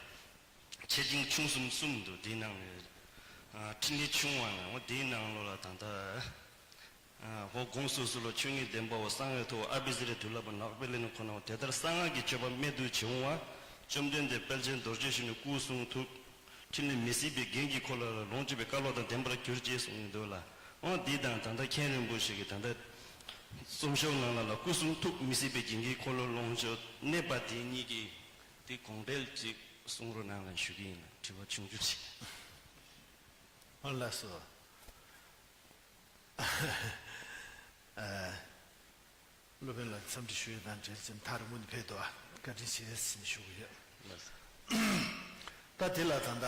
ཆེ་འབྲིང་ཆུང་གསུམ་གསུམ་འདུག་དེའི་ནང་ནས། ཨ། ཕྲིན་ལས་ཆུང་བ་ནི་འོ་དེའི་ནང་ལོགས་ལ་ད་ལྟ། ཨ། འོ་དགོངས་སུ་གསོལ་ལོ། ཆོས་ཉིད་བདེན་པའོ། གསང་བའི་ཐུགས། ཨ་བི་ས་རའི་དུས་ལ་བབ་ནག་པོའི་ལས་ནི་ཁོ་ནའོ། དེ་ལྟར་གསང་སྔགས་ཀྱི་སྤྱོད་པ་རྨད་དུ་བྱུང་བ། བཅོམ་ལྡན་འདས་དཔལ་ཆེན་རྡོ་རྗེ་གཞོན་ནུའི་སྐུ་གསུང་ཐུགས་ཕྲིན་ལས་མི་སྲིད་པའི་རྒྱན་གྱི་འཁོར་ལོ་ལ་ལོངས་སྤྱོད་པའི་བཀའ་སློབ་དང་ལྡན་པར་གྱུར་ཅེས་གསུངས་ཡོད་འདུག་ལ། འོ་འདི་དང་ད་ལྟ་མཁན་རིན་པོ་ཆེ་གིས་ད་ལྟ་རྩོམ་ཤོག་ནང་ལ་ལ་སྐུ་གསུང་ཐུགས་མི་སྲིད་པའི་རྒྱན་གྱི་འཁོར་ལོ་ལོངས་སྤྱོད་གནས་པ་དེ་གཉིས་ཀྱི་དེ་དགོངས་འགྲེལ་ཅིག་གསུང་རོགས་གནང་ལ་ཞུ་གི་ཡིན་ལ། དྲི་བ་ཆུང་ཆུང་ཞིག་ཨ། ལགས་སོ། ཨ། སློབ་དཔོན་ལ་འཚམས་འདྲི་ཞུ་ཡས་དང་འབྲེལ་ཅིང་མཐར་སྔོན་དུ་ཕེབས་འདུག་ཨ། བཀའ་དྲིན་ཆེ་ཟེར་ནས་ཞུ་གི་ཡོད། ལགས་སོ། ད་དེ་ལ་ད་ལྟ།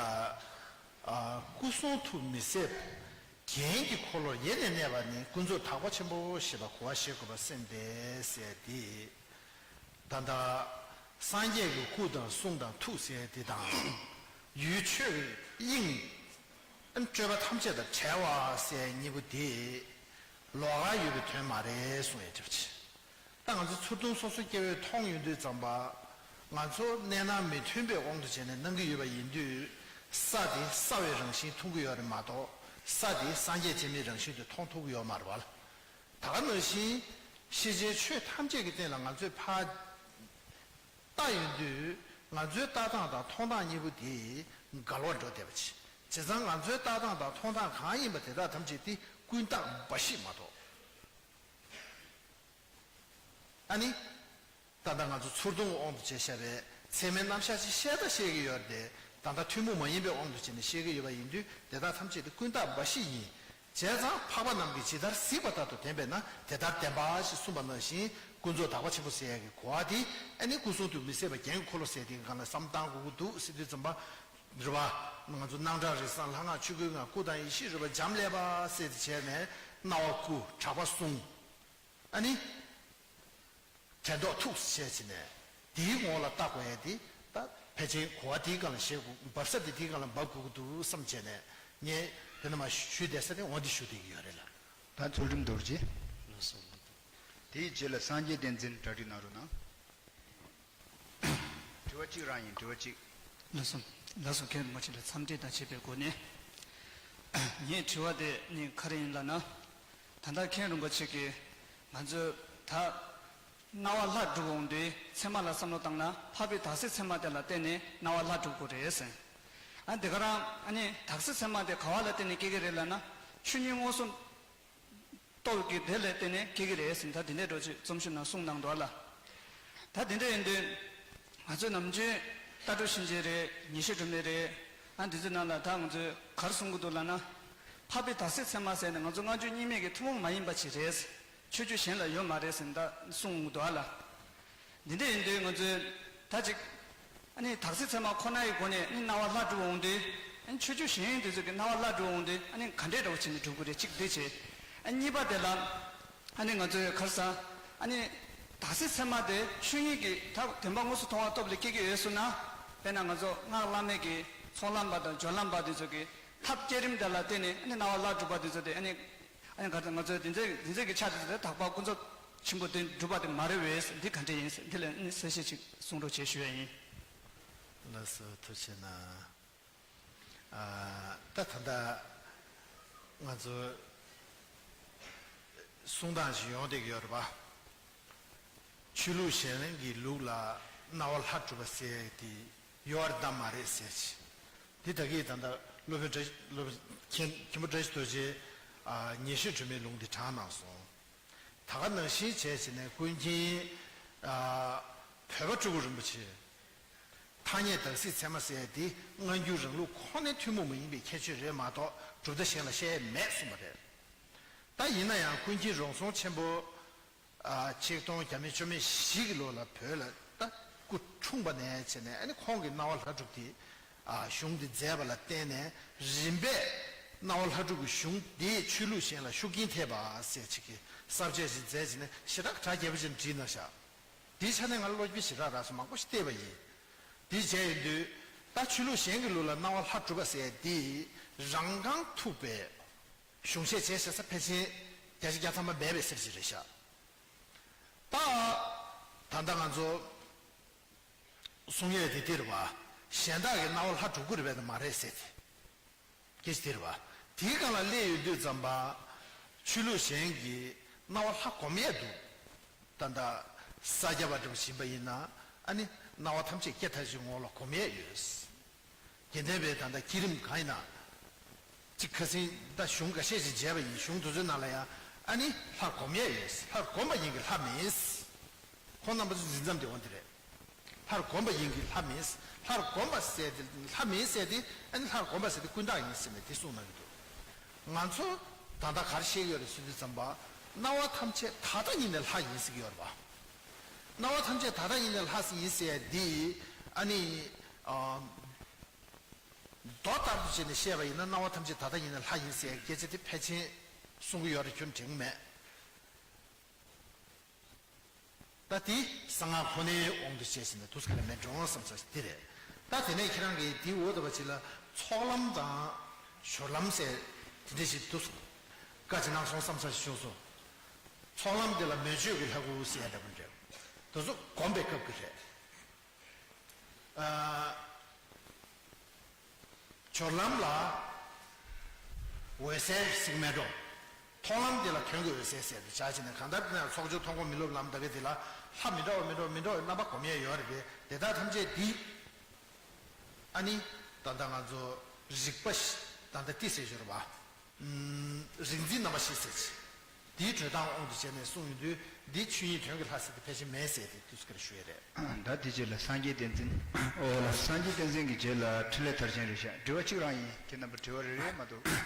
ཨ། སྐུ་གསུང་ཐུགས་མི་ཟད་རྒྱན་གྱི་འཁོར་ལོར་ཡེ་ནས་གནས་པ་ནི་ཀུན་རྫོབ་དག་པ་ཆེན་པོ་ཞེས་པ་གོ་བ་བཞེས་དགོས་པར་སེམས་ཏེ་ཟེར་ཏེ། ད་ལྟ་སངས་རྒྱས་ཀྱི་སྐུ་དང་གསུང་དང་ཐུགས་ཟེར་དེ་དང་། ཡུལ་ཆོས་ཀྱི་དབྱིངས་སྤྲོས་པ་ཐམས་ཅད་དང་བྲལ་བ་ཟེར་གཉིས་པོ་དེ་ལོགས་ཀ་ཡོད་པའི་དོན་མ་རེད་གསུང་ཡས་གྲུབ་ཆེ། ད་ང་ཚོ་ཚུར་མཐོང་སོ་སོ་སྐྱེ་བོས་མཐོང་ཡོང་དུས་ཙམ་པ། ང་ཚོ་གནས་སྣང་མི་མཐུན་པའི་དབང་དུ་བྱས་ནས་སྣང་གི་ཡོད་པ་ཡིན་དུས། ས་དེ་ས་བའི་རང་བཞིན་མཐོང་གི་ཡོད་རེད་མ་གཏོགས། ས་དེ་སངས་རྒྱས་བྱེད་མིའི་རང་བཞིན་དུ་མཐོང་ཐུབ་ཀྱི་ཡོད་མ་རེད་བ་ལ། ད་ག་ནང་བཞིན་ཤེས་བྱའི་ཆོས་ཐམས་ཅད་ཀྱི་སྟེང་ལ་ང་ཚོས་ཕར་ལྟ་ཡོང་དུས། ང་ཚོའི་ལྟ་སྟངས་དང་མཐོང་སྟངས་གཉིས་པོ་དེ་འགལ་བར་འགྲོ་བསྡད་པ་ཅིག་བྱས་ཙང་ང་ཚོའི་ལྟ་སྟངས་དང་མཐོང་སྟངས་གང་ཡིན་པ་དེ་དག་ཐམས་ཅད་དེ་ཀུན་བརྟགས་འབའ་ཞིག་མ་གཏོགས། ཨ་ནི། ད་ལྟ་ང་ཚོ་ཚུར་མཐོང་གི་དབང་དུ་བྱས་བཤད་པའི་ཚད་མའི་རྣམ་གཞག་ཅིག་བཤད་ད་བཤད་ཀྱི་ཡོད་རེད་དེ། ད་ལྟ་ཐུན་མོང་མ་ཡིན་པའི་དབང་དུ་བྱས་ནས་བཤད་ཀྱི་ཡོད་པ་ཡིན་དུས། དེ་དག་ཐམས་ཅད་དེ་ཀུན་བརྟགས་འབའ་ཞིག་ཡིན། བྱས་ཙང་འཕགས་པ་རྣམས་ཀྱིས་ཇི་ལྟར་གཟིགས་པ་ལྟར་དུ་བསྟན་པས་ན་དེ་ལྟར་བདེན་པ་ཞེས་གསུངས་པ་ནང་བཞིན། ཀུན་རྫོབ་དག་པ་ཆེན་པོ་ཟེར་ཡག་གི་གོ་བ་དེ་ཨ་ནི་སྐུ་གསུང་ཐུགས་མི་ཟད་པ་རྒྱན་གྱི་འཁོར་ལོ་ཟེར་དེའི་སྒང་ལ་བསམ་བློ་བཏང་དགོས་ཀྱི་འདུག་ཟེར་དུས་ཙམ་པ། རེད་བ། ང་ཚོ་སྣང་གྲགས་རིག་གསང་ལྷ་སྔགས་ཆོས་སྐུའི་ངང་སྐུ་དང་ཡེ་ཤེས་རོལ་པ་འབྱམས་ཀླས་པ་ཟེར་དེ་བྱས་ནས་སྣང་བ་སྐུ་གྲགས་པ་གསུང་། ཨ་ནི། དྲན་རྟོག་ཐུགས་སུ་བྱས་བྱས་ནས་དེའི་ངོ་ལ་བལྟ་དགོས་ཡ་དེ་ད་ཕལ་ཆེར་གོ་བ་དེའི་སྒང་ལ་བཞེས་དགོས། འབབ་ས་དེ་དེའི་སྒང་ལ་འབབ་དགོས་ཀྱི་འདུག་བསམ་བྱས་ནས་ ངས་དེ་ནས་མར་ཞུས་བསྡད་ས་དེ་འོ་འདི་ཞུ་བསྡད་ཀྱི་ཡོད་རེད་ལགས། ད་ཚུལ་ཁྲིམས་རྡོ་རྗེ། ལགས་སོ། དེའི་རྗེས་ལ་སངས་རྒྱས་བསྟན་འཛིན་གྲ་སྒྲིག་གནང་རོགས་གནང་། དྲི་བ་གཅིག་རང་ཡིན། དྲི་བ་གཅིག་ལགས་སོ། ལགས་སོ། མཁན་རིན་པོ་ཆེ་ལ་འཚམས་འདྲི་དང་བཅས་པའི་སྒོ་ནས། ངའི་དྲི་བ་དེ་ནི་ག་རེ་ཡིན་ལབ་ན། ད་ལྟ་མཁན་རིན་པོ་ཆེ་གིས་ང་ཚོས་ད་རྣ་བ་ལྷ་སྒྲུབ་འོང་དུས་ཚད་མ་ལ་བསམ་བློ་བཏང་ན་འཕགས་པའི་དག་སའི་ཚད་མ་དེ་ལ་བརྟེན་ནས་རྣ་བ་ལྷ་སྒྲུབ་དགོས་རེད་ཟེར། ཨ་འདི་ག་རང་ཨ་ནི་དག་སའི་ཚད་མ་དེ་ག་བ་ལ་བརྟེན་ནས་སྐྱེ་གི་རེད་ལབ་ན། ཆོས་ཉིད་མངོན་སུམ་རྟོགས་ཀྱི་དེ་ལ་བརྟེན་ནས་སྐྱེ་གི་རེད་ཟེར། ད་འདི་འདྲའི་འགྲོ་ཆོས་རྩོམ་ཞིབ་ནང་གསུངས་གནང་འདུག་ལ། ད་འདི་འདྲ་ཡིན་དུས། ང་ཚོའི་ནམ་རྒྱུན་ལྟ་གྲུབ་ཤེས་བྱའི་རེད། ཉེར་ཞི་སྒྲོན་མེའི་རེད། ཨ་འདི་ཚོའི་ནང་ལ་ད་ང་ཚོས་ག་རེ་གསུང་གི་འདུག་ལབ་ན། འཕགས་པའི་དག་སའི་ཚད་མ་ཟེར་ནས་ང་ཚོ་སྔ་འགྱུར་རྙིང་མའི་གི་ཐུན་མོང་མ་ཡིན་པ་ཅིག་རེད། ཆོས་བརྒྱུད་གཞན་ལ་ཡོད་མ་རེད་ཟེར་ནས་ད་གསུང་གི་འདུག་ཨ་ལ། འདི་འདྲ་ཡིན་དུས་ང་ཚོས་ད་ཅིག་ཨ་ནི་དག་སའི་ཚད་མ་ཁོ་ནའི་སྒོ་ནས་ཨ་ནི་རྣ་བ་ལྷ་སྒྲུབ་འོང་དུས། ཨ་ནི་ཆོས་བརྒྱུད་གཞན་དེ་ཚོ་གི་རྣ་བ་ལྷ་སྒྲུབ་འོང་དུས་ཨ་ནི་ག་འདྲའི་འདྲ་བོ་བྱས་ནས་སྒྲུབ་དགོས་རེད། གཅིག་འདི་བྱས། ཨ་གཉིས་པ་དེ་ལ། ཨ་ནི་ང་ཚོས་ག་རེ་ཟ། ཨ་ནི་དག་སའི་ཚད་མ་དེ་ཆོས་ཉིད་ཀྱི་ཐབས་བདེན་པ་དངོས་སུ་མཐོང་བ་སྟོབས་ལས་སྐྱེ་གི་ཡོད་གསུངས་ན། དཔེར་ན་ང་ཚོ་སྔགས་བླ་མེད་ཀྱི་ཚོགས་ལམ་པ་དང་སྦྱོར་ལམ་པ་དེ་ཚོ་གི་ཐབས་བསྐྱེད་རིམ་དེ་ལ་བརྟེན་ནས་ཨ་ནི་རྣ་བ་ལྷ་སྒྲུབ་པ་དེ་ཚོ་དེ་ཨ་ནི། ཨ་ནི་ག་ཚོད་ང་ཚོས་འདི་ཚོ་འདི་ཚོ་གི་ཆ་དེ་ཚོ་དེ་དག་པ་ཀུན་རྫོབ་ཆེན་པོ་དེ་སྒྲུབ་པ་དེ་མ་རེད་བས། འདི་ག་འདྲ་ཡིན་ཟེར། འདི་ལ་ཨ་ནི་གསལ་བཤད་ཅིག་གསུང་རོགས་བྱེད་ཞུ་ཡ་ཡིན། ལགས་སོ། ཐུགས་རྗེ་གནང་། ཨ། ད་ད་ལྟ་ང་ཚོ་གསུང་སྟངས་ཤིག་ཡོང་བསྡད་ཀྱི་ཡོད་རེད་པ། ཆོས་ལུགས་གཞན་གྱི་ལུགས་ལ་རྣ་བ་ལྷ་སྒྲུབ་པ་ཟེར་དེ་ཡོད་རེད་དམ་མ་རེད་ཟེར་ཅིག། དེ་ད་གིན་ད་ལྟ་སློབ་དཔོན་བཀྲ་སློབ་དཔོན་མཁན་མཁན་པོ་བཀྲ་ཤིས་རྡོ་རྗེས། ཨ། ཉེར་ཞི་སྒྲོན་མེའི་ལུང་དེ་དྲངས་གནང་སོང་། ད་ག་ནང་བཞིན་བྱས་བྱས་ནས་ཀུན་མཁྱེན། ཨ། བོད་པ་སྤྲུལ་སྐུ་རིན་པོ་ཆེ། ཐ་སྙད་དག་སའི་ཚད་མ་ཟེར་ཡ་དེ་སྔ་འགྱུར་རང་ལུགས་ཁོ་ནའི་ཐུན་མོང་མ་ཡིན་པའི་ཁྱད་ཆོས་རེད་མ་གཏོགས་གྲུབ་མཐའ་གཞན་ལ་བཤད་ཡ་མེད་གསུངས་པ་རེད། ད་ཡིན་ན་ཡང་ཀུན་མཁྱེན་རོང་ཟོམ་ཆེན་པོ། ཨ། ཆིག་སྟོང་བརྒྱ་མེད་བཅུ་མེད་བཞི་གི་ལོ་ལ་བོད་ལ་ད་སྐུ་འཁྲུངས་པ་ནས་བྱས་ནས་ཨ་ནི་ཁོང་གིས་རྣ་བ་ལྷ་སྒྲུབ་དེ། ཨ། གཞུང་དེ་མཛད་པ་ལ་བརྟེན་ནས་རིམ་པས་རྣ་བ་ལྷ་སྒྲུབ་ཀྱི་གཞུང་དེས་ཆོས་ལུགས་གཞན་ལ་ཤུགས་རྐྱེན་ཐེབས་པ་ཟེར་ཅིག་གི་གསར་བརྗེ་ཞིག་མཛད་བྱས་ནས་ཞེ་དྲག་གྲ་རྒྱས་པ་ཅིག་བྲིས་གནང་ཤག། དེའི་ཆ་ནས་ང་ལ་བློ་སྐྱེད་ཞེ་དྲག་རག་སོང་། མང་པོ་ཞིག་བལྟས་པ་ཡིན། དེ་བྱས་ཡོང་དུས་ད་ཆོས་ལུགས་གཞན་གྱི་ལུགས་ལ་རྣ་བ་ལྷ་སྒྲུབ་པ་ཟེར་དེ་རང་རྐང་ཐུག་པའི་གཞུང་བཤད་བྱས་བྱས་ས་ཕལ་ཆེར་བརྒྱ་ཆ་བརྒྱ་ཐམ་པ་མེད་པའི་ཟེར་གྱི་རེད་ཤག། ད་ད་ལྟ་ང་ཚོ་གསུང་ཡས་དེ་འདིར་བ། གཞན་དག་གི་རྣ་བ་ལྷ་སྒྲུབ་ཀྱི་རེད་པས་དམ་མ་རེད་ཟེར་ཏེ། སྐད་ཆ་དེ་རེད་བ། དེའི་སྒང་ལ་སླེབས་ཡོང་དུས་ཙམ་པ། ཆོས་ལུགས་གཞན་གྱིས་རྣ་བ་ལྷ་སྒོམ་ཡས་འདུག། ད་ལྟ་ས་སྐྱ་པ་འདྲ་བོ་ཡིན་པ་ཡིན་ན། ཨ་ནི་རྣ་བ་ཐམས་ཅད་སྐྱེ་མཐའ་བཞིའི་ངོ་ལ་སྒོམ་ཡས་ཡོད། དགེ་ལྡན་པའི་ད་ལྟ་བསྐྱེད་རིམ་གང་ཡིན་ན། གཅིག་ཁ་སང་ད་གཞུང་འགའ་ཤས་ཤིག་མཇལ་བ་ཡིན། གཞུང་དེ་ཚོའི་ནང་ལ་ཡང་ཨ་ནི་ལྷ་སྒོམ་ཡས་ཡོད། ལྷ་སྒོམ་པ་ཡིན་གྱི་ལྷ་མིན། ཁོང་རྣམ་པ་ཚོ་འཛིན་མཚམས་དེ་འོ་འདི་རེད། ལྷ་སྒོམ་པ་ཡིན་གྱི་ལྷ་མིན། ལྷ་སྒོམ་པ་ཟེར་དེ་ལྷ་མིན་ཟེར་དེ་ཨ་ནི་ལྷ་སྒོམ་པ་ཟེར་དེ་ཀུན་བརྟགས་ཡིན་ཟེར་ནས་དེ་གསུངས་གནང་གི་འདུག། ང་ཚོ་ད་ལྟ་ག་རེ་བཤད་ཀྱི་ཡོད་རེད་ཟེར་དུས་ཙམ་པ། རྣ་བ་ཐམས་ཅད་ད་ལྟ་ཉིད་ནས་ལྷ་ཡིན་ཟེར་གྱི་ཡོད་རེད་པ། རྣ་བ་ཐམས་ཅད་ད་ལྟ་ཉིད་ནས་ལྷ་ཡིན་ཟེར་ཡ་འདི་ཨ་ནི། ཨ། མདོ་ལྟར་དུ་བྱས་ནས་བཤད་པ་ཡིན་ན་རྣ་བ་ཐམས་ཅད་ད་ལྟ་ཡིན་ན་ལྷ་ཡིན་ཟེར་ཡ་སྐད་ཆ་དེ་ཕལ་ཆེར་གསུང་གི་ཡོད་རེད་ཁྱོན་དྲན་གི་མེད། ད་དེ་གསང་སྔགས་ཁོ་ནའི་དབང་དུ་བྱས་ཟིན་ན་དུས་ཁ་ལ་མེད་འགྲོ་བསམ་ས་དེ་རེད། ད་དེ་ནས་ཁྱེད་རང་གིས་དེའི་འོག་ཏུ་བ་ཅིག་ལ་ཚོགས་ལམ་དང་སྦྱོར་ལམ་ཟེར་དེ་འདྲ་ཞིག་འདུག། བཀའ་ཅིག་གནང་སོང་བསམ་ས་ཞིག་བྱུང་སོང་། ཚོགས་ལམ་དེ་ལ་མོས་སྤྱོད་ཀྱི་ལྷ་སྐུ་ཟེར་ཡ་འདྲ་པོ་འདྲ། དེ་ཚོ་སྒོམ་པའི་སྐབས་ཀྱི་རེད། ཨ། སྦྱོར་ལམ་ལ་འོད་གསལ་ཟེར་གྱི་མེད་འགྲོ། མཐོང་ལམ་དེ་ལ་དོན་གྱི་འོད་གསལ་ཟེར་དེ་བྱ་བྱས་ནས་གང་ལྟར་དེ་ན་ཚོགས་སྦྱོར་མཐོང་སྒོམ་མི་སློབ་ལམ་ད་ག་དེ་ལ་ལྷ་མི་འདྲ་བ་མི་འདྲ་བ་མི་འདྲ་བའི་རྣམ་པ་སྒོམ་ཡས་ཡོད་རེད་པས། དེ་དག་ཐམས་ཅད་འདི་ཨ་ནི་ད་ལྟ་ང་ཚོ་རིག་པ་ཞིག་ད་ལྟ་ཏི་ཟེར་ཞོར་བ། ཨུམ། རིག་འཛིན་རྣམ་པ་བཞི་ཟེར་ཅིག། དེའི་འགྲོས་དང་དབང་དུ་བྱས་ནས་གསུངས་ཡོང་དུས་འདི་ཆོས་ཉིད་དོན་གྱི་ལྷ་ཟེར་དེ་ཕལ་ཆེར་མེད་ཟེར་དེ་དུས་སྐར་ཞུ་ཡས་རེད། ད་དེ་རྗེས་ལ་སངས་རྒྱས་བསྟན་འཛིན། ཨོ་ལ། སངས་རྒྱས་བསྟན་འཛིན་གྱི་རྗེས་ལ་འཕྲིན་ལས་མཐར་ཕྱིན་རེད་ཤག། དྲི་བ་གཅིག་རང་ཡིན། ཁྱེད་རྣམ་པ་དྲི་བ་རེ་རེ་མ་གཏོགས།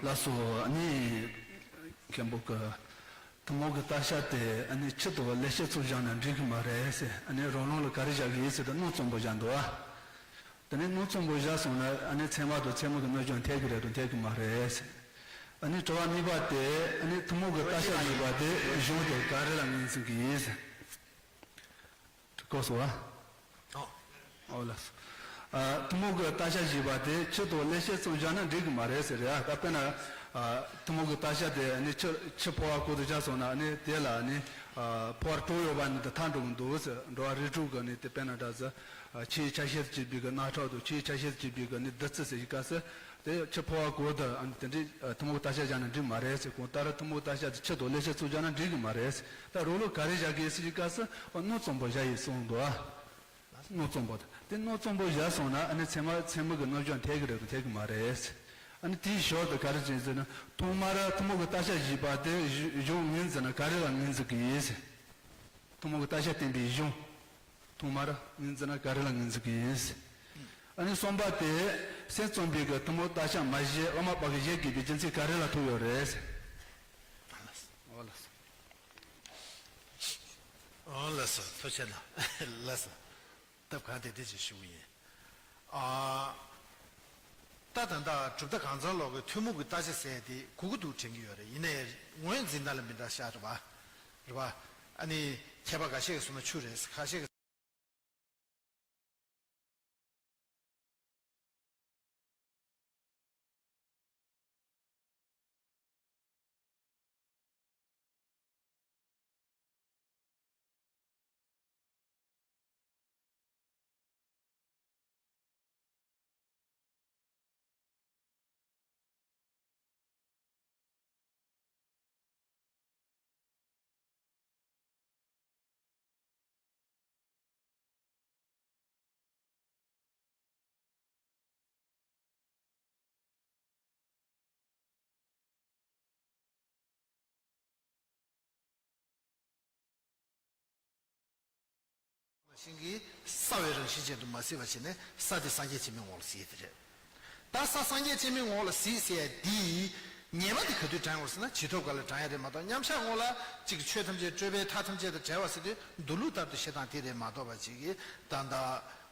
ལགས་སོ། ཨ་ནི་མཁན་པོ་གི་ཐུན་མོང་གི་བརྟག་བྱ་དེ་ཨ་ནི་ཆེད་དུ་ལེགས་བཤད་ཚུར་བཞག་ན་འགྲིག་གི་མ་རེད་ཟེར། ཨ་ནི་རང་རང་ལ་ག་རེ་བཞག་གི་ཡིན་ཟེར་དུས་སྣང་ཙམ་པོ་བཞག་འདུག་ཨ། དེ་ནས་སྣང་ཙམ་པོ་བཞག་སོང་ན་ཨ་ནི་ཚད་མ་དང་ཚད་མིན་གྱི་གནོད་སྦྱོང་འཐད་ཀྱི་རེད་དང་འཐད་ཀྱི་མ་རེད། ཨ་ནི་དྲི་བ་གཉིས་པ་དེ་ཨ་ནི་ཐུན་མོང་གི་བརྟག་བྱ་གཉིས་པ་དེ་གཞུང་དེ་ག་རེ་ལ་ངོས་འཛིན་གྱི་ཡིན། གོ་སོང་ཨ། ཨོ། ཨོ་ལགས། ཐུན་མོང་གི་བརྟག་བྱ་བཞི་པ་དེ་ཆུ་དང་བསླད་ཕྱིར་བཙུམས་བཞག་ན་འགྲིག་གི་མ་རེད་ཟེར་རེད། ད་དཔེར་ན། ཐུན་མོང་གི་བརྟག་བྱ་དེ་ནི་ཆུ་ཆུ་ཕོར་བ་གང་དུ་བཞག་སོང་ན་ནི་དེ་ལ་ནི། ཕོར་བ་དཀྲོགས་ཡོད་པ་ནི་དེ་ཐལ་འགྲོ་གི་འདུག་ཟེར། འགྲོ་བ་རིགས་དྲུག་གི་ནི་དེ་དཔེར་ན་འདྲ་ཟེར། ཆུའི་ཆ་ཤས་སུ་གྱུར་པའི་གི་རྣག་ཁྲག་དང་ཆུའི་ཆ་ཤས་སུ་གྱུར་པའི་གི་ནི་བདུད་རྩི་ཟེར་གི་སྐབས་སུ། དེ་ཆུ་ཕོར་བ་གང་དུ་ཨ་ནི་དེ་འདྲའི་ཐུན་མོང་གི་བརྟག་བྱ་བཞག་ན་འགྲིག་མ་རེད་ཟེར། གང་ལྟར་ཐུན་མོང་གི་བརྟག་བྱ་དེ་ཆུ་དང་བསླད་ཕྱིར་བཙུམས་བཞག་ན་འགྲིག་གི་མ་རེད་ཟེར། ད་རང་ལུགས་ག་རེ་བཞག་དགོས་ཟེར་གི་སྐབས་སུ་རྣོ་གཙང་པོ་བཞག་ཡིན་གསུངས་འདུག་ཨ། རྣོ་གཙང་པོ་དེ་རྣོ་གཙང་པོ་བཞག་སོང་ན་ཨ་ནི་ཚད་མ་ཚད་མ་གི་རྣམ་གཞག་འཐད་གི་རེད་དང་འཐད་གི་མ་རེད། ཨ་ནི་དེའི་ཞོར་དུ་ག་རེ་བྱེད་ཟེར་ན། ཐོག་མར་ཐུན་མོང་གི་བརྟག་བྱ་བཞི་པ་དེ་གཞུང་ངོས་འཛིན་ན་ག་རེ་ལ་ངོས་འཛིན་གི་ཡིན་ཟེར། ཐུན་མོང་གི་བརྟག་བྱ་བསྟན་པའི་གཞུང་། ཐོག་མར་ངོས་འཛིན་ན་ག་རེ་ལ་ངོས་འཛིན་གི་ཡིན་ཟེར། ཨ་ནི་གསུམ་པ་དེ། སེམས་ཙམ་པའི་གི་ཐུན་མོང་བརྟག་བྱ་མ་བཞེད་བླ་མ་པ་གི་བཞེད་དགོས་པའི་རྒྱུ་མཚན་ག་རེ་ལ་ཐུག་ཡོད་རེད་ཟེར། འོ་ལགས་སོ། འོ་ལགས་སོ། ཐུགས་རྗེ་གནང་། ལགས་སོ། སྟབས་ག་དེ་དེ་ཅིག་ཞུ་གི་ཡིན། ཨ། ད་ད་ལྟ་གྲུབ་མཐའ་གང་ཚང་ལོག་གི་ཐུན་མོང་གི་བརྟག་བྱ་ཟེར་དེ་གོ་གི་འདུག་དྲན་གི་ཡོད་རེད། ཡིན་ནའི་ངོས་འཛིན་སྟངས་ལ་མི་འདྲ་ཤག་རེད་པ། རེད་པ། ཨ་ནི་མཁས་པ་འགའ་ཤས་ཀྱིས་གསུངས་ན་ཆུ་རེད། ཁ་ཤས་ཀྱིས། ཤིང་གི་སྲ་བའི་རང་བཞིན་ཅན་དུ་མ་བརྩིས་པ་བྱས་ནས་ས་དེ་སངས་རྒྱས་བྱེ་མའི་ངོ་ལ་གཟིགས་དེ་རེད། ད་ས་སངས་རྒྱས་བྱེ་མའི་ངོ་ལ་གཟིགས་ཟེར་ཡ་འདིའི་ཉེས་པ་དེ་ག་དུས་དྲངས་ཡོད་ཟེར་ན་ཇི་ཐོབ་ག་ལ་དྲངས་ཡ་རེད་མ་གཏོགས། མཉམ་གཞག་ངོ་ལ་གཅིག་ཆོས་ཐམས་ཅད་སྤྲོས་པས་མཐའ་ཐམས་ཅད་དང་བྲལ་བ་ཟེར་དུས་མདོ་ལུགས་ལྟར་དུ་བཤད་སྟངས་དེ་རེད་མ་གཏོགས་པ་ཅིག་གིས་ད་ལྟ་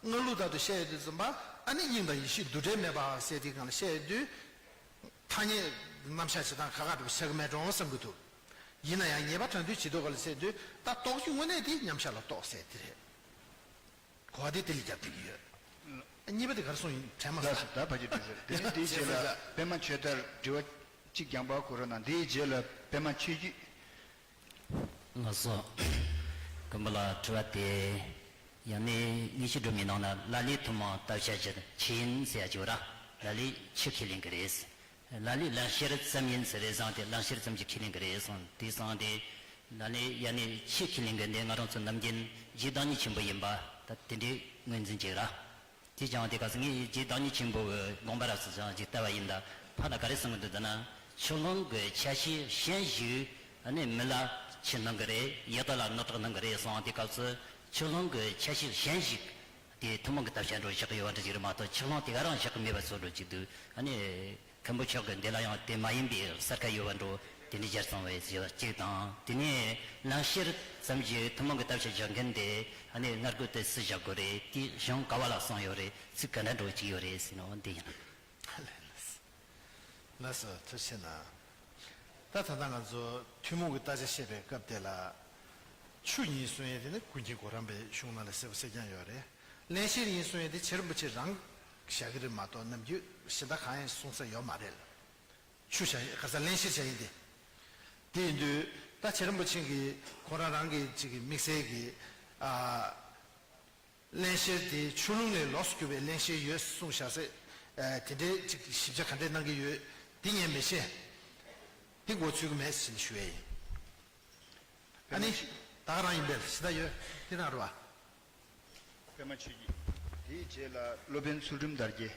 སྔགས་ལུགས་ལྟར་དུ་བཤད་ཡོད་དུས་ཙམ་པ་ཨ་ནི་དབྱིངས་དང་ཡེ་ཤེས་འདུ་འབྲལ་མེད་པ་ཟེར་དེའི་སྒང་ལ་བཤད་ཡོད་དུས། ཐ་སྙད་རྣམ་གཞག་བྱེད་སྟངས་ཁག་ཁག་འདྲ་པོ་ཆགས་ཀྱི་མེད་འགྲོ་བསམ་གྱི་འདུག་ཡིན་ན་ཡང་ཉེས་པ་དྲངས་དུས་ཇི་ལྟར་ག་ལ་ཟེར་དུས་ད་རྟོགས་ཚུལ་དངོས་གནས་དེ་མཉམ་གཞག་ལ་གཏོགས་ཟེར་དེ་རེད། གོ་བ་དེ་དེ་ལ་རྒྱབ་བསྡད་ཀྱི་ཡོད། གཉིས་པ་དེ་ག་རེ་གསུངས་ཡིན་དྲན་མ་ལགས་སོ། ད་ཕ་གི་དུས་ཚོད་དེ་ནས་དེའི་རྗེས་ལ་པད་མ་ཆོས་དར་དྲི་བ་གཅིག་རྒྱང་པ་གོ་རོགས་གནང་། དེའི་རྗེས་ལ་པད་མ་ཆོས་སྐྱིད། ལགས་སོ། མགོན་པོ་ལགས་དྲི་བ་དེ། ཡང་ནི་དངོས་གཞི་སྒྲོན་མེའི་ནང་ན་ལ་ལས་ཐུན་མོང་བརྟག་བྱ་གཞིར་ཆོས་ཡིན་ཟེར་ཡ་ཅིག་ཡོད་ར། ལ་ལས་ཆོས་ཁས་ལེན་གྱི་རེད། ལ་ལས་ལན་བཤེར་ཙམ་ཡིན་ཟེར་རེད་བཟང་སྟེ་ལན་བཤེར་ཙམ་གྱིས་ཁས་ལེན་གྱི་རེད་གསུངས། དེ་བཟང་སྟེ། ལ་ལས་ཡ་ནི་ཆོས་ཁས་ལེན་གྱི་འདི་ང་རང་ཚོ་ནམ་རྒྱུན་རྗེ་བདག་ཉིད་ཆེན་པོ་ཡིན་པ་ད་དེ་འདྲའི་ངོས་འཛིན་བྱེད་ར། དེ་ཀྱང་དེ་ག་ཚོད་ངས་རྗེ་བདག་ཉིད་ཆེན་པོ་གི་དགོངས་པ་རབ་ཏུ་བཞེངས་ཅིག་ལྟ་བ་ཡིན་ད་ཕར་ལ་ག་རེ་གསུང་གི་འདུག་ཟེར་ན། ཆུ་ཀླུང་གི་ཆ་ཤས་གཞན་ཞིག་ཨ་ནི་མི་ལ་ཕྱི་སྣང་གི་རེད། ཡི་དྭགས་ལ་སྣང་གྲགས་སྣང་གི་རེད་གསུངས། དེ་སྐབས་སུ་ཆུ་ཀླུང་གི་ཆ་ཤས་གཞན་ཞིག་དེ་ཐུན་མོང་གི་བརྟག་བྱ་འགྲོ་བཞག་གི་ཡོད་པ་འདྲ་ཞིག་རེད་མ་གཏོགས་ཆུ་ཀླུང་དེ་ག་རང་བཞག་གི་མེད་པ་བཟོ་འགྲོ་ཅིག་འདུག་ཨ་ནི། མཁན་པོ་མཆོག་གིས་འདི་ལ་ཡང་དེ་མ་ཡིན་པའི་གསལ་ཁ་ཡོད་པ་འགྲོ་དེ་འདྲའི་སྦྱར་སོང་བས་ཟེར་བ་གཅིག་དང་། དེ་ནས་ལན་བཤེར་ཙམ་གྱིས་ཐུན་མོང་གི་བརྟག་བྱ་བཞག་མཁན་དེ་ཨ་ནི་སྔར་གོ་དེ་སུས་བཞག་དགོས་རེད། དེ་གཞུང་ག་བ་ལ་གསུངས་ཡོད་རེད། ཚིག་ག་འདྲ་འགྲོ་གཅིག་ཡོད་རེད་ཟེར་ནོ་འདི་ཡིན། ལགས་སོ། ཐུགས་རྗེ་གནང་། ད་ད་ལྟ་ང་ཚོ་ཐུན་མོང་གི་བརྟག་བྱ་བཤད་པའི་སྐབས་དེ་ལ་ཆུ་ཡིན་གསུང་ཡས་དེ་ནི་ཀུན་མཁྱེན་གོ་རམས་པའི་གཞུང་ནང་ལ་གསལ་པོ་གསལ་རྐྱང་ཡོད་རེད། ལན་བཤེར་ཡིན་གསུང་ཡས་དེ་ཆོས་རིན་པོ་ཆེ་རང་བཞག་གི་རེད་མ་གཏོགས་ནམ་རྒྱུན་གཞན་དག་གང་ཡང་གསུང་ས་ཡོད་མ་རེད། ཆུ་བྱ་ཡིན་ག་ས་ལན་བཤེར་བྱ་ཡིན་ཏེ། དེ་ཡིན་དུས་ད་ཆོས་རིན་པོ་ཆེ་གིས་ཁོ་རང་རང་གི་ཅིག་གི་དམིགས་བསལ་གྱི་ཨ། ལན་བཤེར་དེ་ཆུ་ཀླུང་ལས་ལོགས་སུ་གྱུར་པའི་ལན་བཤེར་ཡོད་གསུངས་བཞག་ཟེར། ཨ། དེ་འདྲའི་ཅིག་ཞིབ་ཆ་ག་འདྲས་གནང་གི་ཡོད་དེ་ངས་མི་ཤེས། དེ་མགོ་ཚོད་ཀྱི་མེད་ཟེར་ནས་ཞུ་ཡས་ཡིན། ཨ་ནི། ད་ག་རང་ཡིན་པས་ཤི་ད་ཡོད་དེ་རང་རེད་བ། པད་མ་ཆོས་སྐྱིད། དེའི་རྗེས་ལ་སློབ་དཔོན་ཚུལ་ཁྲིམས་དར་རྒྱས།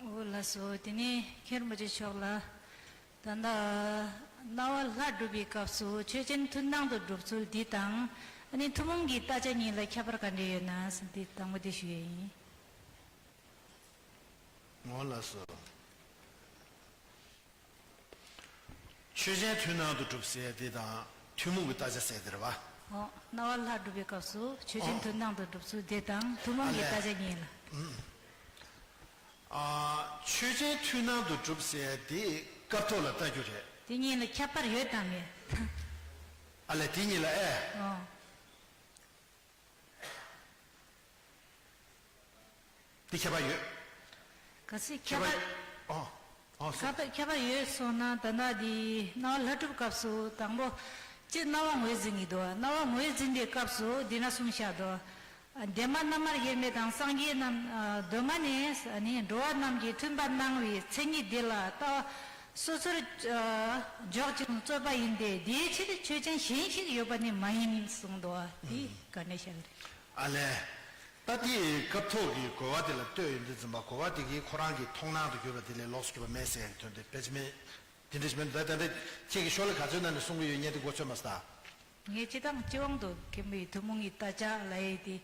འོ་ལགས་སོ། དེ་ནས་མཁན་རིན་པོ་ཆེ་མཆོག་ལ། ད་ལྟ་རྣ་བ་ལྷ་སྒྲུབ་པའི་སྐབས་སུ་ཆོས་ཅན་མཐུན་སྣང་དུ་སྒྲུབ་ཚུལ་འདི་དང་། ཨ་ནི་ཐུན་མོང་གི་བརྟག་བྱ་གཉིས་ལ་ཁྱད་པར་ག་འདྲ་ཡོད་ན་ཟེར་འདི་དང་པོ་འདི་ཞུ་ཡས་ཡིན། འོ་ལགས་སོ། ཆོས་ཅན་མཐུན་སྣང་དུ་སྒྲུབ་ཟེར་དེ་དང་ཐུན་མོང་གི་བརྟག་བྱ་ཟེར་དེ་རེད་བ། འོ། རྣ་བ་ལྷ་སྒྲུབ་པའི་སྐབས་སུ་ཆོས་ཅན་མཐུན་སྣང་དུ་སྒྲུབ་ཚུལ་དེ་དང་ཐུན་མོང་གི་ཨ་ལས། བརྟག་བྱ་གཉིས་ལ། ཨ། ཆོས་ཅན་མཐུན་སྣང་དུ་སྒྲུབ་ཟེར་དེ་སྐབས་ཐོག་ལ་ལྟ་རྒྱུ་རེད། དེ་གཉིས་ལ་ཁྱད་པར་ཡོད་དམ་མེད། ཨ་ལས་དེ་གཉིས་ལ་ཨེ། འོ། དེ་ཁྱད་པར་ཡོད། གལ་སྲིད་ཁྱད་ཁྱད་པར། པར། ཨོ། ཨོ་སོ། ཁྱད་པར་ཁྱད་པར་ཡོད་སོང་ན། ད་ལྟ་དེ་སྣང་བ་ལྷ་སྒྲུབ་སྐབས་སུ་དང་པོ་སྤྱིར་སྣང་བ་ངོས་འཛིན་གྱི་འདུག་སྣང་བ་ངོས་འཛིན་པའི་སྐབས་སུ་འདི་ན་གསུངས་བཞག་འདུག་བདེན་པ་རྣམ་པར་དབྱེར་མེད་དང་། སངས་རྒྱས་རྣམས་གདོད་མ་ནས་ནི་འགྲོ་བ་རྣམས་ཀྱི་མཐུན་པར་སྣང་བའི་མཚན་ཉིད་འདི་ལ་ལྟ་བ་སོ་སོར་འཇོག་ཅིང་རྩོད་པ་ཡིན་ཏེ། དེའི་ཕྱིར་ཆོས་ཅན་གཞན་ཞིག་ཡོད་པ་ནི་མ་ཡིན་གསུངས་འདུག་འདི་ག་འདྲ་བཤད་རེད། ཨ་ལས། ད་དེའི་སྐབས་ཐོག་གི་གོ་བ་དེ་ལ་ལྟོས་ཡོང་དུས་ཙམ་པ། གོ་བ་དེ་གིས་ཁོ་རང་གི་མཐོང་སྣང་དུ་གྱུར་པ་དེ་ལས་ལོགས་སུ་གྱུར་པ་མེད་ཟེར་ཡང་དོན་དེ་དཔེ་ཅི་མེད། དེ་འདྲ་ཞིག་མེད་འདུག་ད་ད་ལྟ་ཁྱེད་ཀྱིས་ཤོ་ལོ་ཀ་ག་ཚོད་ནང་ནས་གསུང་གི་ཡོད་མཁན་དེ་མགོ་ཚོད་མ་ཟ། ངས་སྤྱིར་བཏང་སྤྱི་དབང་དུ་མཁན་པོའི་ཐུན་མོང་གི་བརྟག་དཔྱད་ལབ་ཡས་དེ།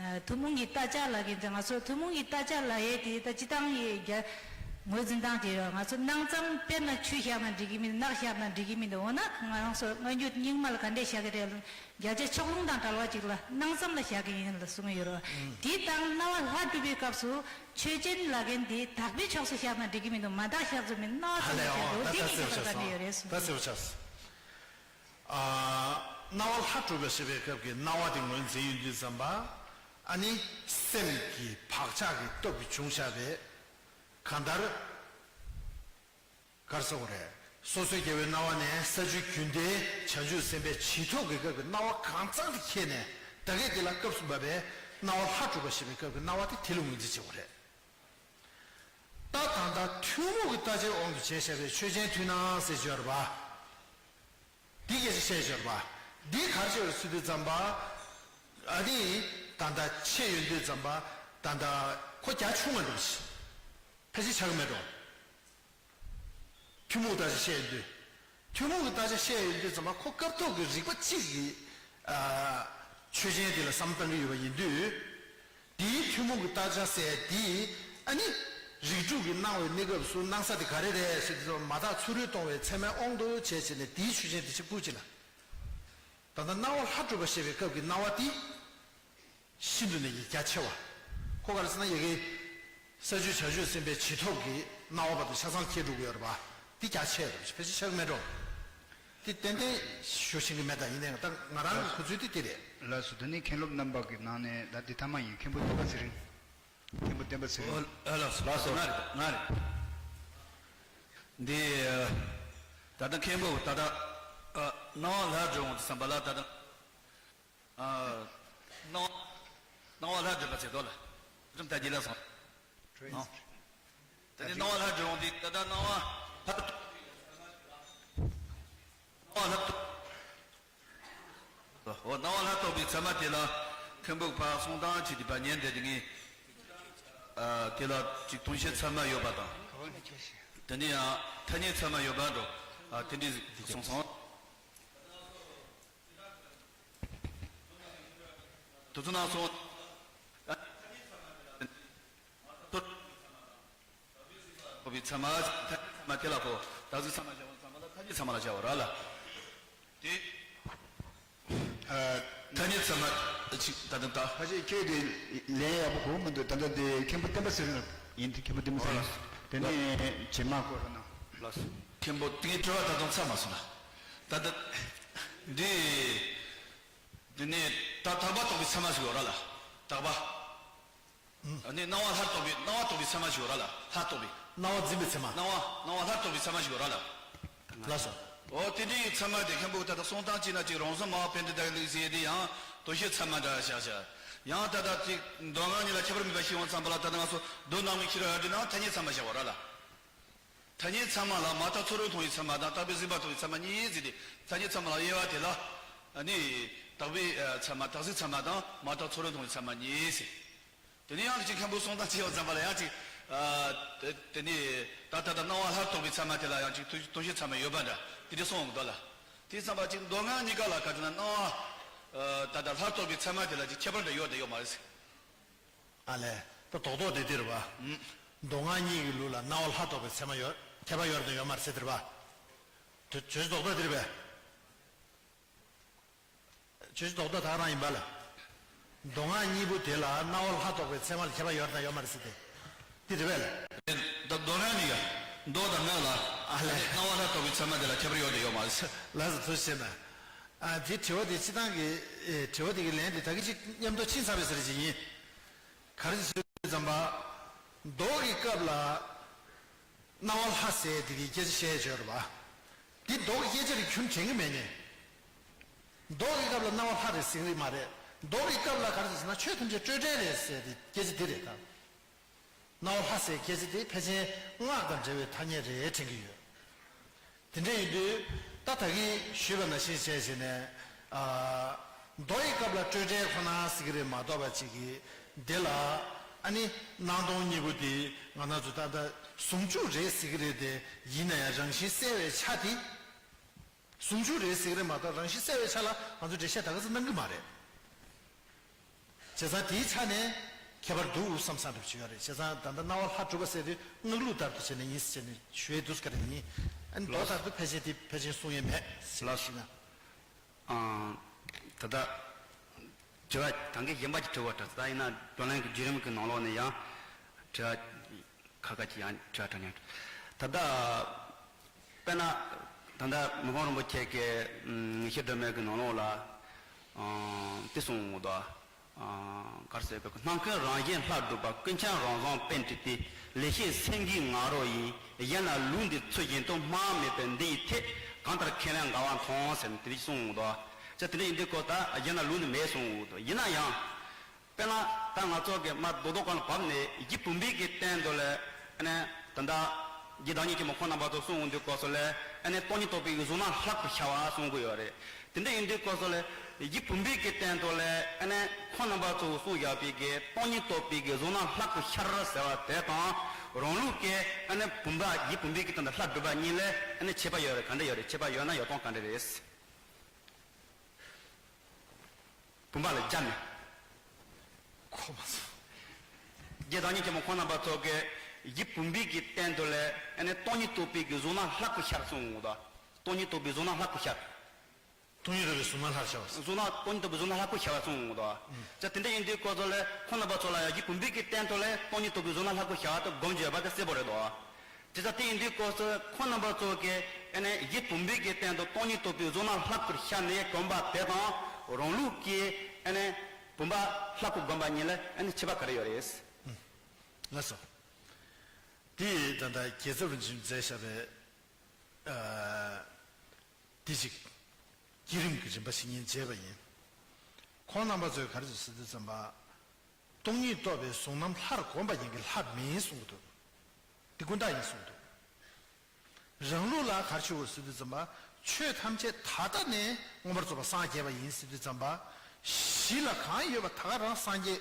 ཨ། ཐུན་མོང་གི་བརྟག་དཔྱད་ལབ་མཁན་དེ། ང་ཚོ་ཐུན་མོང་གི་བརྟག་དཔྱད་ལབ་ཡས་དེ་ད་སྤྱིར་བཏང་གི་རྒྱ་ངོས་འཛིན་སྟངས་དེ་རེད། ང་ཚོ་སྣང་ཙམ། དཔེར་ན་ཆུ་བཞག་ན་འགྲིག་གི་མི་འདུག་ནགས་བཞག་ན་འགྲིག་གི་མི་འདུག་འོ་ན་ང་རང་ཚོ་སྔ་འགྱུར་རྙིང་མ་ལ་ག་འདྲས་བཞག་གི་རེད། བརྒྱ་ཆ་ཕྱོགས་ལྷུང་དང་བྲལ་བ་ཅིག་ལ་སྣང་ཙམ་ལ་བཞག་གི་ཡིན་ལ་གསུང་གི་ཡོད་རེད། དེ་དང་སྣང་བ་ལྷ་སྒྲུབ་པའི་སྐབས་སུ་ཆོས་ཅན་ལབ་མཁན་དེ་དག་པའི་ཕྱོགས་སུ་བཞག་ན་འགྲིག་གི་མི་འདུག་མ་དག་བཞག་ཚུལ་མིན་སྣང་བ་ཙམ་ལ་བཞག་འདུག་དེ་གཉིས་ཀྱི་ཁྱད་པར་ག་འདྲ་ཡོད་རེད་གསུང་། ད་གསལ་པོ་ཆགས་སོང་། ཨ། སྣང་བ་ལྷ་སྒྲུབ་པ་ཞེས་པའི་སྐབས་ཀྱི་སྣང་བ་དེ་ངོས་འཛིན་ཡོང་དུས་ཙམ་པ། ཨ་ནི་སེམས་ཀྱི་བག་ཆགས་ཀྱི་སྟོབས་ཀྱིས་བྱུང་བཞག་པའི་གང་ལྟར། ག་རེ་ཟེར་དགོས་རེད། སོ་སོའི་རྒྱལ་བའི་སྣང་བ་ནས་ས་བཅུའི་རྒྱུན་ལྡན་བྱང་ཆུབ་སེམས་དཔའི་བྱིན་མཐོང་གི་སྐབས་ཀྱི་སྣང་བ་གང་ཚང་དེ་ཁྱེར་ནས། ད་གིན་དེ་ལ་སྐབས་སུ་བབས་པའི་སྣང་བ་ལྷ་སྒྲུབ་པ་ཞེས་པའི་སྐབས་ཀྱི་སྣང་བ་དེ་དེ་ལ་ངོས་འཛིན་བྱེད་དགོས་རེད། ད་ད་ལྟ་ཐུན་མོང་གི་བརྟག་དཔྱད་དབང་དུ་བྱས་བཞག་པའི་ཆོས་ཅན་མཐུན་སྣང་ཟེར་གྱི་ཡོད་རེད་པ། འདི་སྐད་ཆ་བཤད་ཡོད་རེད་པ། འདི་ག་རེ་བྱས་པ་རེད་ཟེར་དུས་ཙམ་པ། ཨ་ནི་ད་ལྟ་ཆེ་ཡོང་དུས་ཙམ་པ། ད་ལྟ་ཁོ་རྒྱ་ཆུང་བ་འདྲ་པོ་ཞིག་ཕལ་ཆེར་ཆགས་ཀྱི་མེད་འགྲོ། ཐུན་མོང་བརྟག་དཔྱད་བཤད་ཡོང་དུས། ཐུན་མོང་གི་བརྟག་དཔྱད་བཤད་ཡོང་དུས་ཙམ་པ། ཁོ་སྐབས་ཐོག་གི་རིག་པ་གཅིག་གིས། ཨ། ཆོས་ཅན་དེ་ལ་བསམ་བློ་བཏང་གི་ཡོད་པ་ཡིན་དུས། དེའི་ཐུན་མོང་གི་བརྟག་དཔྱད་ཟེར་དེ། ཨ་ནི་རིགས་དྲུག་གི་སྣང་བའི་གནས་སྐབས་སུ་སྣང་ས་དེ་ག་རེ་རེད་ཟེར་དུས་ཙམ་པ། མ་དག་ཚུ་རོལ་གཏོང་བའི་མཚན་མའི་དབང་དུ་བྱས་བྱས་ནས་དེའི་ཆོས་ཅན་དེ་གཅིག་པུ་གཅིག་ལ། ད་ལྟ་སྣང་བ་ལྷ་སྒྲུབ་པ་ཞེས་པའི་སྐབས་ཀྱི་སྣང་བ་དེ། ཤིན་ཏུ་ནས་ཀྱི་རྒྱ་ཆེ་བ། ཁོ་ག་རེ་ཟེར་ན། ཡ་གི་ས་བཅུའི་བྱང་ཆུབ་སེམས་དཔའི་བྱིན་མཐོང་གི་སྣང་བ་བར་དུ་ཆ་ཚང་ཁྱེར་འགྲོ་གི་ཡོད་རེད་པ། འདི་རྒྱ་ཆེ་རེད། ཕལ་ཆེར་ཆགས་མེད་འགྲོ། འདི་ཏན་ཏན་ཞུ་ཤེས་ཀྱི་མེད། ད་ཡིན་ནའང་ད་ང་རང་གི་གོ་ཚུལ་དེ་འདི་རེད། ལགས་སོ། དེ་ནི་མཁན་སློབ་རྣམ་པ་གི་ནང་ནས་ད་འདི་མཐའ་མ་ཡིན། མཁན་པོ་བསྟན་པ་ཚེ་རིང་། མཁན་པོ་བསྟན་པ་ཚེ་རིང་། ཨོ། ཨ། ལགས་སོ། ལགས་སོ། ང་རེད། ང་རེད། འདི། ད་ལྟ་མཁན་པོ་ད་ལྟ། ཨ། སྣང་བ་ལྷ་སྒྲུབ་འོང་དུས་ཙམ་པ་ལ། ད་ལྟ། ཨ། སྣང་བ། སྣང་བ་ལྷ་སྒྲུབ་པ་ཟེར་དོ་ལ། རིམ་ལྟ་རྒྱུ་ལ་སོང་། ཨ། དེ་ནས་སྣང་བ་ལྷ་སྒྲུབ་འོང་དུས། ད་ལྟ་སྣང་བ་ལྷ། སྣང་བ་ལྷ། ཨོ། སྣང་བ་ལྷ་རྟོགས་པའི་ཚད་མ་དེ་ལ་མཁན་པོ་ཕར་གསུང་སྟངས་བྱེད་དུས་པ་ཉན་བསྡད་དེ་ངས། ཨ། དེ་ལ་ཅིག་དོན་སྤྱི་ཚད་མ་ཡོད་པ་དང་། དེ་ནས་ཡང་ཐ་སྙད་ཚད་མ་ཡོད་པ་འགྲོ། ཨ། དེ་འདྲ་གསུངས་སོང་། དེ་ཚོ་ནང་སོང་། རྟོགས་པའི་ཚད་མ། ཚད་མ་དེ་ལ་གོ། དག་གཟུགས་ཚད་མ་བྱ་བ་ཚང་མ་ལ་ཐ་སྙད་ཚད་མ་ལ་བྱ་བ་ར་ལ། དེ། ཨ། ཐ་སྙད་ཚད་མ་ཅིག་ད་དུང་ད། ཕལ་ཆེར་ཁྱེད་དེ་ལན་ཡག་པོ་གོ་མི་འདུག་ད་ལྟ་དེ་མཁན་པོ་བསྟན་པ་ཚེ་རིང་ཡིན། དེ་མཁན་པོ་བསྟན་པ་ཚེ་རིང་། ཨོ་ལགས། དེ་ནས་རྗེས་མ་སྐོར་ར་ན། ལགས་སོ། མཁན་པོ་དེ་ངའི་དྲི་བ་ད་དུང་ཚར་མ་སོང་ན། ད་ལྟ་འདི། འདི་ནས་ད་དག་པ་རྟོགས་པའི་ཚད་མ་ཞིག་ཡོད་ར་ལ། དག་པ། ཨ་ནི་སྣང་བ་ལྷ་རྟོགས་པའི། སྣང་བ་རྟོགས་པའི་ཚད་མ་ཞིག་ཡོད་ར་ལ། ལྷ་རྟོགས་པའི། སྣང་བ་འཛིན་པའི་ཚད་མ། སྣང་བ། སྣང་བ་ལྷ་རྟོགས་པའི་ཚད་མ་ཞིག་ཡོད་ར་ལ། ལགས་སོ། འོ། དེ་འདྲའི་ཚད་མ་དེ་མཁན་པོ་ད་ལྟ་གསུང་སྟངས་གཅིག་ན་གཅིག་རང་བཟོ་སྨྲ་བ་ཕན་བདེ་དང་ལུགས་ཟེར་དེ་ཡང་དོན་སྤྱི་ཚད་མ་འདྲ་བཞག་བཞག་ཡང་ད་ལྟ་དེ་མདོ་སྔགས་གཉིས་ལ་ཁྱད་པར་མེད་པ་ཞིག་ཡོང་ཙམ་པ་ལ། ད་ལྟ་ང་ཚོ་མདོ་སྣང་བའི་ཤེས་རབ་ཡར་འདྲི་ནང་ཐ་སྙད་ཚད་མ་བཞག་པ་ར་ལ། ཐ་སྙད་ཚད་མ་ལ་མ་དག་ཚུ་རོལ་མཐོང་བའི་ཚད་མ་དང་དག་པའི་གཟིགས་པ་མཐོང་བའི་ཚད་མ་གཉིས་ཟེར་ཏེ། ཐ་སྙད་ཚད་མ་ལ་དབྱེ་བ་དེ་ལ། ཨ་ནི་དག་པའི་ཚད་མ། དག་གཟིགས་ཚད་མ་དང་མ་དག་ཚུ་རོལ་མཐོང་བའི་ཚད་མ་གཉིས་ཟེར། དེ་ནས་ཡང་ཅིག་མཁན་པོ་གསུང་སྟངས་བྱས་པ་ཙམ་པ་ལ་ཡང་ཅིག་ཨ། དེ་དེ་ནས་ད་ལྟ་ད་སྣང་བ་ལྷ་རྟོགས་པའི་ཚད་མ་དེ་ལ་ཡང་ཅིག་དོན་དོན་སྤྱི་ཚད་མ་ཡོད་པ་འདྲ་དེ་འདྲ་གསུངས་འདུག་ལ། དེ་ཙམ་པ་ཅིག་མདོ་སྔགས་གཉིས་ཀ་ལ་ག་ཅི་ན་སྣང་བ། ཨ། ད་ལྟ་ལྷ་རྟོགས་པའི་ཚད་མ་དེ་ལ་ཅིག་ཁྱད་པར་འདྲ་ཡོད་དང་ཡོད་མ་རེད་ཟེར། ཨ་ལས། ད་རྡོག་རྡོག་དེ་འདི་རེད་པ། ཨུམ། མདོ་སྔགས་གཉིས་ཀྱི་ལུགས་ལ་སྣང་བ་ལྷ་རྟོགས་པའི་ཚད་མ་ཡོད། ཁྱད་པར་ཡོད་དང་ཡོད་མ་རེད་ཟེར་དེ་རེད་པ། བརྗོད་བྱ་རྡོག་རྡོག་དེ་རེད་པས། བརྗོད་བྱ་རྡོག་རྡོག་ད་ག་རང་ཡིན་པ་ལ། མདོ་སྔགས་གཉིས་པོ་དེ་ལ་སྣང་བ་ལྷ་རྟོགས་པའི་ཚད་མ་ལ་ཁྱད་པར་ཡོད་དང་ཡོད་མ་རེད་ཟེར་ཏེ། འདི་རེད་པས་ལ། ད་མདོ་སྔགས་གཉིས་ཀ་མདོ་དང་སྔགས་ལ། ཨ་ལས། སྣང་བ་ལྷ་རྟོགས་པའི་ཚད་མ་དེ་ལ་ཁྱད་པར་ཡོད་དང་ཡོད་མ་རེད་ཟེར། ལགས་སོ། ཐུགས་རྗེ་ཆེ་གནང་། ཨ། དེ་དྲི་བ་དེ་སྤྱིར་བཏང་གི། ཨེ། དྲི་བ་དེ་གི་ལན་དེ་ད་གི་ཅིག་མཉམ་དུ་ཕྱིན་ཚར་བའི་ཟེར་ཅིག་ཡིན། ག་རེ་ཟེར་ ཙམ་པ། མདོ་གི་སྐབས་ལ་སྣང་བ་ལྷ་ཟེར་དེ་གི་སྐད་ཆ་བཤད་ཡོད་རེད་པ། འདི་མདོ་གི་སྐད་ཆ་རེད། ཁྱོན་དྲན་གི་མེད་ནས། མདོ་གི་སྐབས་ལ་སྣང་བ་ལྷ་རེད་ཟེར་གི་མ་རེད། མདོ་གི་སྐབས་ལ་ག་རེ་ཟེར་ན་ཆོས་ཐམས་ཅད་སྤྲོས་བྲལ་རེད་ཟེར་དེ་སྐད་ཆ་འདི་རེད་ད། སྣང་བ་ལྷ་ཟེར་སྐད་ཆ་དེ་ཕལ་ཆེར་སྔགས་དང་འབྲེལ་བའི་ཐ་སྙད་རེད་དྲན་གི་ཡོད། དེ་འདྲ་ཡིན་དུས་ད་ད་གིན་ཞུས་པ་ནང་བཞིན་བྱས་བྱས་ནས། ཨ། མདོ་ཡི་སྐབས་ལ་སྤྲོས་བྲལ་ཁོ་ན་ཟེར་གི་རེད་མ་གཏོགས་པ་ཅིག་གིས་འདི་ལ་ཨ་ནི་སྣང་སྟོང་གཉིས་པོ་དེ་ང་རང་ཚོ་ད་ལྟ་ཟུང་འཇུག་རེད་ཟེར་གི་རེད་དེ། ཡིན་ན་ཡང་རང་བཞིན་གསལ་བའི་ཆ་དེ། ཟུང་འཇུག་རེད་ཟེར་གི་རེད་མ་གཏོགས་རང་བཞིན་གསལ་བའི་ཆ་ལ་ང་ཚོ་འགྲེལ་བཤད་ད་ག་ཚོད་གནང་གི་མ་རེད། བྱས་ཙང་དེའི་ཆ་ནས་ཁྱད་པར་འདུག་བསམ་བསམ་འདྲ་པོ་ཅིག་ཡོད་རེད། བྱས་ཙང་ད་ལྟ་སྣང་བ་ལྷ་གྲུབ་པ་ཟེར་དུས་སྔགས་ལུགས་ལྟར་དུ་བྱས་ནས་ཡིན་ཟེར་ནས་ཞུ་ཡས་འདུག་ག་རེ་ཡིན། ཨ་ནི་མདོ་ལགས། ལྟར་དུ་ཕལ་ཆེར་དེ་ཕལ་ཆེར་གསུང་ཡས་མེད་ཟེར་ལགས། ཞུས་ན། ཨང་། ད་ལྟ་དྲི་བ་ད་གིན་གཞན་པ་ཅིག་དྲི་བ་དྲི་ད་ཡིན་ན་བགྲོ་གླེང་གི་བརྒྱུད་རིམ་གྱི་ནང་ལོགས་ནས་ཡང་དྲི་བ་ཁ་ཁ་ཅིག་ཡང་དྲི་བ་དྲི་ཉན། ད་ལྟ་དཔེར་ན་ད་ལྟ་མི་ཕམ་རིན་པོ་ཆེ་གི་ངེས་ཤེས་སྒྲོན་མེ་གི་ནང་ལོགས་ལ་དེ་གསུངས་འདུག་གར་ཟེར་གི་སྣང་ཁུན་རང་བཞིན་ལྷ་གྲུབ་པ། ཀུན་ཁྱབ་རང་བྱུང་པཎྜི་ཏའི། ལེགས་བཤད་སེང་གེའི་ང་རོ་ཡིན། གཞན་ལ་ལུགས་འདི་ཚུལ་བཞིན་དུ། སྨྲ་བ་མེད་པས་འདི་ཡི་ཐད། གང་ལྟར་ཁས་ལེན་འགལ་བ་མཐོང་ཟེར་ནས་དེ་འདྲ་གསུངས་འདུག་ཅེས་དེ་འདྲ་ཡིན་དུས་ཁོ་ད་གཞན་ལ་ལུགས་འདི་མེད་གསུངས་འདུག་ཡིན་ན་ཡང་། དཔེར་ན་ད་ང་ཚོ་གི་མ་རྡོག་རྡོག་གང་ལ་བབས་ནས་ཡིད་བུམ་པའི་གི་སྟེང་དུ་ལས་ཨ་ནི་ད་ལྟ་རྗེ་བདག་ཉིད་ཆེན་མོ་ཁོང་རྣམ་པ་ཚོ་གསུང་འོང་དུས་སྐབས་སུ་ལས་ཨ་ནི་སྟོང་ཉིད་རྟོགས་པའི་གི་གཟུགས་སྣང་ལྷ་སྐུར་ཤར་བ་གསུང་གི་ཡོད་རེད། དེ་འདྲ་ཡིན་དུས་སྐབས་སུ་ལས་ཡིད་བུམ་པའི་གི་སྟེང་དུ་ལས་ཨ་ནི་ཁོང་རྣམ་པ་ཚོ་གསུང་བཞག་པའི་གི་སྟོང་ཉིད་རྟོགས་པའི་གི་གཟུགས་སྣང་ལྷ་སྐུར་ཤར་ཟེར་བ་དེ་དང་རང་ལུགས་ཀྱི་ཨ་ནི་བུམ་པ་ཡིད་བུམ་པའི་གི་སྟེང་དུ་ལྷ་གྲུབ་པ་གཉིས་ལས་ཨ་ནི་ཁྱད་པར་ཡོད་རེད། ག་འདྲ་ཡོད་རེད། ཁྱད་པར་ཡོད་ན་ཡོད་སྟངས་ག་འདྲ་རེད། བུམ་པ་ལ་སྦྱར་ནས། གོ་མ་སོང་། རྗེ་བདག་ཉིད་ཆེན་མོ་ཁོང་རྣམ་པ་ཚོ་གིས་ཡིད་བུམ་པའི་གི་སྟེང་དུ་ལས་ཨ་ནི་སྟོང་ཉིད་རྟོགས་པའི་གི་གཟུགས་སྣང་ལྷ་སྐུར་ཤར་གསུངས་འདུག་སྟོང་ཉིད་རྟོགས་པའི་གཟུགས་སྣང་ལྷ་སྐུར་ཤར། སྟོང་ཉིད་རྟོགས་པའི་གཟུགས་སྣང་ལྷར་ཤར་བ། གཟུགས་སྣང་སྟོང་ཉིད་རྟོགས་པའི་གཟུགས་སྣང་ལྷ་སྐུར་ཤར་བ་གསུངས་འདུག་ཅེས་དེ་འདྲ་ཡིན་དུས་སྐབས་སུ་ལས་ཁོང་རྣམ་པ་ཚོ་ལ་ཡང་ཡིད་བུམ་པའི་གི་སྟེང་དུ་ལས་སྟོང་ཉིད་རྟོགས་པའི་གཟུགས་སྣང་ལྷ་སྐུར་ཤར་བ་དེ་སྒོམ་བྱས་པ་དེ་གསལ་པོ་རེད་དོ། དེ་ལྟར་དེ་ཡིན་དུས་སྐབས་སུ་ཁོང་རྣམ་པ་ཚོ་གིས་ཨ་ནི་ཡིད་བུམ་པའི་གི་སྟེང་དུ་སྟོང་ཉིད་རྟོགས་པའི་གཟུགས་སྣང་ལྷ་སྐུར་ཤར་ནས་བསྒོམ་པ་དེ་དང་རང་ལུགས་ཀྱི་ཨ་ནི་བུམ་པ་ལྷ་སྐུར་བསྒོམ་པ་གཉིས་ལ་ཨ་ནི་ཁྱད་པར་ག་རེ་ཡོད་རེད། ལགས་སོ། དེ་ད་ལྟ་རྒྱལ་ཚབ་རིན་ཆེན་མཛད་བཞག་པའི་ཨ་དེ་ཅིག་བསྐྱེད་རིམ་གྱི་རིམ་པ་ཞིག་ངས་མཇལ་བ་ཡིན། ཁོང་རྣམ་པ་ཚོས་ག་རེ་ཟེར་དུས་ཙམ་པ། སྟོང་ཉིད་རྟོགས་པའི་གཟུགས་རྣམས་ལྷར་བསྒོམ་པ་ཡིན་གྱི་ལྷ་མིན་གསུང་གི་འདུག་འདི་ཀུན་བརྟགས་ཡིན་གསུང་གི་འདུག་རང་ལུགས་ལ་ག་རེ་ཞུ་དགོས་ཟེར་དུས་ཙམ་པ། ཆོས་ཐམས་ཅད་ད་ལྟ་ནས་མངོན་པར་རྫོགས་པར་སངས་རྒྱས་པ་ཡིན་ཟེར་དུས་ཙམ་པ། གཞི་ལ་གང་ཡོད་པ་ད་ག་རང་སངས་རྒྱས།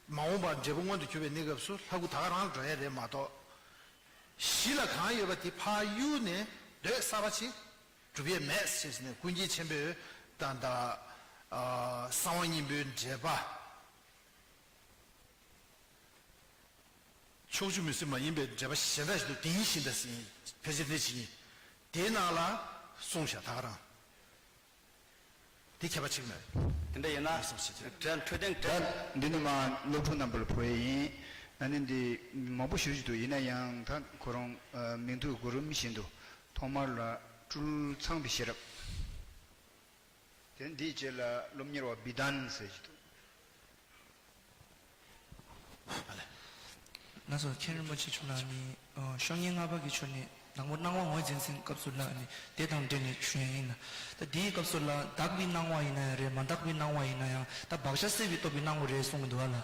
མ་འོངས་པར་འབྲས་བུ་མངོན་དུ་གྱུར་པའི་གནས་སྐབས་སུ་ལྷ་སྐུ་ད་ག་རང་འགྲོ་ཡ་རེད་མ་གཏོགས། གཞི་ལ་གང་ཡོད་པ་དེ་ཕར་གཡུགས་ནས་འདོད་གསར་པ་ཅིག་སྒྲུབ་ཡས་མེད་ཟེར་ནས་ཀུན་མཁྱེན་ཆེན་པོས་ད་ལྟ་གསང་བ་སྙིང་པོའི་འགྲེལ་པ། ཕྱོགས་བཅུ་མུན་སེལ་མ་ཡིན་པའི་འགྲེལ་པ་གཞན་དག་ཞིག་ཏུ་དེ་ཉིད་བཞིན་དུ་ཕལ་ཆེར་དེ་ཇི་སྙེད་དེའི་ནང་ལ་གསུངས་བཞག་ད་ག་རང་། དེ་ཁྱད་པར་ཆེ་གི་མེད། དེ་འདྲ་ཡིན་ན་གསུངས་བྱེད་ཀྱི་འཕྲོས་དེང་ད་འདི་ནི་མ་སློབ་ཕྲུག་རྣམ་པ་ལ་ཕུལ་ཡས་ཡིན། ཨ་ནི་འདི་མང་པོ་ཞུ་རྒྱུ་འདུག་ཡིན་ན་ཡང་ད་ཁོ་རང་མིང་ཐོའི་གོ་རིམ་བཞིན་དུ་ཐོག་མར་ལ་སྤྲུལ་ཚངས་པའི་ཤེས་རབ། དེ་འདིའི་རྗེས་ལ་སློབ་གཉེར་བ་བི་དཱན་ཟེར་གྱི་འདུག་ལགས་སོ། མཁན་རིན་པོ་ཆེ་མཆོག་ལ་ནི་ཤོག་ངོས་ལྔ་པ་གི་ཆོས་ནི་དང་པོ་སྣང་བ་ངོས་འཛིན་ཚན་སྐབས་སུ་ལ་ནི་དེ་དང་འབྲེལ་ནས་ཞུ་ཡས་ཡིན་ལ། ད་འདིའི་སྐབས་སུ་ལ་དག་པའི་སྣང་བ་ཡིན་ན་ཡང་རེད། མ་དག་པའི་སྣང་བ་ཡིན་ན་ཡང་ད་བག་ཆགས་སད་པའི་སྟོབས་ཀྱིས་སྣང་བ་རེད་གསུང་གི་འདུག་བ་ལ།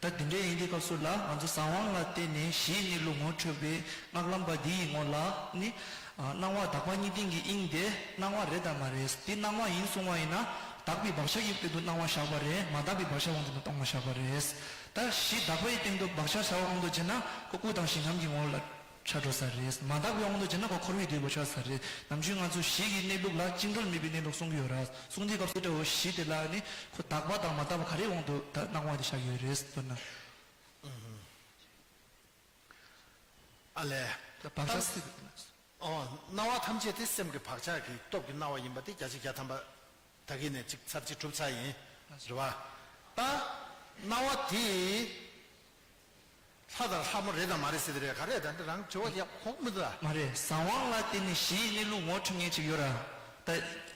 ད་དེ་འདྲ་ཡིན་དུས་སྐབས་སུ་ལ་ང་ཚོ་གསང་བ་ལ་བརྟེན་ནས་གཞིའི་གནས་ལུགས་ངོ་འཕྲོད་པའི་སྔགས་ལམ་པ་འདི་ཡི་ངོ་ལ་ནི། སྣང་བ་དག་པ་གཉིས་ལྡན་གྱི་དབྱིངས་དེ་སྣང་བ་རེད་དམ་མ་རེད། དེ་སྣང་བ་ཡིན་གསུང་བ་ཡིན་ན་དག་པའི་བག་ཆགས་ཀྱི་སྟེང་དུ་སྣང་བ་བཞག་པ་རེད། མ་དག་པའི་བག་ཆགས་དབང་དུ་སྟོང་བ་བཞག་པ་རེད། ད་གཞི་དག་པའི་སྟེང་དུ་བག་ཆགས་བཞག་པའི་དབང་དུ་བྱས་ན་ཁོ་སྐུ་དང་ཞིང་ཁམས་ཀྱི་ངོ་ལ་ཆ་འགྲོ་ས་རེད། མ་དག་པའི་དབང་དུ་བྱས་ན་ཁོ་འཁོར་བའི་སྡེ་པོ་ཆགས་ས་རེད། ནམ་རྒྱུན་ང་ཚོ་གཞི་གི་གནས་ལུགས་ལ་བཅིངས་འགྲོལ་མེད་པའི་གནས་ལུགས་གསུང་གི་ཡོད་ར། གསུང་དུས་སྐབས་སུ་འདྲ་བོ་གཞི་དེ་ལ་ནི་ཁོ་དག་པ་དང་མ་དག་པ་ག་རེའི་དབང་དུ་ད་སྣང་བ་དེ་བཞག་ཡོད་རེད་མདོར་ན། ཨ་ལས། ད་བག་ཆགས་སྲིད་པ་དེ་ན། ཨོ། སྣང་བ་ཐམས་ཅད་དེ་སེམས་ཀྱི་བག་ཆགས་ཀྱི་སྟོབས་ཀྱིས་སྣང་བ་ཡིན་པ་དེ་བརྒྱ་ཆ་བརྒྱ་ཐམ་པ་ད་གིན་ནས་ཅིག་ཚར་གཅིག་གྲུབ་ཚར་ཡིན། རེད་བ། ད་སྣང་བ་དེ་ལྷ་དང་ལྷ་མོ་རེད་དང་མ་རེད་ཟེར་དེ་རེད། ག་རེ་ད་འདི་རང་དྲི་བ་ཡག་ཁོག་མི་འདུག་ལ། མ་རེད། གསང་བ་ལ་བརྟེན་ནས་གཞིའི་གནས་ལུགས་ངོ་འཕྲོད་མཁན་ཅིག་ཡོད་ར། ད་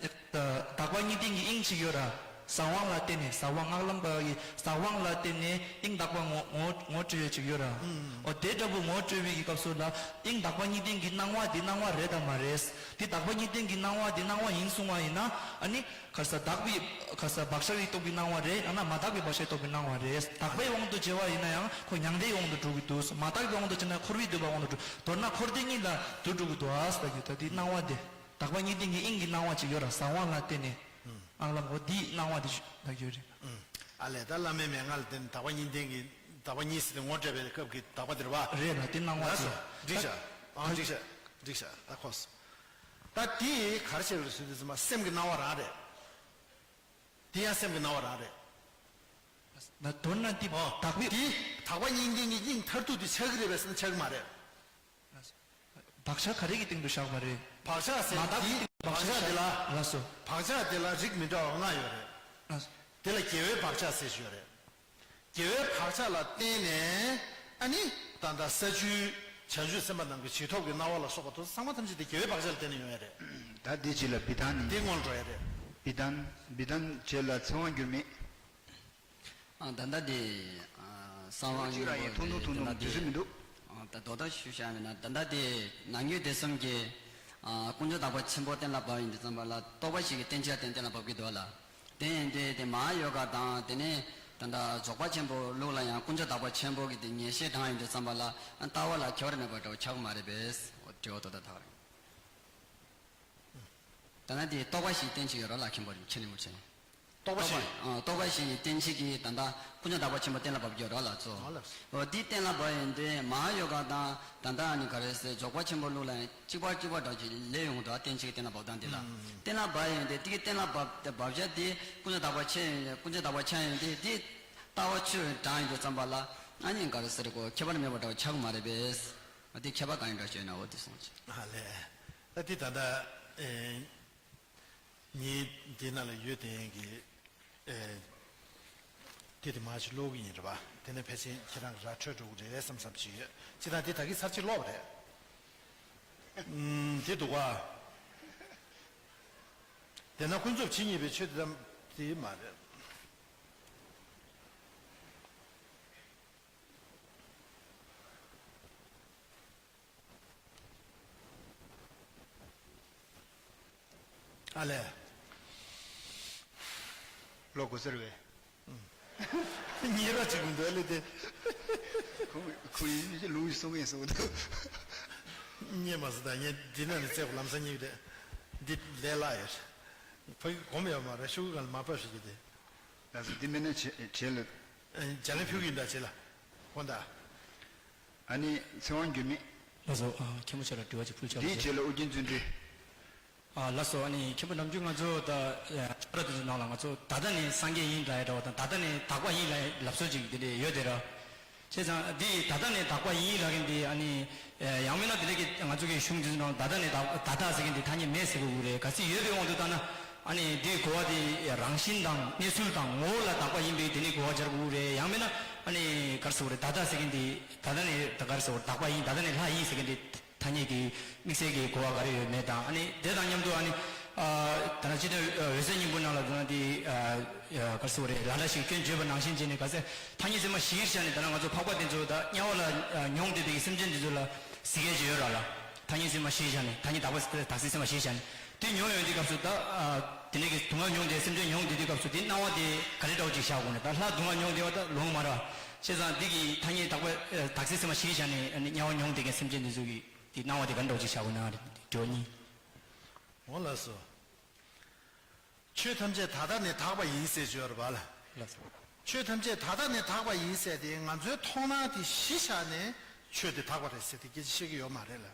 ད་དག་པ་གཉིས་ལྡན་གྱི་དབྱིངས་ཅིག་ཡོད་ར། གཟབ་དབང་ལ་བརྟེན་ནས། གཟབ་དབང་སྔགས་ལམ་པ་གི་གཟབ་དབང་ལ་བརྟེན་ནས་དབྱིངས་དག་པ་ངོ་ངོ་ངོ་སྤྲོད་ཡས་ཅིག་ཡོད་ར། ཨོ་དེ་འདྲ་པོ་ངོ་སྤྲོད་པའི་གི་སྐབས་སུ་ལ་དབྱིངས་དག་པ་གཉིས་ལྡན་གྱི་སྣང་བ་དེ་སྣང་བ་རེད་དམ་མ་རེད། དེ་དག་པ་གཉིས་ལྡན་གྱི་སྣང་བ་དེ་སྣང་བ་ཡིན་གསུང་བ་ཡིན་ན། ཨ་ནི་ག་རེ་ཟེར། དག་པའི་ག་རེ་ཟེར། བག་ཆགས་ཀྱིས་རྟོགས་པའི་སྣང་བ་རེད། ཡང་ན་མ་དག་པའི་བག་ཆགས་རྟོགས་པའི་སྣང་བ་རེད། དག་པའི་དབང་དུ་བྱས་པ་ཡིན་ན་ཡང་ཁོ་མྱང་འདས་དབང་དུ་འགྲོ་གི་འདུག། མ་དག་པའི་དབང་དུ་བྱས་ན་འཁོར་བའི་འདོད་པ་དབང་དུ་འགྲོ། མདོར་ན་འཁོར་འདས་གཉིས་ལ་འདུ་འགྲོ་གི་འདུག་ཨ་ཟེར་གྱི། ད་དེ་སྣང་བ་དེ་དག་པ་གཉིས་ལྡན་གྱི་དབྱིངས་ཀྱི་སྣང་བ་ཅིག་ཡོད་ར། གཟབ་དབང་ལ་བརྟེན་ནས། ཨང་ལམ་འོ་འདིའི་སྣང་བ་དེ་ཞུ་ད་ཡོད་རེད། ཨ་ལས། ད་བླ་མའི་མན་ངག་ལ་བརྟེན་ནས་དག་པ་གཉིས་ལྡན་གྱི་དག་པ་གཉིས་ཟེར་ཏེ་ངོ་སྤྲད་པའི་སྐབས་ཀྱི་དག་པ་དེ་རེད་པ། རེད་ལ་དེ་སྣང་བ་ལགས་སོ། ཅིག་འགྲིག་ཤག། ཨང་འགྲིག་ཤག། འགྲིག་ཤག། ད་གོ་སོང་། ད་དེ་ག་རེ་བྱས་པ་རེད་ཟེར་དུས་ཙམ་པ་སེམས་ཀྱི་སྣང་བ་རང་རེད། དེ་ཡང་སེམས་ཀྱི་སྣང་བ་རང་རེད། ད་མདོར་ན་དེ་ཨོ་དག་པའི་དེ་དག་པ་གཉིས་ལྡན་གྱི་དབྱིངས་མཐར་ཐུག་དེ་ཆགས་ཀྱི་རེད་པས་ཟེར་ན་ཆགས་ཀྱི་མ་རེད། བག་ཆགས་ག་རེ་གི་སྟེང་དུ་བཞག་པ་རེད། བག་ཆགས་ཟེར་མ་དག་དེ་པའི་བག་ཆགས་དེ་ལ། ལགས་སོ། བག་ཆགས་དེ་ལ་རིགས་མི་འདྲ་བ་ལྔ་ཡོད་རེད། ལགས་སོ། དེ་ལ་དགེ་བའི་བག་ཆགས་ཟེར་ཞིག་ཡོད་རེད། དགེ་བའི་བག་ཆགས་ལ་བརྟེན་ནས་ཨ་ནི་ད་ལྟ་ས་བཅུའི་བྱང་ཆུབ་སེམས་དཔའ་རྣམས་ཀྱི་བྱིན་མཐོང་གི་སྣང་བ་ལ་སོགས་པ་དེ་ཚོ་ཚང་མ་ཐམས་ཅད་དེ་དགེ་བའི་བག་ཆགས་ལ་བརྟེན་ནས་ཡོང་ཡ་རེད། ད་འདི་ཅི་ལ་བི་དཱན་ནི། འདི་སྔོན་འགྲོ་ཡ་རེད། བི་དཱན། བི་དཱན་བྱེད་ལ་ཚེ་དབང་འགྱུར་མེད། ཨ་ད་ལྟ་དེ་ཨ་གསང་བ་གཅིག་རང་ཡིན། ཐུང་ཐུང་ཐུང་ཐུང་དུས་ཚོད་མི་འདུག། ཨ་ད་དོ་ད་ཞུ་བྱ་མེད་ན། ད་ལྟ་དེ་ནམ་རྒྱུན་དེ་གསུམ་གྱི་ཨ་དཀོན་མཆོག་དག་པ་ཆེན་པོ་གཏན་ལ་ཕབ་ཡིན་དུས་ཙམ་པ་ལ་རྟོག་པ་ཞིག་གིས་བརྟན་ཕྱིར་བརྟེན་གཏན་ལ་ཕབ་ཀྱི་འདུག་ལ། དེ་ཡིན་དུས་དེ་མ་ཧཱ་ཡོ་ག་དང་དེ་ནས་ད་ལྟ་རྫོགས་པ་ཆེན་པོའི་ལུགས་ལ་ཡང་དཀོན་མཆོག་དག་པ་ཆེན་པོ་གི་དེ་ངེས་ཤེས་དྲངས་ཡིན་དུས་ཙམ་པ་ལ་ལྟ་བ་ལ་ཁྱད་པར་མེད་པ་འདྲ་བོ་ཆགས་ཀྱི་མ་རེད་པས། འོ་དྲི་བ་དོ་ད་ད་ག་རེད། ད་ནི་དེ་རྟོག་པ་བཞིའི་རྟེན་གཅིག་ཡོད་རེད་ལ། མཁན་པོ་རིན་ཆེན་རིན་པོ་ཆེ། རྟོག་པ་བཞི། རྟོག་པ་ཨ་རྟོག་པ་བཞི་ཡི་རྟེན་གཅིག་གིས་ད་ལྟ་དཀོན་མཆོག་དག་པ་ཆེན་པོ་གཏན་ལ་ཕབ་ཀྱི་ཡོད་རེད་ལ་ཚོ། ཨ་ལགས་སོ། འོ་དེ་གཏན་ལ་ཕབ་ཡོང་དུས་མ་ཧཱ་ཡོ་ག་དང་ད་ལྟ་ཨ་ནི་ག་རེ་ཟེར་རྫོགས་པ་ཆེན་པོ་ལུགས་ལ་ཡང་གཅིག་པ་གཅིག་པ་འདྲ་ཞིག་སླེབས་ཡོང་འདུག། རྟེན་གཅིག་གཏན་ལ་ཕབ་སྟངས་དེ་ལ། ཨུམ། གཏན་ལ་ཕབ་ཡོང་དུས་དེ་གི་གཏན་ལ་ཕབ་ཕབ་བྱ་དེ་དཀོན་མཆོག་དག་པ་ཆེ་ཡོང་དུས་དཀོན་མཆོག་དག་པ་ཆེ་ཡོང་དུས་དེ་ལྟ་བ་ཆོས་དྲངས་ཡོང་དུས་ཙམ་པ་ལ་ཨ་ནི་ག་རེ་ཟེར་གོ་ཁྱད་པར་མེད་པ་འདྲ་བ་ཆགས་ཀྱི་མ་རེད་པས། ཨ་དེ་ཁྱད་པར་གང་ཡིན་འདྲ་ཞིག་ཡོད་ན་འོ་དེ་གསུངས་ཅིག། ཨ་ལས། ད་དེ་ད་ལྟ་ཨེ། ངའི་འདི་ནང་ལ་ཡོད་དེ་ཡིན་གི། ཨེ། དེ་དེ་མ་ཞིག་ཀློག་གི་ཡིན་རེད་པ། དེ་ནས་ཕལ་ཆེར་ཁྱེད་རང་གི་ར་འཕྲོད་འགྲོ་གི་རེད་བསམ་བསམ་ཞིག་ཡོད། ཅི་ད་དེ་ད་གི་ཚར་གཅིག་ཀློག་པ་རེད། ཨུམ། དེ་འདུག་ག། དེ་ན་ཀུན་རྫོབ་ཇི་སྙེད་པའི་ཆོས་དེ་ཙམ་དེ་མ་རེད། ཨ་ལས། ལོ་གོ་ཟེར་བས། ཉེ་ར་ཅིག་མི་འདུག་ཨ་ལས་དེ། ཁོང་ཁོང་ཡིན་ལུང་གསུང་ཡིན་གསུང་འདུག། ཉེ་མ་ཟེར་ད་ངས་འདི་ན་ནི་བཙལ་བ་ལམ་སང་རྙེད་དེ། འདི་ལས་སླ་ཡོད། ཕ་གི་གོམ་ཡོད་མ་རེད། ཤུ་གུ་གང་ལ་མ་ཕབ་ཞིག་གི་དེ། ལགས་སོ། འདི་མིན་ན་བྱེད་བྱེད་ལ། ལྗགས་ལན་ཕུལ་གི་ཡིན་ད་བྱེད་ལ། ཧོན་ད། ཨ་ནི་ཚེ་དབང་འགྱུར་མེད། ལགས་སོ། ཨ་མཁན་པོ་ཆེ་ལ་དྲི་བ་ཅིག་ཕུལ་ཆོག་པ་དེའི་རྗེས་ལ་ཨོ་རྒྱན་བརྩོན་འགྲུས། ཨ་ལགས་སོ། ཨ་ནི་མཁན་པོ་ནམ་རྒྱུན་ང་ཚོ་ད་ཨ་ཆོས་ར་དེ་ཚོ་ནང་ལ་ང་ཚོ་ད་ལྟ་ནི་སངས་རྒྱས་ཡིན་ལབ་ཡ་འདྲ་བ་དང་ད་ལྟ་ནི་དག་པ་ཡིན་ལབ་ཡ་ལབ་སྲོལ་ཅིག་དེ་འདྲ་ཡོད་དེ་ར། བྱས་ཙང་འདི་ད་ལྟ་ནི་དག་པ་ཡིན་ལབ་མཁན་དེ་ཨ་ནི་ཡང་མིན་ན་དེ་འདྲ་གི་ང་ཚོ་གི་གཞུང་འདི་ཚོ་ནང་ད་ལྟ་ནི་དག་ད་ལྟ་ཟེར་མཁན་དེ་ཐ་སྙད་མེད་ཟེར་དགོས་ཀྱི་རེད། གལ་སྲིད་ཡོད་པའི་དབང་དུ་བཏང་ན་ཨ་ནི་འདིའི་གོ་བ་དེ་རང་བཞིན་དང་གནས་ཚུལ་དང་ངོ་བོ་ལ་དག་པ་ཡིན་པའི་དེ་ནི་གོ་བ་སྦྱར་དགོས་ཀྱི་རེད། ཡང་མིན་ན་ཨ་ནི་ག་རེ་ཟེར་དགོས་རེད། ད་ལྟ་ཟེར་མཁན་དེ་ད་ལྟ་ནི་ད་ག་རེ་ཟེར་དགོས་རེད། དག་པ་ཡིན་ད་ལྟ་ནི་ལྷ་ཡིན་ཟེར་མཁན་དེ། ཐ་སྙད་ཀྱི་དམིགས་བསལ་གྱི་གོ་བ་ག་རེ་ཡོད་མེད་དང་ཨ་ནི་དེ་དང་མཉམ་དུ་ཨ་ནི་ཨ་ད་ནང་སྤྱི་དོན་འོད་གསལ་སྙིང་པོ་ནང་ལ་ད་ནང་དེ་ཨ་ག་རེ་ཟེར་དགོས་རེད། ལ་ལ་ཞིག་སྐྱོན་བརྗོད་པ་ནང་བཞིན་བྱས་ནས་ག་ཚད་ཐ་སྙད་ཚད་མ་གཞིར་བཞག་ནས་ད་ནང་ང་ཚོ་འཕགས་པ་དེ་ཚོ་ད་དམྱལ་བ་ལ་མྱོང་བསྡད་པའི་སེམས་ཅན་དེ་ཚོ་ལ་གཟིགས་མཁན་ཅིག་ཡོད་ར་ལ། ཐ་སྙད་ཚད་མ་གཞིར་བཞག་ནས་ཐ་སྙད་དག་པ་དག་སའི་ཚད་མ་གཞིར་བཞག་ནས་དེ་མྱོང་ཡོང་དུས་སྐབས་སུ་ད་ཨ་དེ་འདྲ་གི་སྡུག་བསྔལ་མྱོང་བསྡད་སེམས་ཅན་མྱོང་བསྡད་དུས་སྐབས་སུ་དེ་སྣང་བ་དེ་ག་རེ་འདྲ་བོ་ཅིག་བཞག་དགོས་ན། ད་ལྷ་སྡུག་བསྔལ་མྱོང་བསྡད་པ་ད་ལོང་མ་ར། བྱས་ཙང་འདི་གི་ཐ་སྙད་དག་པ་དག་སའི་ཚད་མ་གཞིར་བཞག་ནས་དམྱལ་བ་མྱོང་བསྡད་མཁན་སེམས་ཅན་འདི་ཚོ་གི་དེ་སྣང་བ་དེ་ག་འདྲ་བོ་ཅིག་བཞག་དགོས་ན་རེད། དེ་འོ་ལགས་སོ། ཆོས་ཐམས་ཅད་ད་ལྟ་ནས་དག་པ་ཡིན་ཟེར་བརྗོད་རེད་པ་ལ། ལགས་སོ། ཆོས་ཐམས་ཅད་ད་ལྟ་ནས་དག་པ་ཡིན་ཟེར་དེ་ང་ཚོའི་མཐོང་སྣང་དེ་གཞི་བཞག་ནས་ཆོས་དེ་དག་པ་རེད་ཟེར་དེ་སྐད་ཆ་བཤད་ཀྱི་ཡོད་མ་རེད་ལ།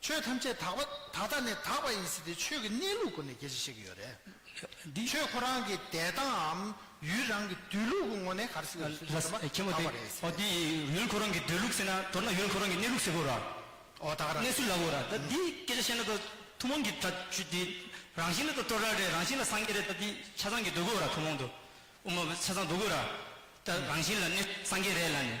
ཆོས་ཐམས་ཅད་དག་པ་ད་ལྟ་ནས་དག་པ་ཡིན་ཟེར་དེ་ཆོས་ཀྱི་གནས་ལུགས་སྒོ་ནས་སྐད་ཆ་བཤད་ཀྱི་ཡོད་རེད། འདི་ཆོས་ཁོ་རང་གི་འདས་སྟངས་འམ་ཡུལ་རང་གི་སྡོད་ལུགས་ཀྱི་ངོས་ནས་ག་རེ་ཟེར་གྱི་ཡོད་ཟེར་ལ་ཟེར་ན་མཁྱེན་པ་དག་པ་རེད་ཟེར། འོ་འདི་ཡུལ་ཁོ་རང་གི་སྡོད་ལུགས་ཟེར་ན་མདོར་ན་ཡུལ་ཁོ་རང་གི་གནས་ལུགས་ཟེར་དགོས་ར། འོ་ད་ག་རང་གནས་ཚུལ་ལབ་དགོས་ར། ད་འདི་སྐད་ཆ་བཤད་ན་ད་ཐུན་མོང་གི་ད་ཆོས་འདི་རང་བཞིན་ལ་ད་སྤྲོ་བྲལ་རེད། རང་བཞིན་ལ་སངས་རྒྱས་རེད། ད་འདི་ཆ་ཚང་གི་སྡོད་དགོས་ར། ཐུན་མོང་དུ། དབུ་མ་ཆ་ཚང་འདུག་གོ་ར། ད་རང་བཞིན་ལ་གནས་སངས་རྒྱས་རེད་ལ་ནི།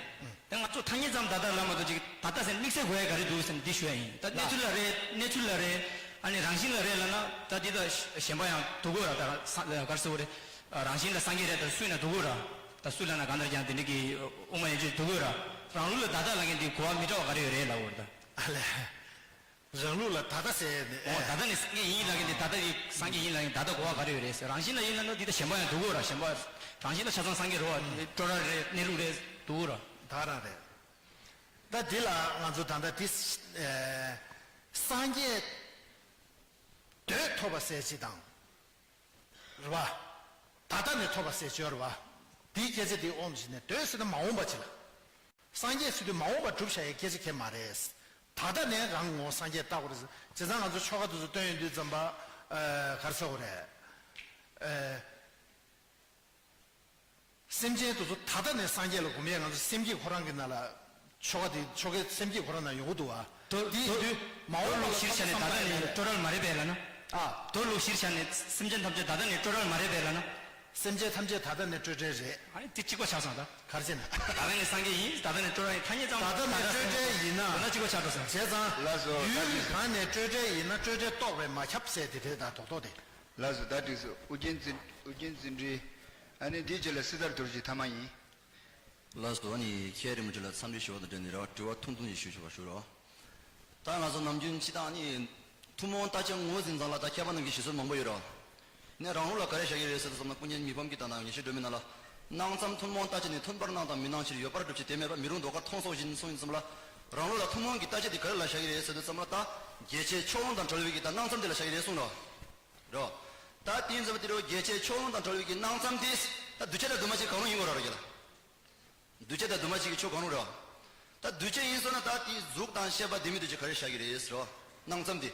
ད་ང་ཚོ་ཐ་སྙད་ཙམ་ད་ལྟ་ལ་མ་གཏོགས་ཅིག་ད་ལྟ་ཟེར་དམིགས་བསལ་དགོས་ཡ་ག་རེ་འདུག་ཟེར་ན་འདི་ཞུ་ཡ་ཡིན། ད་གནས་ཚུལ་ལ་རེད། གནས་ཚུལ་ལ་རེད། ཨ་ནི་རང་བཞིན་ལ་རེད་ལབ་ན་ད་འདི་ད་གཞན་པ་ཡང་འདུག་གོ་ར། ད་ས་ག་རེ་ཟེར་དགོས་རེད། རང་བཞིན་ལ་སངས་རྒྱས་རེད། ད་སུས་ན་འདུག་གོ་ར། ད་སུ་ལབ་ན་གང་ལྟར་ཀྱང་དེ་འདྲ་གི་དབུ་མ་ཡན་ཆད་འདུག་གོ་ར། རང་ལུགས་ལ་ད་ལྟ་ལབ་མཁན་འདི་གོ་བ་མི་འདྲ་བ་ག་རེ་ཡོད་རེད་ལབ་གོ་ར་ད། ཨ་ལས། རང་ལུགས་ལ་ད་ལྟ་ཟེར་ནས། འོ་ད་ལྟ་ནི་སངས་རྒྱས་ཡིན་ལབ་མཁན་འདི་ད་ལྟ་གི་སངས་རྒྱས་ཡིན་ལབ་མཁན་ད་ལྟ་གོ་བ་ག་རེ་ཡོད་རེད་ཟེར། རང་བཞིན་ལ་ཡིན་ལབ་ན་འདི་ད་གཞན་པ་ཡང་འདུག་གོ་ར། གཞན་པ་རང་བཞིན་ལ་ཆ་ཚང་སངས་རྒྱས་རེད་བ། སྤྲོས་བྲལ་རེད། གནས་ལུགས་རེད། འདུག་གོ་ར། ད་རང་རེད། ད་འདི་ལ་ང་ཚོ་ད་ལྟ་འདི་ཨེ་སངས་རྒྱས་གདོད་ཐོབ་པ་ཟེར་གཅིག་དང་། རེད་བ། ད་ལྟ་ནས་ཐོབ་པ་ཟེར་གཅིག་ཡོད་རེད་བ། འདིའི་སྐད་ཆ་འདི་ཨོམ་བྱས་ནས་གདོད་ཟེར་ན་མ་འོངས་པ་ཅིག་ལ། སངས་རྒྱས་ཟེར་དུས་མ་འོངས་པ་སྒྲུབ་བྱ་ཡའི་སྐད་ཆ་གང་ཡང་མ་རེད། ད་ལྟ་ནས་རང་ངོ་སངས་རྒྱས་བལྟ་དགོས་རེད། བྱས་ཙང་ང་ཚོ་ཆོ་ག་དེ་ཚོ་བཏོན་ཡོང་དུས་ཙམ་པ་ཨ་ག་རེ་ཟེར་དགོས་རེད། ཨ། སེམས་ཅན་དེ་ཚོ་ད་ལྟ་ནས་སངས་རྒྱས་ལ་སྒོམ་ཡས། ང་ཚོ་སེམས་བསྐྱེད་ཁོ་རང་གི་ནང་ལ་ཆོ་ག་དེ་ཆོ་གའི་སེམས་བསྐྱེད་ཁོ་རང་ནང་ཡོང་གི་འདུག་བ། དེ་ཡིན་དུས་མ་འོངས་པ་ལ་ལོག་གཞིར་བྱས་ནས་ད་ལྟ་ནས་སྤྲོས་བྲལ་མ་རེད་པས་ལབ་ན། ཨ། དེ་ལོག་གཞིར་བྱས་ནས་སེམས་ཅན་ཐམས་ཅད་ད་ལྟ་ནས་སྤྲོས་བྲལ་མ་རེད་པས་ལབ་ན། སེམས་ཅན་ཐམས་ཅད་ད་ལྟ་ནས་སྤྲོས་བྲལ་རེད། ཨ་ནི་དེ་གཅིག་པ་ཆགས་སོང་ད། ག་རེ་བྱས་ན། ད་ལྟ་ནས་སངས་རྒྱས་ཡིན། ད་ལྟ་ནས་སྤྲོས་བྲལ་ཡིན། ཐ་སྙད་ཙམ་ད་ལྟ་ནས་སྤྲོས་བྲལ་ཡིན་ན། དོན་དག་གཅིག་པ་ཆགས་འགྲོ་སོང་། བྱས་ཙང་། ལགས་སོ། ཡུལ་གྱི་གང་ནས་སྤྲོས་བྲལ་ཡིན་ན་སྤྲོས་བྲལ་རྟོགས་པས་མ་ཁྱབ་ཟེར་དེ་རེད་ད། རྡོག་རྡོག་དེ། ལགས་སོ། ད་འགྲིག་སོང་། ཨུ་རྒྱན་འཛིན། ཨུ་རྒྱན་འཛིན་གྲོལ། ཨ་ནི་འདིའི་རྗེས་ལ་སྲི་ཐར་རྡོ་རྗེ། ཐ་མ་ཡིན། ལགས་སོ། ཨ་ནི་མཁན་རིན་པོ་ཆེ་ལ་འཚམས་འདྲི་ཞུ་བ་དང་འབྲེལ་ནས་རེ་བ་དྲི་བ་ཐུང་ཐུང་ཞིག་ཞུ་ཆོག་པ་ཞུ་རོགས། ད་ང་ཚོ་ནམ་རྒྱུན་སྤྱི་བཏང་ནི་ཐུན་མོང་བརྟག་དཔྱད་ངོས་འཛིན་སྟངས་ལ་ད་མཁས་པ་རྣམས་ཀྱི་བཞེད་སྲོལ་མང་པོ་ཡོད་རེད། ནས་རང་ལུགས་ལ་ག་རེ་བཞག་གི་རེད་ཟེར་དུས་ཙམ་ན། ཀུན་མཁྱེན་མི་ཕམ་གྱིས་ད་ནང་ངེས་ཤེས་སྒྲོན་མེའི་ནང་ལ། སྣང་ཙམ་ཐུན་མོང་བརྟག་དཔྱད་ནི། མཐུན་པར་སྣང་དང་མི་སྣང་ཕྱིར། ཡོད་པར་སྒྲུབ་ཕྱིར་དེ་མེད་པར། མི་རུང་ལྡོག་ཁར་མཐོང་སོགས་བཞིན་གསུངས་ཡིན་ཙམ་ལ། རང་ལུགས་ལ་ཐུན་མོང་གི་བརྟག་དཔྱད་དེ་ག་རེ་ལ་བཞག་གི་རེད་ཟེར་དུས་ཙམ་ལ། ད་རྒྱས་བྱེད་ཕྱོགས་ལྷུང་དང་བྲལ་བའི་གི་ད་སྣང་ཙམ་དེ་ལ་བཞག་གི་རེད་གསུངས་རོ། རོ། ད་དེ་ཡིན་ཙམ་དེ་རུ་རྒྱས་བྱེད་ཕྱོགས་ལྷུང་དང་བྲལ་བའི་གི་སྣང་ཙམ་དེ་ད་འདུས་བྱས་དང་འདུས་མ་བྱས་གང་རུང་ཡིན་དགོས་ར་རོ་རྒྱ་ལ། འདུས་བྱས་དང་འདུས་མ་བྱས་ཀྱི་ཕྱོགས་གང་རུང་རེད་བ། ད་འདུས་བྱས་ཡིན་སོང་ན་ད་དེའི་གཟུགས་དང་ཤེས་པ་ལྡན་མིན་འདུ་བྱེད་ག་རེ་བཞག་གི་རེད་ཟེར་བ། སྣང་ཙམ་དེ།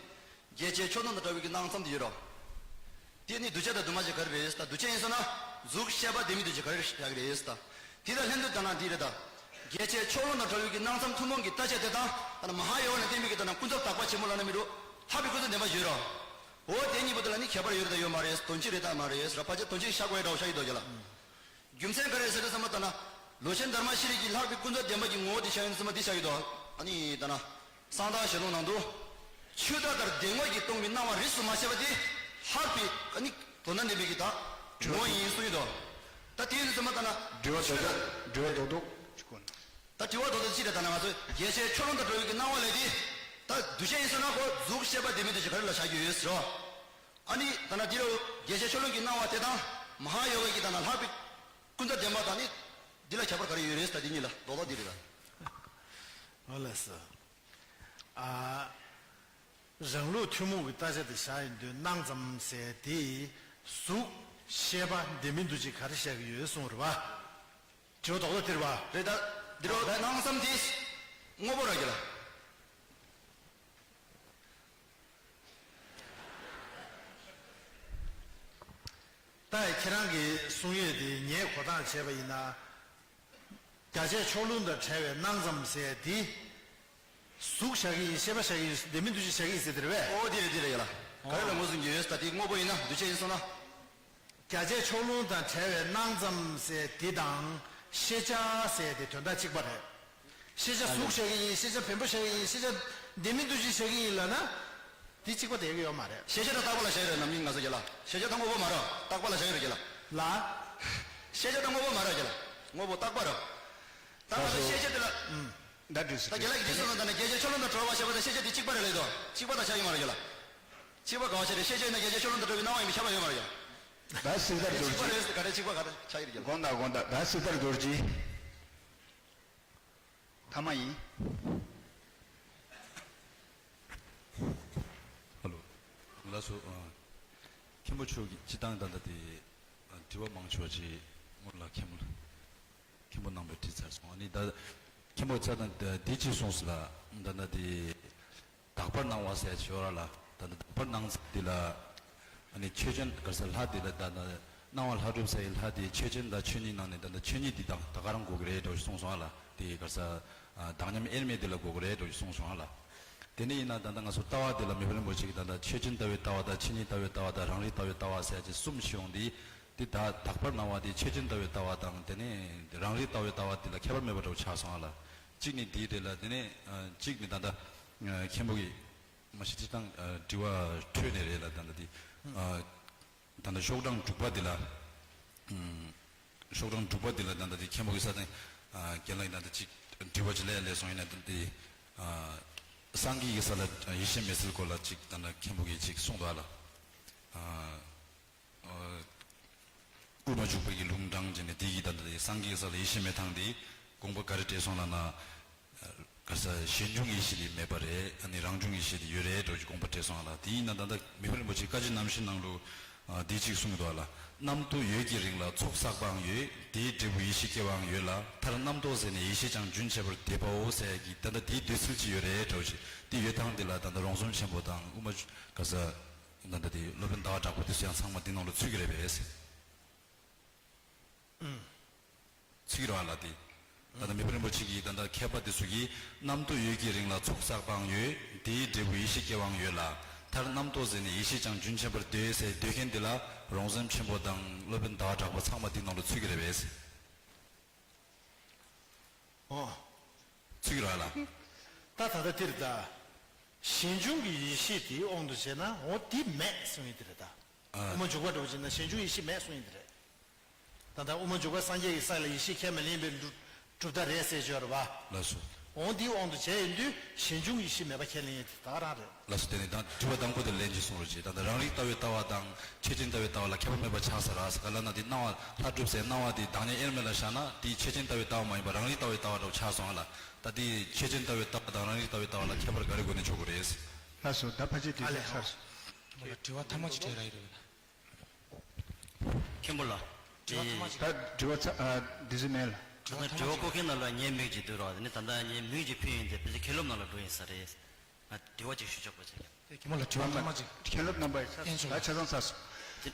རྒྱས་བྱེད་ཕྱོགས་ལྷུང་དང་བྲལ་བའི་གི་སྣང་ཙམ་དེ་ཡོད་རེད་བ། དེ་ནི་འདུས་བྱས་དང་འདུས་མ་བྱས་ག་རེ་རེད་ཟེར། ད་འདུས་བྱས་ཡིན་སོང་ན་གཟུགས་ཤེས་པ་ལྡན་མིན་འདུ་བྱེད་ག་རེ་བཞག་གི་རེད་ཟེར། ད་དེ་དང་ལྷན་དུ་ད་ན་འདི་རེད་ད། རྒྱས་བྱེད་ཕྱོགས་ལྷུང་དང་བྲལ་བའི་གི་སྣང་ཙམ་ཐུན་མོང་གི་བརྟག་དཔྱད་དེ་དང་། ད་ན་མ་ཧཱ་ཡོ་ག་ནས་བསྟན་པའི་གི་ད་ན་ཀུན་རྫོབ་དག་པ་ཆེན་པོ་ལབ་ན་མི་འགྲོ། ལྷག་པའི་ཀུན་རྫོབ་བདེན་པ་ཡོད་རེད་བ། འོ་དེ་གཉིས་པོ་དེ་ལ་ནི་ཁྱད་པར་ཡོད་རེད་ད་ཡོད་མ་རེད། དོན་གཅིག་རེད་ད་མ་རེད་ཟེར་བ། ཕལ་ཆེར་དོན་གཅིག་ཤ་གོའི་འདྲ་བོ་ཤ་ཡི་འདུག་རྒྱ་ལ། རྒྱུ་མཚན་ག་རེ་ཟེར་དུས་ཙམ་པ་ད་ན། ལོ་ཆེན་དྷརྨ་ཤྲཱི་ཡིས་ལྷག་པའི་ཀུན་རྫོབ་བདེན་པ་གི་ངོ་བོ་དེ་བཤད་ཡོང་དུས་ཙམ་པ་འདི་བཤད་ཀྱི་འདུག་ཨ་ནི་ད་ན། གསང་བདག་ཞལ་ལུང་ནང་དུ། ཆོས་བདག་ལྟར་བདེན་དངོས་ཀྱིས་སྟོང་པའི་སྣང་བ་རིས་སུ་མ་ཆད་པ་དེ། ལྷག་པའི་ཨ་ནི་དོན་དམ་བདེན་པའི་གི་ད། ངོ་བོ་ཡིན་གསུངས་ཀྱི་འདུག་ད་དེ་ཡིན་དུས་ཙམ་པ་ད་ན། དྲི་བ་རྡོག་རྡོག་དྲི་བ་རྡོག་རྡོག་ཅིག་གོ་ན། ད་དྲི་བ་རྡོག་རྡོག་ཅིག་རེད་ད་ན། ང་ཚོ་རྒྱས་བྱེད་ཕྱོགས་ལྷུང་དང་བྲལ་བའི་གི་སྣང་བ་ལས་དེ། ད་འདུས་བྱས་ཡིན་སོང་ན་ཁོ་གཟུགས་ཤེས་པ་ལྡན་མིན་འདུ་བྱེད་ག་རེ་ལ་བཞག་རྒྱུ་ཡོད་ཟེར་རོ། ཨ་ནི་ད་ན་འདི་རུ་རྒྱས་བྱེད་ཕྱོགས་ལྷུང་གི་སྣང་བ་དེ་དང་། མ་ཧཱ་ཡོ་ག་གི་ད་ན་ལྷག་པའི་ཀུན་རྫོབ་བདེན་པ་དང་ནི། འདི་ལ་ཁྱད་པར་ག་རེ་ཡོད་རེད་ཟེར། ད་འདི་གཉིས་ལ་རྡོག་རྡོག་འདི་རེད་ད། ཨོ་ལགས་སོ། ཨ། རང་ལུགས་ཐུན་མོང་གི་བརྟག་དཔྱད་དེ་བཞག་ཡིན་དུས་སྣང་ཙམ་ཟེར་དེ། གཟུགས་ཤེས་པ་ལྡན་མིན་འདུ་བྱེད་ག་རེ་བཞག་གི་ཡོད་གསུངས་རེད་བ། དྲི་བ་རྡོག་རྡོག་དེ་རེད་བ། རེད་ད། འདི་རུ་སྣང་ཙམ་དེ་དངོས་པོ་ར་རྒྱ་ལ། ད་ཁྱེད་རང་གིས་གསུང་ཡས་དེ་ངས་གོ་སྟངས་བྱས་པ་ཡིན་ན། རྒྱས་བྱེད་ཕྱོགས་ལྷུང་དང་བྲལ་བའི་སྣང་ཙམ་ཟེར་དེ། གཟུགས་བཞག་གི་ཡིན། ཤེས་པ་བཞག་གི་ཡིན། ལྡན་མིན་འདུ་བྱེད་བཞག་གི་ཡིན་ཟེར་དེ་རེད་པས། ཨོ་དེ་རེད་དེ་རེད་ཡ་ལ། ག་རེ་ལ་ངོས་འཛིན་རྒྱུ་ཡོད་ཟེར། ད་དེ་དངོས་པོ་ཡིན་ན་འདུས་བྱས་ཡིན་སོང་ན། རྒྱས་བྱེད་ཕྱོགས་ལྷུང་དང་བྲལ་བའི་སྣང་ཙམ་ཟེར་དེ་དང་ཤེས་བྱ་ཟེར་དེ་དོན་དག་གཅིག་པ་རེད། ཤེས་བྱ་གཟུགས་བཞག་གི་ཡིན། ཤེས་བྱ་བེམ་པོ་བཞག་གི་ཡིན། ཤེས་བྱ་ལྡན་མིན་འདུ་བྱེད་བཞག་གི་ཡིན་ལབ་ན། དེ་གཅིག་པ་དེ་གི་ཡོད་མ་རེད། ཤེས་བྱ་དང་རྟག་པ་ལ་བཞག་ཡོད་རེད། ནམ་རྒྱུན་ང་ཚོ་རྒྱ་ལ། ཤེས་བྱ་དང་དངོས་པོ་མ་རེད། རྟག་པ་ལ་བཞག་ཡོད་རེད་རྒྱ་ལ། ལ། ཤེས་བྱ་དང་དངོས་པོ་མ་རེད་རྒྱ་ལ། དངོས་པོ་རྟག་པ་རེད། ད་ང་ཚོ་ཤེས་བྱ་དེ་ལ། ད་འགྲིག་སོང་། ད་རྒྱ་ལ་གི་དེ་སོང་ན་ད་ནི་རྒྱས་བྱེད་ཕྱོགས་ལྷུང་དང་བྲལ་བ་བཤད་པ་དང་ཤེས་བྱ་དེ་གཅིག་པ་རེད་ལབ་དོ། གཅིག་པ་དང་ཆ་ཡོད་མ་རེད་རྒྱ་ལ། གཅིག་པ་ག་བ་བྱས་རེད། ཤེས་བྱ་ཡིན་ན་རྒྱས་བྱེད་ཕྱོགས་ལྷུང་དང་བྲལ་བའི་སྣང་བ་ཡིན་པའི་ཁྱབ་པ་ཡོད་མ་རེད་རྒྱ་ལ། ད་སྲི་ཐར་རྡོ་རྗེ། གཅིག་པ་རེད། ག་རེ་གཅིག་པ་ག་རེ་ཆ་ཡོད་རྒྱ་ལ། དགོངས་དག་དགོངས་དག་ད་སྲི་ཐར་རྡོ་རྗེ། ཐ་མ་ཡིན། ཧ་ལོ། ལགས་སོ། ཨ། མཁན་པོ་མཆོག་གིས་སྤྱིར་བཏང་ད་ལྟ་དེ། ཨ། དྲི་བ་མང་ཆེ་བ་ཅིག་སྔོན་ལ་མཁན་པོ། མཁན་པོ་རྣམ་པས་དྲིས་ཚར་སོང་། ཨ་ནི་ད་མཁན་པོ་ཚ་དང་འདི་ཅི་གསུངས་སོང་ལ། ད་ལྟ་དེ་དག་པར་སྣང་བ་ཟེར་ཅིག་ཡོད་ར་ལ། ད་ལྟ་དག་པར་སྣང་ཚུལ་འདི་ལ། ཨ་ནི་ཆོས་ཅན་ག་རེ་ཟེར་ལྷ་དེ་ལ་ད་ལྟ་སྣང་བ་ལྷ་སྒྲུབ་ཟེར་ཡི་ལྷ་དེ་ཆོས་ཅན་དང་ཆོས་ཉིད་ནང་ནས་ད་ལྟ་ཆོས་ཉིད་འདི་དང་ད་ག་རང་གོ་གི་རེད་འགྲོ་གསུངས་སོང་ཨ་ལ། དེ་ག་རེ་ཟེར། ཨ། བདག་ཉམས་དབྱེར་མེད་དེ་ལ་གོ་གི་རེད་འགྲོ་གསུངས་སོང་ཨ་ལ། དེ་ནས་ཡིན་ན་ད་ལྟ་ང་ཚོ་ལྟ་བ་དེ་ལ་མི་ཕམ་རིན་པོ་ཆེ་གིས་ད་ལྟ་ཆོས་ཅན་ལྟ་བའི་ལྟ་བ་དང་ཆོས་ཉིད་ལྟ་བའི་ལྟ་བ་དང་རང་རིག་ལྟ་བའི་ལྟ་བ་ཟེར་ཅིག་གསུམ་ཞིག་ཡོང་དུས། དེ་ད་དག་པར་སྣང་བ་དེ་ཆོས་ཅན་ལྟ་བའི་ལྟ་བ་དང་དེ་ནས་རང་རིག་ལྟ་བའི་ལྟ་བ་དེ་ལ་ཁྱད་པར་མེད་པ་འདྲ་བོ་ཆགས་སོང་ཨ་ལ། གཅིག་ནི་དེའི་རེད་ལ། དེ་ནས་ཨ་གཅིག་ནི་ད་ལྟ་ཨ་མཁན་པོ་གིས་ མ་གཞི་སྤྱིར་བཏང་ཨ་དྲི་བ་འཕྲོས་ནས་རེད་ལ། ད་ལྟ་འདི་ཨ་ད་ལྟ་ཤོག་གྲངས་དྲུག་པ་འདི་ལ། ཨམ། ཤོག་གྲངས་དྲུག་པ་འདི་ལ་ད་ལྟ་འདི་མཁན་པོ་གི་ས་སྟེང་ཨ་རྒན་ལགས་ཀྱིས་ད་ལྟ་ཅིག་དྲི་བ་ཅིག་ལས་ལས་སོང་། ཡིན་ན་ད་ལྟ་འདི་ཨ་སངས་རྒྱས་ཀྱི་ས་ལ་ཡེ་ཤེས་མེད་སའི་སྐོར་ལ་ཅིག་ད་ལྟ་མཁན་པོ་གིས་ཅིག་གསུངས་འདུག་ཨ་ལ། ཨ། ཨ། དབུ་མ་འཇུག་པའི་གི་ལུང་དྲངས་བྱས་ནས་དེ་གི་ད་ལྟ་སངས་རྒྱས་ས་ལ་ཡེ་ཤེས་མེད་སྟངས་དེ་དགོངས་པ་ག་རེ་བྲལ་སོང་ལབ་ན། ག་ས་གཞན་འབྱུང་ཡེ་ཤེས་དེ་མེད་པ་རེད། ཨ་ནི་རང་བྱུང་ཡེ་ཤེས་དེ་ཡོད་རེད་འགྲོ་གི་དགོངས་པ་བྲལ་སོང་ལ། དེ་ཡིན་ན་ད་ལྟ་མི་ཕམ་རིན་པོ་ཆེ་བཀའ་བརྒྱུད་རྣམ་བཤད་ནང་ལུ་ཨ་དེ་གཅིག་གསུངས་ཡོད་ལ། རྣམ་རྟོག་ཡོད་ཀྱི་རིང་ལ་ཚོགས་བསགས་པའང་ཡོད། དེའི་འབྲས་བུ་ཡེ་ཤེས་སྐྱེ་བའང་ཡོད་ལ། མཐར་རྣམ་རྟོག་ཟད་ནས་ཡེ་ཤེས་ཀྱང་རྒྱུན་ཆད་པར་འདོད་པའོ་ཟེར་གྱི་ད་ལྟ་དེའི་འདོད་ཚུལ་ཅིག་ཡོད་རེད་འགྲོ་གི། དེ་ཡོད་སྟངས་དེ་ལ་ད་ལྟ་རོང་ཟོམ་ཆེན་པོ་དང་དབུ་མ་ག་ས། ད་ལྟ་དེ་སློབ་དཔོན་ཟླ་བ་གྲགས་པ་དེ་ཚོ་ཡང་ཚང་མ་འདི་ནང་ལ་ཚུད་ཀྱི་རེད་པས། ཚུད་ཀྱི་རེད་པ་ལ་དེ། ད་ལྟ་མི་ཕམ་རིན་པོ་ཆེ་གིས་ད་ལྟ་མཁས་པ་དེ་ཚོ་གིས་རྣམ་རྟོག་ཡོད་ཀྱི་རིང་ལ་ཚོགས་བསགས་པའང་ཡོད། དེའི་འབྲས་བུ་ཡེ་ཤེས་སྐྱེ་བའང་ཡོད་ལ། མཐར་རྣམ་རྟོག་ཟད་ནས་ཡེ་ཤེས་ཀྱང་རྒྱུན་ཆད་པར་འདོད་ཟེར་འདོད་མཁན་དེ་ལ་རོང་ཟོམ་ཆེན་པོ་དང་སློབ་དཔོན་ཟླ་བ་གྲགས་པ་ཚང་མ་འདི་ནང་ལ་ཚུད་ཀྱི་རེད་པས། ཨོ། ཚིག་ར་ལ། ད་ད་ལྟ་འདིར་ད། གཞན་བྱུང་གི་ཡེ་ཤེས་དེའི་དབང་དུ་བྱས་ན་འོ་དེ་མེད་གསུང་ཡིན་དེ་རེད་ད། ཨ། དབུ་མ་འཇུག་པ་འདྲ་བོ་བྱས་ན་གཞན་བྱུང་ཡེ་ཤེས་མེད་གསུང་ཡིན་དེ་རེད། ད་ལྟ་དབུ་མ་འཇུག་པ་སངས་རྒྱས་ཀྱི་ས་ལ་ཡེ་ཤེས་ཁས་མི་ལེན་པའི་གྲུབ་གྲུབ་མཐའ་རེད་ཟེར་བརྗོད་རེད་པ། ལགས་སོ། འོ་དེའི་དབང་དུ་བྱས་ཡིན་དུས་གཞན་བྱུང་ཡེ་ཤེས་མེད་པ་ཁས་ལེན་ཡིན་དེ་ད་ག་རང་རེད། ལགས་སོ། དེ་ནི་ད་དྲི་བ་དང་པོ་དེ་ལན་གཅིག་གསུང་རོགས་གྱིས། ད་ལྟ་རང་རིག་ལྟ་བའི་ལྟ་བ་དང་ཆོས་ཅན་ལྟ་བའི་ལྟ་བ་ལ་ཁྱད་པར་མེད་པ་ཆགས་ས་རེད་ཟེར་ག་ལབ་ན། དེ་སྣང་བ་ལྷ་གྲུབ་ཟེར་སྣང་བ་དེ་བདག་ཉིད་དབྱེར་མེད་ལ་བཞག་ན་དེ་ཆོས་ཅན་ལྟ་བའི་ལྟ་བ་མ་ཡིན་པར་རང་རིག་ལྟ་བའི་ལྟ་བ་འདྲ་བོ་ཆགས་སོང་ཨ་ལ། ད་དེ་ཆོས་ཅན་ལྟ་བའི་ལྟ་བ་དང་རང་རིག་ལྟ་བའི་ལྟ་བ་ལ་ཁྱད་པར་ག་རེ་དགོས་ནས་འཇོག་དགོས་རེད། ལགས་སོ། ད་ཕལ་ཆེར་དེ་ཨ་ལས་ཚར་སོང་། དྲི་བ་ཐ་མ་ཅིག་དྲིས་ར་ཡོད་རེད་པས་ན། མཁན་པོ་ལགས། དྲི་བ་ཐ་མ་ཅིག་ད་དྲི་བ་ཚ་ཨ་དེ་ཚོ་མེད་ལ། ད་ལྟ་དྲི་བ་བཀོད་མཁན་ནང་ལ་ངའི་མིང་ཅིག་འདུག་ར། དེ་ནི་ད་ལྟ་ངའི་མིང་ཅིག་ཕུལ་ཡིན་ཏེ་བི་ཟི་མཁན་སློབ་ནང་ལ་འགྲོ་ཡིན་ས་རེད། ང་དྲི་བ་ཅིག་ཞུ་ཆོག་པ་ཅིག་དེ་གི་མོ་ལ་དྲི་བ་ཐ་མ་ཅིག་མཁན་སློབ་རྣམ་པ་ཡི་ཚ་ཨེ་ཆོག་ད་ཆ་ཚང་ཚ་སོང་། དེ་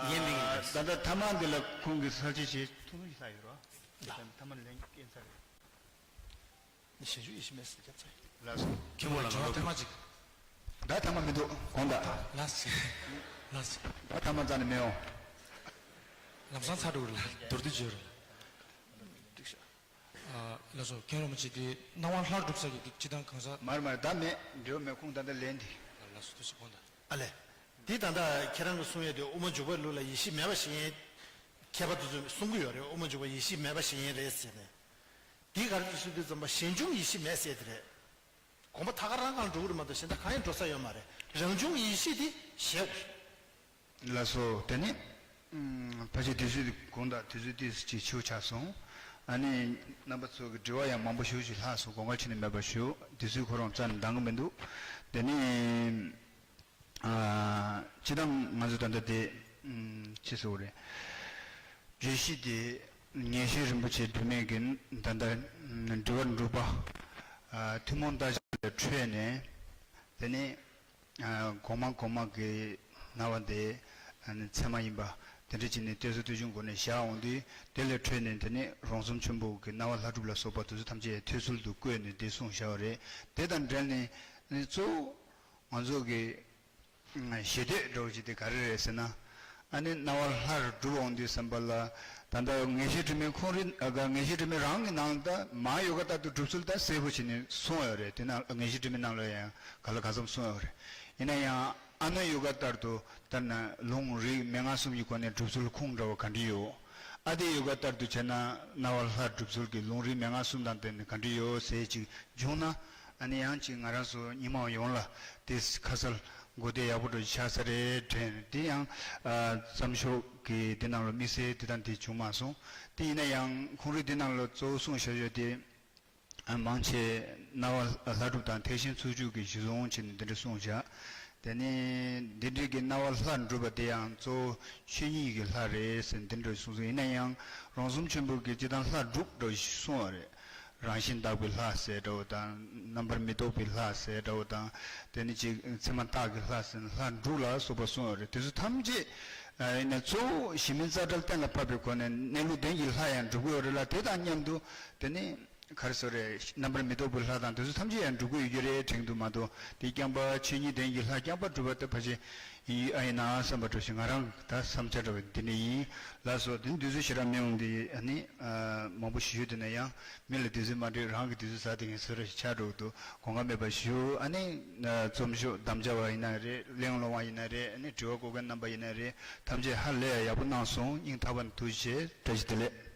ངའི་མིང་ཡིན་ད་ད་ལྟ་ཐ་མ་འདི་ལ་ཁོང་གི་ས་བཅད་བྱེད་ཐུང་ཐུང་ཞིག་ལྷག་ཡོད་རོ། ད་ཐ་མ་ལན་སྐྱེན་ཚ་རེད། ནི་ཞེ་ཞུ་ཡེ་ཤེས་མེད་ཟེར་རྒྱབ་ཚ་ཡིན། ལགས་སོ། མཁན་པོ་ལ་དྲི་བ་ཐ་མ་ཅིག་ད་ཐ་མ་མི་འདུག་དགོངས་དག་ལགས་སོ། ལགས་སོ། ད་ཐ་མ་རྩ་ནས་མི་ཡོང་། ལམ་སང་ཚར་འགྲོ་གི་རེད་ལ་མདོར་བསྡུས་བརྗོད་རེད། འགྲིག་ཤག་ལགས་སོ། མཁན་རིན་པོ་ཆེ་དེ་སྣང་བ་ལྷ་གྲུབ་ས་ཀྱི་སྤྱི་དང་གང་ཟག་མར་མར་ད་མེད་འབྲེལ་བ་མེད་ཁུངས་ད་ལྟ་ལན་འདི། ལགས་སོ་ཐུགས་རྗེ་ཆེ་དགོངས་དག་ཨ་ལས། འདི་ད་ལྟ་ཁྱེད་རང་གི་གསུང་ཡས་དེ་དབུ་མ་འཇུག་པའི་ལུགས་ལ་ཡེ་ཤེས་མེད་པ་ཞིག་ཡིན། མཁས་པ་དེ་ཚོས་གསུང་གི་ཡོད་རེད། དབུ་མ་འཇུག་པ་ཡེ་ཤེས་མེད་པ་ཞིག་ཡིན་རེད་ཟེར་ནས། འདི་ག་རེ་ཞུ་དུས་ཙམ་པ་གཞན་བྱུང་ཡེ་ཤེས་མེད་ཟེར་དེ་རེད། དགོངས་པ་ད་ག་རང་གང་འགྲོ་གི་རེད་མ་གཏོགས་གཞན་དག་གང་ཡང་འགྲོ་ས་ཡོད་མ་རེད། རང་བྱུང་ཡེ་ཤེས་དེ་ཞེས་དགོས་རེད། ལགས་སོ། དེ་ནི་ཕལ་ཆེར་དུས་ཚོད་དེ་དགོངས་དག་དུས་ཚོད་ཏོག་ཙམ་ཅིག་འཕྱི་བ་ཆགས་སོང་། ཨ་ནི་རྣམ་པ་ཚོ་གི་དྲི་བ་ཡང་མང་པོ་ཞེ་པོ་ཅིག་ལྷག་སོང་། དགོངས་འགལ་ཁྱོན་ནས་མེད་པ་ཞུ། དུས་ཚོད་ཁོ་རང་རྩ་ནས་འདང་གི་མི་འདུག་དེ་ནི། ཨ། སྤྱིར་བཏང་ང་ཚོ་ད་ལྟ་དེ་ཨམ། ཅི་ཟེར་དགོས་རེད། རེ་ཞིག་དེ་ངེས་ཤེས་རིན་པོ་ཆེ་སྒྲོན་མེ་གིས་ད་ལྟ་དྲི་བ་དྲུག་པ། ཨ། ཐུན་མོང་བརྟག་དཔྱད་ལས་འཕྲོས་ནས་དེ་ནས་ཨ། གོང་མ་གོང་མ་གི་སྣང་བ་དེ་ཨ་ནི་ཚད་མ་ཡིན་པ་དེ་འདྲ་བྱས་ནས་གཏད་སོ་གཏད་ཆུང་སྒོ་ནས་བཞག་འོང་དུས། དེ་ལས་འཕྲོས་ནས་དེ་ནས་རོང་ཟོམ་ཆེན་པོ་གི་སྣང་བ་ལྷ་གྲུབ་ལ་སོགས་པ་དེ་ཚོ་ཐམས་ཅད་ཐོས་ཚུལ་དུ་བཀོད་ནས་དེ་གསུངས་བཞག་པ་རེད། དེ་དང་འབྲེལ་ནས་ཨ་ནི་གཙོ་བོ། ང་ཚོ་གི་ཞེ་འདོད་འདྲ་བོ་ཅིག་དེ་ག་རེ་རེད་ཟེར་ན། ཨ་ནི་སྣང་བ་ལྷར་གྲུབ་འོང་དུས་ཙམ་པ་ལ། ད་ལྟ་ངེས་ཤེས་དྲི་མེད་ཁོང་རང་ཨ་ག་ངེས་ཤེས་དྲི་མེད་རང་གི་ནང་ད་མ་ཡོ་ག་ལྟར་དུ་གྲུབ་ཚུལ་ད་གསལ་པོ་བྱས་ནས་གསུངས་ཡོད་རེད། དེ་ནང་ངེས་ཤེས་དྲི་མེད་ནང་ལ་ཡང་ག་ལ་ག་ཙམ་གསུངས་ཡོད་རེད། ཡིན་ན་ཡང་ཨ་ནི་ཡོ་ག་ལྟར་དུ་ལྟར་ན་ལུང་རིགས་མན་ངག་གསུམ་གྱི་སྒོ་ནས་གྲུབ་ཚུལ་ཁུངས་འདྲ་བོ་ག་འདྲ་ཡོད། ཨ་དེ་ཡོ་ག་ལྟར་དུ་བྱས་ན་སྣང་བ་ལྷར་གྲུབ་ཚུལ་གྱི་ལུང་རིགས་མན་ངག་གསུམ་དང་བསྟུན་ནས་ག་འདྲ་ཡོད་ཟེར་ཅིག་བྱུང་ན། ཨ་ནི་ཡང་ཅིག་ང་རང་ཚོ་མི་མང་ཡོངས་ལ་དེ་ཁ་གསལ་གོ་བདེ་ཡག་པོ་འདྲ་ཆགས་ས་རེད་དྲན། དེ་ཡང་ཨ་བརྩམས་ཆོས་ཀྱི་དེ་ནང་ལ་དམིགས་བསལ་དེ་དང་དེ་བྱུང་མ་སོང་། དེ་ཡིན་ན་ཡང་ཁོང་རང་དེ་ནང་ལ་གཙོ་བོ་གསུངས་བཞག་ཡོད་དེ། ཨ་མང་ཆེ་སྣང་བ་ལྷ་གྲུབ་དང་ཐེག་ཆེན་ཚོགས་བཅུ་གི་གཞི་བཟུང་བྱས་ནས་འདི་འདྲ་གསུངས་བཞག་དེ་ནས་འདི་འདྲའི་གི་སྣང་བ་ལྷར་གྲུབ་པ་དེ་ཡང་གཙོ་བོ་ཆོས་ཉིད་ཀྱི་ལྷ་རེད་ཟེར་འདི་འདྲ་གསུངས་སོང་། ཡིན་ན་ཡང་རོང་ཟོམ་ཆེན་པོ་གིས་སྤྱིར་བཏང་ལྷར་གྲུབ་འདྲ་གསུངས་པ་རེད། རང་བཞིན་དག་པའི་ལྷ་ཟེར་འདྲ་བོ་དང་རྣམ་པར་མི་རྟོག་པའི་ལྷ་ཟེར་འདྲ་བོ་དང་། དེ་ནས་ཅིག་མཚན་མ་རྟགས་ཀྱི་ལྷ་ཟེར་ལྷ་དྲུག་ལ་སོགས་པ་གསུངས་པ་རེད། དེ་ཚོ་ཐམས་ཅད་ཡིན་ན་གཙོ་བོ་གཞི་མེད་རྩ་བྲལ་གཏན་ལ་ཕབ་པའི་སྒོ་ནས་གནས་ལུགས་ལྡན་གྱི་ལྷ་ཡང་གྲུབ་ཀྱི་ཡོད་རེད་ལ། དེ་དང་མཉམ་དུ་དེ་ནས། ག་རེ་ཟེར་རེད། རྣམ་པར་མི་རྟོག་པའི་ལྷ་དང་དེ་ཚོ་ཐམས་ཅད་ཡང་འགྲུབ་ཀྱི་ཡོད་ཀྱི་རེད་དྲན་གྱི་འདུག་མ་གཏོགས་དེ་རྐྱང་པ་ཆོས་ཉིད་ལྡན་གྱི་ལྷ་རྐྱང་པ་སྒྲུབ་པ་དེ་ཕལ་ཆེར་ཡིན་ཨ་ཡིན་ནའང་བསམ་པ་འགྲོ་ཞིང་ང་རང་ད་བསམ་འཆར་འདྲ་བ་འདི་ནས་ཡིན། ལགས་སོ། དེ་ནི་དུས་ཚོད་ཞེ་དྲག་མི་ཡོང་དེ་ཨ་ནི་མང་པོ་ཞུ་རྒྱུ་དེ་ན་ཡང་མི་ལ་དུས་ཚོད་མ་འགྲིག་རང་གི་དུས་ཚོད་ཟ་དེ་ངས་བཟོ་ར་ཞིག་ཆགས་འགྲོ་གི་འདུག་དགོངས་པ་མེད་པ་ཞུ། ཨ་ནི་རྩོམ་ཤོག་དམ་བཅའ་བ་ཡིན་ན་རེད། གླེང་སློང་བ་ཡིན་ན་རེད། ཨ་ནི་དྲི་བ་བཀོད་མཁན་རྣམ་པ་ཡིན་ན་རེད། ཐམས་ཅད་ཧ་ལས་ཡག་པོ་གནང་སོང་། སྙིང་ཐག་པ་ནས་ཐུགས་རྗེ་ཆེ། བཀྲ་ཤིས་བདེ་ལེགས།